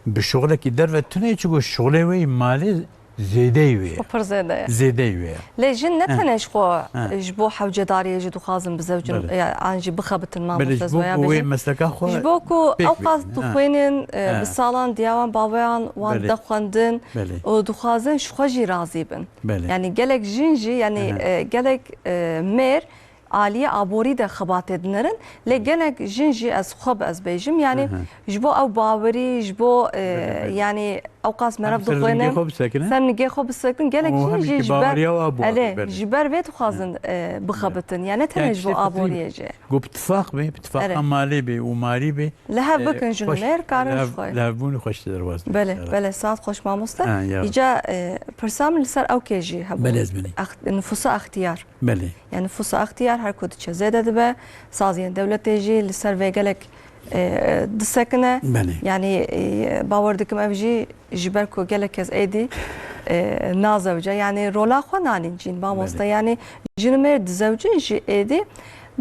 bi şuxulekî derve tune, çiku şuxulê wê yî malê zêdeyî wê ye. Û pir zêde ye. Zêdeyî wê ye. Lê jin ne He. tenê ji xwe, He. ji bo hewcedariyê jî dixwazin bizewcin, Belê. ya, an jî bixebitin Belê, mamoste ji bo Zoya ku wê bêjin. mesleka xwe Ji bo ku pêk ew qas bînin. He. dixwînin, e, He. bi salan diya wan baweyan wan Belê. dide xwendin Belê. û dixwazin ji xwe jî razî bin. Belê. Yani gelek jin jî, yani, Ehe. e, gelek, e, mêr aliyê aborî de xebatê dinerin. Lê gelek jin jî ez xwe bi ez bêjim, yani Aha. ji bo ew bawerî, ji bo, e, Belê, belê. yani ew qas meriv Em ser nigê dixwînin, xwe bisekinin. ser nigê xwe bisekinin, gelek Û jin hem jî ki ji ber, baweriya wa bû, elê, belê. ji ber vê dixwazin, e, bixebitin. Yani ne tenê Yanî ji bo tiştê aboriyê jî. Ku bi tifaq be, bi tifaqa Erê. malê be û marî be, Li hev e, bikin jin û xweş, mêr karin li hev, ji xwe. li hevbûnî xweş derbas dibe. Belê, belê, saet xweş mamoste. Ha, ya. Îca, e, pirsa min li ser ewkê jî hebû. Belê, ez binî. Ex-, nifûsa extiyar. Belê. Yani nifûsa extiyar her ku diçe zêde dibe, saziyên dewletê jî li ser vê gelek, e, disekine. Belê. Yani, e, bawer dikim ev jî ji ber ku gelek kes êdî, e, nazewce. Yani rola xwe nanîn cîn, mamoste. Belê. Yani jin û mêr dizewcin jî êdî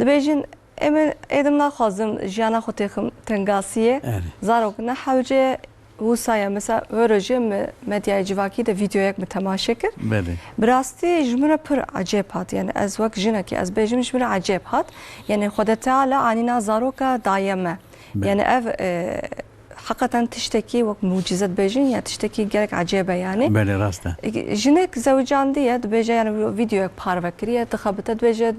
dibêjin, ê min êdim naxwazim jiyana xwe têxim tengasiyê. Erê. Zarok ne hewce Wisa ye, mesela, wê rojê min medyaya civakî de vîdeoyek min temaşe kir. Belê. Bi rastî ji min re pir ecêb hat. Yani ez wek jinekî ez bêjim, ji min re ecêb hat. Yani Xwedê Teala anîna zaroka daye me. Belê. Yani ev, e, heqeten tiştekî wek mucîze dibêjin ya tiştekî gelek ecêb e yani. Belê, rast e. E, jinek zewicandiye, dibêje yani vîdeoyek parve kiriye, dixebite, dibêje,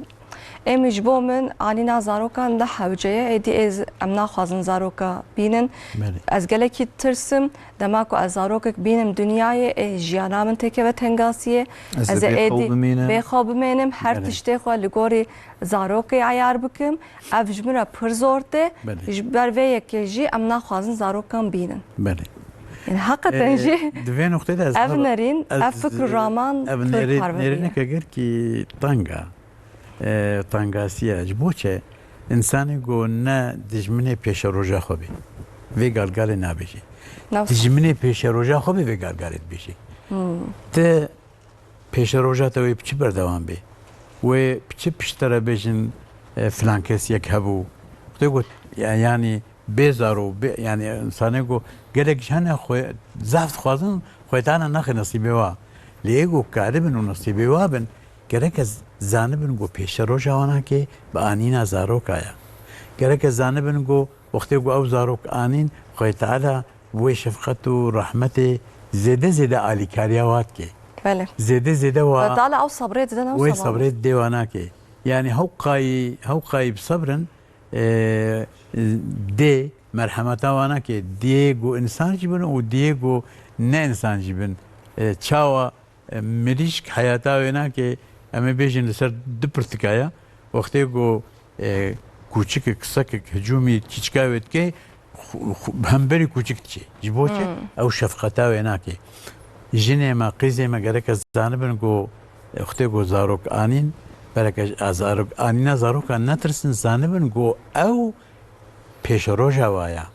Ê min ji bo min anîna zarokan ne hewce ye. Êdî ê z-, em naxwazin zaroka bînin. Belê. Ez gelekî ditirsim. Dema ku ez zarokek bînim dinyayê, ê jiyana min têkeve tengasiyê. Ez Ez ê ê bê xew êdî bimînim. bê xew bimênim. Her Belê. tiştê xwe li gorî zarokê eyar bikim. Ev ji min re pir zor tê. Belê. Ji ber vê yekê jî em naxwazin zarokan bînin. Belê. Yani heqeten Ee, jî di vê noqtê de ez ev heba-, nerîn, ez, ev fikr û raman ev pir nerî-, parve bûye. Nerîneke gelkî teng e. E, tengasiya ji bo çi? Însanê ku ne dijminê pêşeroja xwe bê, vê galgalê nabêjê. Nasıl? Dijminê pêşeroja xwe bê, vê galgalê dibêjê. Hmm. Ti pêşeroja te wê bi çi berdewam bê? Wê bi çi pişt te re bêjin, e, filan kes yek hebû? Xwedê got, ya-, yanî bê zaro, bê, yanî însanê ku gelek ji hene xwe zaf dixwazin, xwe tane naxê nesîbê wa. Lê ê ku karibin û nesîbê wa bin, gerek ez zanibin ku pêşeroja wana kê bi anîna zaroka ye. Gerek ez zanibin ku wextê ku ew zarok anîn, Xwedê Teala wê şefqet û rehmetê zêde zêde alîkariya wa dike. Belê. Zêde zêde wa Xwedê Teala ew sebrê dide, ne wê wisa sebrê dide wana kê. Yanî hewqayî, hewqayî bi sebrin, e, dê merhemeta wana kê, diyê ku însan jî bin û diyê ku ne însan jî bin, e, çawa, e, mirîşk heyata wê nake, Em ê bêjin li ser du pirtika ye. Wextê ku, e, kûçikek, sekek hicûmî çîçika wê dike, xu-, xu-, hemberî kûçik diçe. Ji bo çi? Hmm. Ew şefqeta wê nake. Jinê me, qîzê me gerek ez zanibin ku, e, wextê ku zarok anîn, berek ez, a zarok anîna zarokan netirsin, zanibin ku ew pêşeroja wa ya,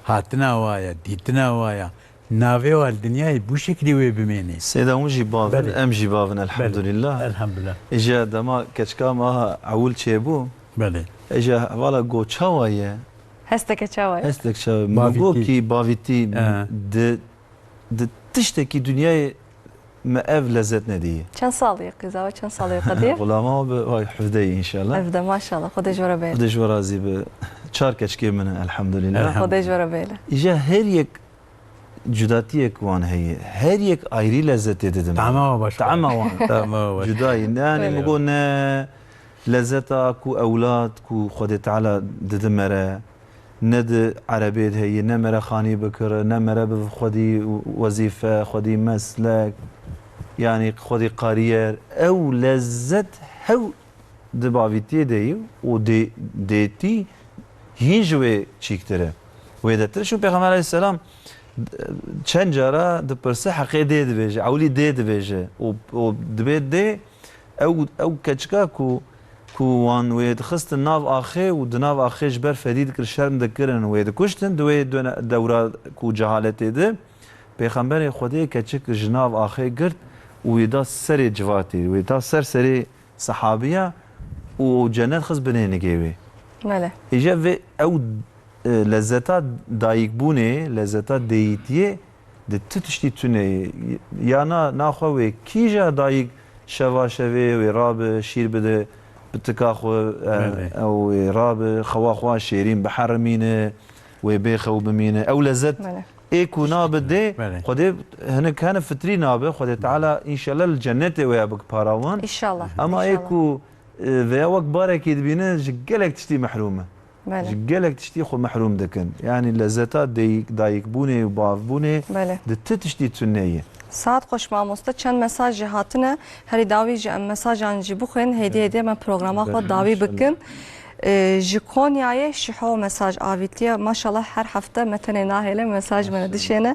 hatina wa ya, dîtina wa ya, navê wa li dinyayê bû şeklî wê bimênê. Sêda hûn jî bav in, Belê. em jî bav in, Belê. elhamdulillah. Elhamdulillah. Îja dema keçika me ha ewil çêbû, Belê. îja hevala go çawa ye? Hesteke çawa ye? Hestek çawa ye? Bavîtî. Min go kî bavîtî He. di, di tiştekî dinyayê me ev lezet nedî. Çend salî ye qîza we? Çend salî ye qedî? Xulama bi, vay, hevdeyî înşallah. Hevde, maşallah. Xwedê ji we re bê. Xwedê ji we razî bi. Çar keçikê min in, elhamdulillah. Elhamdulillah. Xwedê ji we re bêle. Îja her yek cudatiyek wan heye. Her yek ayrî lezzetê didin. Tama wa başka. Tama wan. Tama wa başka. Cuda ye. Yani Öyle. Min got ne lezzeta ku ewlad ku Xwedê Teala didi me re, ne di erebê de heye, ne mere xanî bikire, ne mere bi xwedî wezîfe, xwedî meslek, yanî xwedî kariyer. Ew lezzet hew di bavîtiyê de ye û dê-, dêtî hîn ji wê çîktir e. Wê de tir çû Pêxember aleyhisselam çend cara dipirse heqê dê dibêje, ewlî dê dibêje û, û dibê dê ew, ew keçika ku, ku wan wê dixistin nav axê û di nav axê ji ber fedî dikir, şerm dikirin, wê dikuştin, di wê döne-, dewra ku cehaletê de Pêxemberê Xwedê keçik ji nav axê girt û wê da serê civatê, wê da ser serê sehabiya û cenet xist binê nigê wê. Belê. Îje vê ew, e, lezzeta dayikbûnê, lezzeta deyîtiyê di tu tiştî tune ye. Ya na, naxwe wê kîja dayik şeva şevê wê rabe, şîr bide pitika xwe, e, Belê. ew wê rabe, xewa xwe şêrîn biherimîne, wê bê xew bimîne. Ew lezzet Belê. ê ku nabe dê, Belê. Xwedê hinek hene fitrî nabe, Xwedê Teala înşallah li cennetê wê ya bik parawan. Înşallah. Ama ê Înşallah. ku, e, veya wek barekî dibîne, ji gelek tiştî mehrûm e. Belê. Ji gelek tiştî xwe mehrûm dikin. Yani lezzeta deyik, dayikbûnê û bavbûnê Belê. di ti tiştî tune ye. Saet xweş mamoste, çend mesaj jî hatine. Herî dawî jî em mesajan jî bixwên, hêdî hêdî me programa xwe Belê, dawî inşallah. bikin. Ee, ji Konyayê Şiho mesaj avîtiye. Maşallah her hefte me tenê nahêle mesaj me Maşallah, dişêne. maşallah.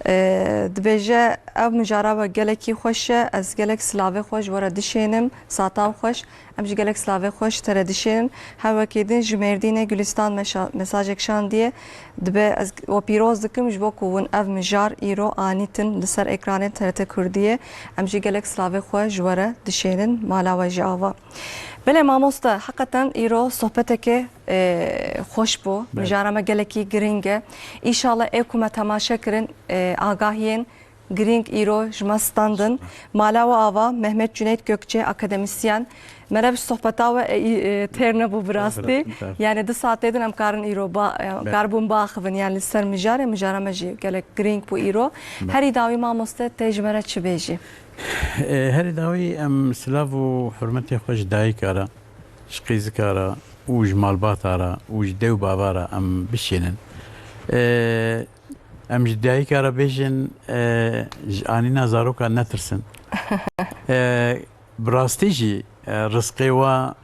Ee, dibêje, ev mijara we gelekî xweş e, ez gelek silavê xwe ji we re dişênim, sata xweş. Em jî gelek silavê xwe ji te re dişênin. Her wekî din ji Mêrdînê Gulîstan meşa-, mesajek şandiye. Dibe ez we pîroz dikim ji bo ku hûn ev mijar îro anîtin li ser ekranên T R T Kurdiyê. Em jî gelek silavê xwe ji we re dişênin. Mala we jî ava. Belê mamoste, heqeten îro sohbeteke, e, xweş bû. Belê. Mijara me gelekî giring e. Îşallah ê ku me temaşe kirin, e, agahiyên girîng îro ji me standin. Mala we ava, Mehmet Cüneyt Gökçe, akademisyen. Mere bi sohbeta we, e, e, têr nebû bi rastî. Evet, evet. Yani du saetê din em karin îro ba-, e, Evet. karibûn biaxivin, yani li ser mijarê, mijara me jî gelek girîng bû îro. Evet. Herî dawî mamoste, tê ji me re çi bêjî? E, herî dawî em silav û hurmetê xwe ji dayika re, ji qîzika re û ji malbata re û ji dê û bava re em bişînin. E, Em ji dayika re bêjin, e, ji anîna zarokan netirsin. E, bi rastî jî, e, rizqê wa,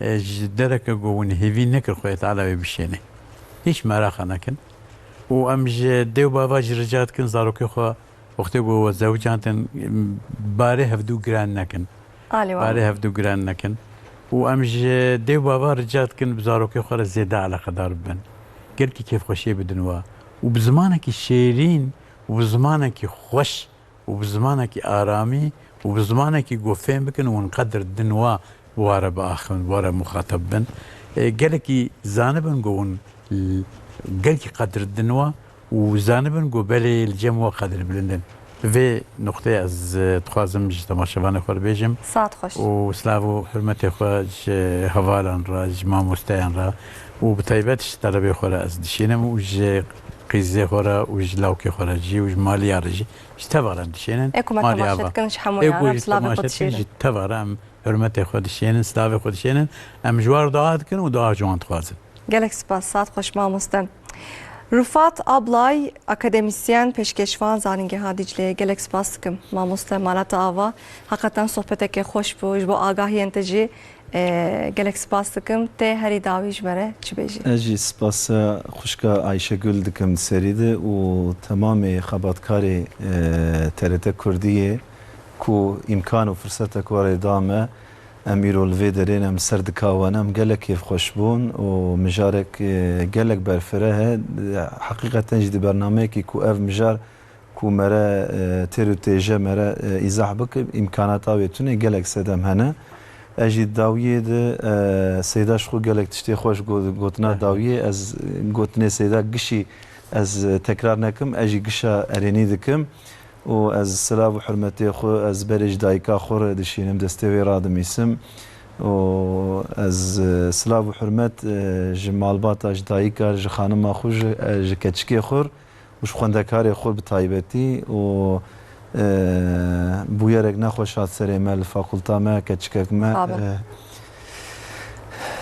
e, ji dereke ku hûn hêvî nekir Xwedê Teala wê bişêne. Hîç meraxa nekin. Û em ji dê û bava jî rica dikin zarokê xwe wextê ku we zewicandin, barê hevdû giran nekin. Alê wan. Barê hevdû giran nekin. Û em ji dê û bava rica dikin bi zarokê xwe re zêde eleqedar bibin. Gelkî kêfxweşiyê bidin wa. Û bi zimanekî şêrîn û bi zimanekî xweş û bi zimanekî aramî û bi zimanekî ku fêm bikin û hûn qedir didin wa, bi wa re biaxivin, bi wa re muxatab bin. E, gelekî zanibin ku hûn l-, gelkî qedir didin wa û zanibin ku belê li cem we qedirbilind in. Bi vê nuqteyê ez, e, dixwazim ji temaşevanê xwe re bêjim. Saet xweş. Û silav û hurmetê xwe ji hevalan re, ji mamosteyan re û bi taybet ji telebê xwe re ez dişînim û ji qîzê xwe re û ji lawkê xwe re jî û ji maliya re jî, ji teva re em dişênin. Ê ku me Malî temaşe ava. dikin ji hemûyan Ê ku re ji silavê xwe temaşe dikin dişênin. ji teva re em hurmetê xwe dişênin, silavê xwe dişênin. Em ji wan re dua dikin û dua ji wan dixwazin. Gelek spas, saet xweş mamoste. Rufat Ablay, akademisyen, pêşkêşvan Zanîngeha Dîcleyê, gelek spas dikim. Mamoste, mala te ava. Heqeten sohbeteke xweş bû. Ji bo agahiyên te jî, e, gelek spas dikim. Tê herî dawî ji me re çi bêjî? Ez jî spasa xwişka Ayşegül dikim di serî de û temamê xebatkarê, e, T R T Kurdiyê ku îmkan û firsetek were da me. Em îro li vê derê ne, em ser dika we ne, em gelek kêfxweş bûn û mijarek, e, gelek berfireh e. Heqîqeten jî di bernameyekî ku ev mijar ku me re, e, têr û têje me re, e, îzah bike, îmkanata wê tune, gelek sedem hene. Ez jî di dawiyê de, e, Seyda ji xwe gelek tiştê xweş got-, gotina dawiyê, ez gotinê Seyda gişî ez, e, tekrar nekim, ez jî gişa erênî dikim. Û ez silav û hurmetê xwe ez berê ji dayika xwe re dişînim, destê wê radimîsim. Û ez, e, silav û hurmet, e, ji malbata, ji dayika, ji xanima xwe, ji, e, ji keçikê xwe û ji xwendekarê xwe bi taybetî û, e, bûyerek nexweş hat serê me li fakulta me, keçikek me, Amin. e,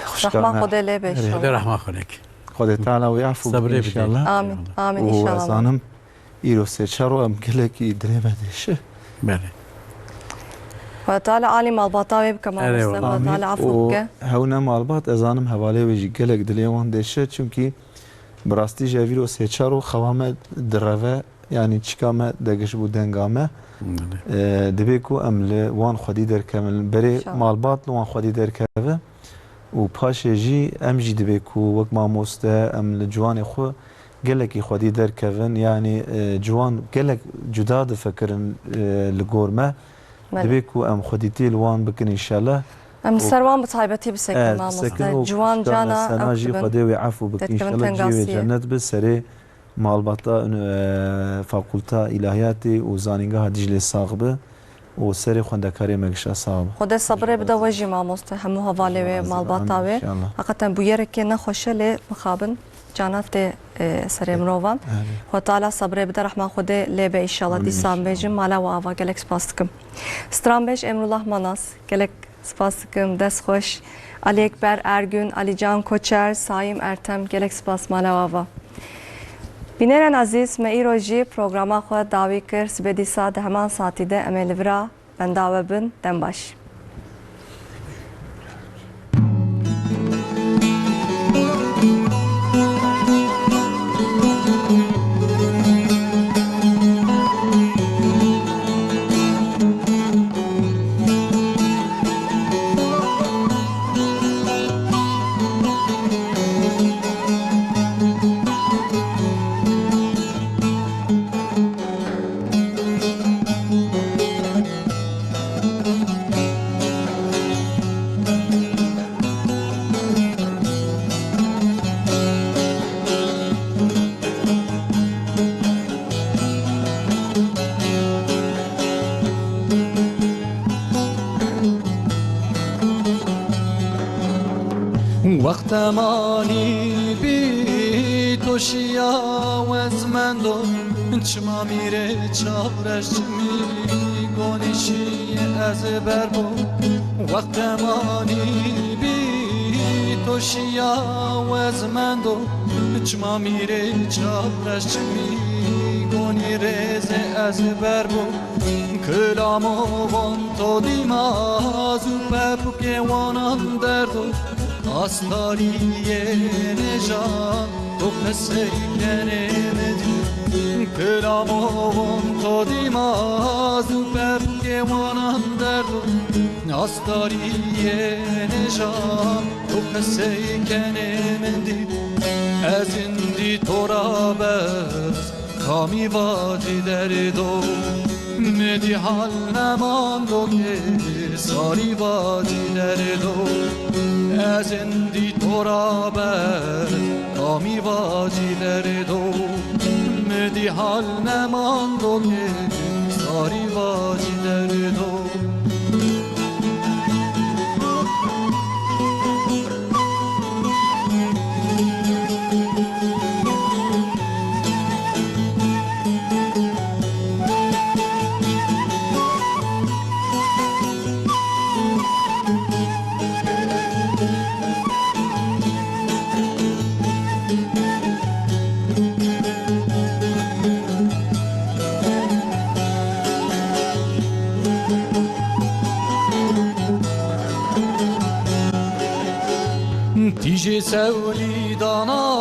xwişka Rehma me. Xwedê lê be Erê. Xwedê inşallah. Rehma xwe lek. Xwedê Teala wê efû bike Sabrê bide. inşallah. Amin. Amin Û inşallah. ez zanim, Îro sê çar ro em gelekî dilê me dêşe. Belê. Xwedê Teala alî malbata wê bike, Erê mamoste. wala. Xwedê Teala Amîn. efû Û bike. Hewne malbat, ez zanim hevalê wê jî gelek dilê wan dêşe, çimkî bi rastî jî ev îro sê çar ro xewa me direve, yanî çika me degiş bû denga me. Belê. E, divê ku em li wan xwedî derkevin. Berê İnşallah. malbat li wan xwedî derkeve. Û paşê jî em jî divê ku wek mamoste em li ciwanê xwe gelekî xwedî derkevin, yanî, e, ciwan gelek cuda difikirin, e, li gor me. Belê. Divê ku em xwedîtî li wan bikin înşellah. Em li Û ser wan bi taybetî bisekin, Evet, mamoste. bisekin û Ciwan xwişka cana me Sena ew jî dibin. Xwedê wê efû bikin Derdikevin înşellah, cihê wê tengasiyê. cennet bi serê malbata, e, Fakulta Îlahiyatê û Zanîngeha Dîclê sax bi û serê xwendekarê me gişa sax bi. Xwedê sebirê bide we jî mamoste, hemû hevalê wê, Amin, malbata amin, wê. inşallah. Heqeten bûyerekê nexweş e lê mixabin cana tê, e, serê mirovan. Amin. Xwedê Teala sebirê bide, rehma Xwedê lê be înşallah. Amin, Dîsan inşallah. bêjin, mala we ava, gelek spas dikim. Stranbêj Emrullah Manas, gelek Spas dikim, dest xweş. Alî Ekber Ergün, Alîcan Koçer, Saîm Ertem, gelek spas mala we ava. Bînerên ezîz, me îro jî programa xwe dawî kir. Sibê dîsa di heman saetî de em ê li vir a benda we bin. Dem baş. Wexte manî bî to şiya wez mendo, çima mîrê çareş çimî gonî şî ez berbo. Wexte manî bî to şiya wez mendo, çima mîrê çareş çimî gonî rêzê ez berbo. Kilamo von to dîmaz û pepûkê wanan derdo, astariyê nêja to qesey kenê min dî. Kilamo von to dîmaz û pepûkê wanan derdo, astariyê nêja to qesey kenê min dî. Ez indî to ra bes Kamî vacî derdo, mi dî hal nemando ke sarî vacî derdo. Ez indî to ra ber, kamî vacî derdo. Mi dî hal nemando ke sarî vacî derdo. Sewlî dana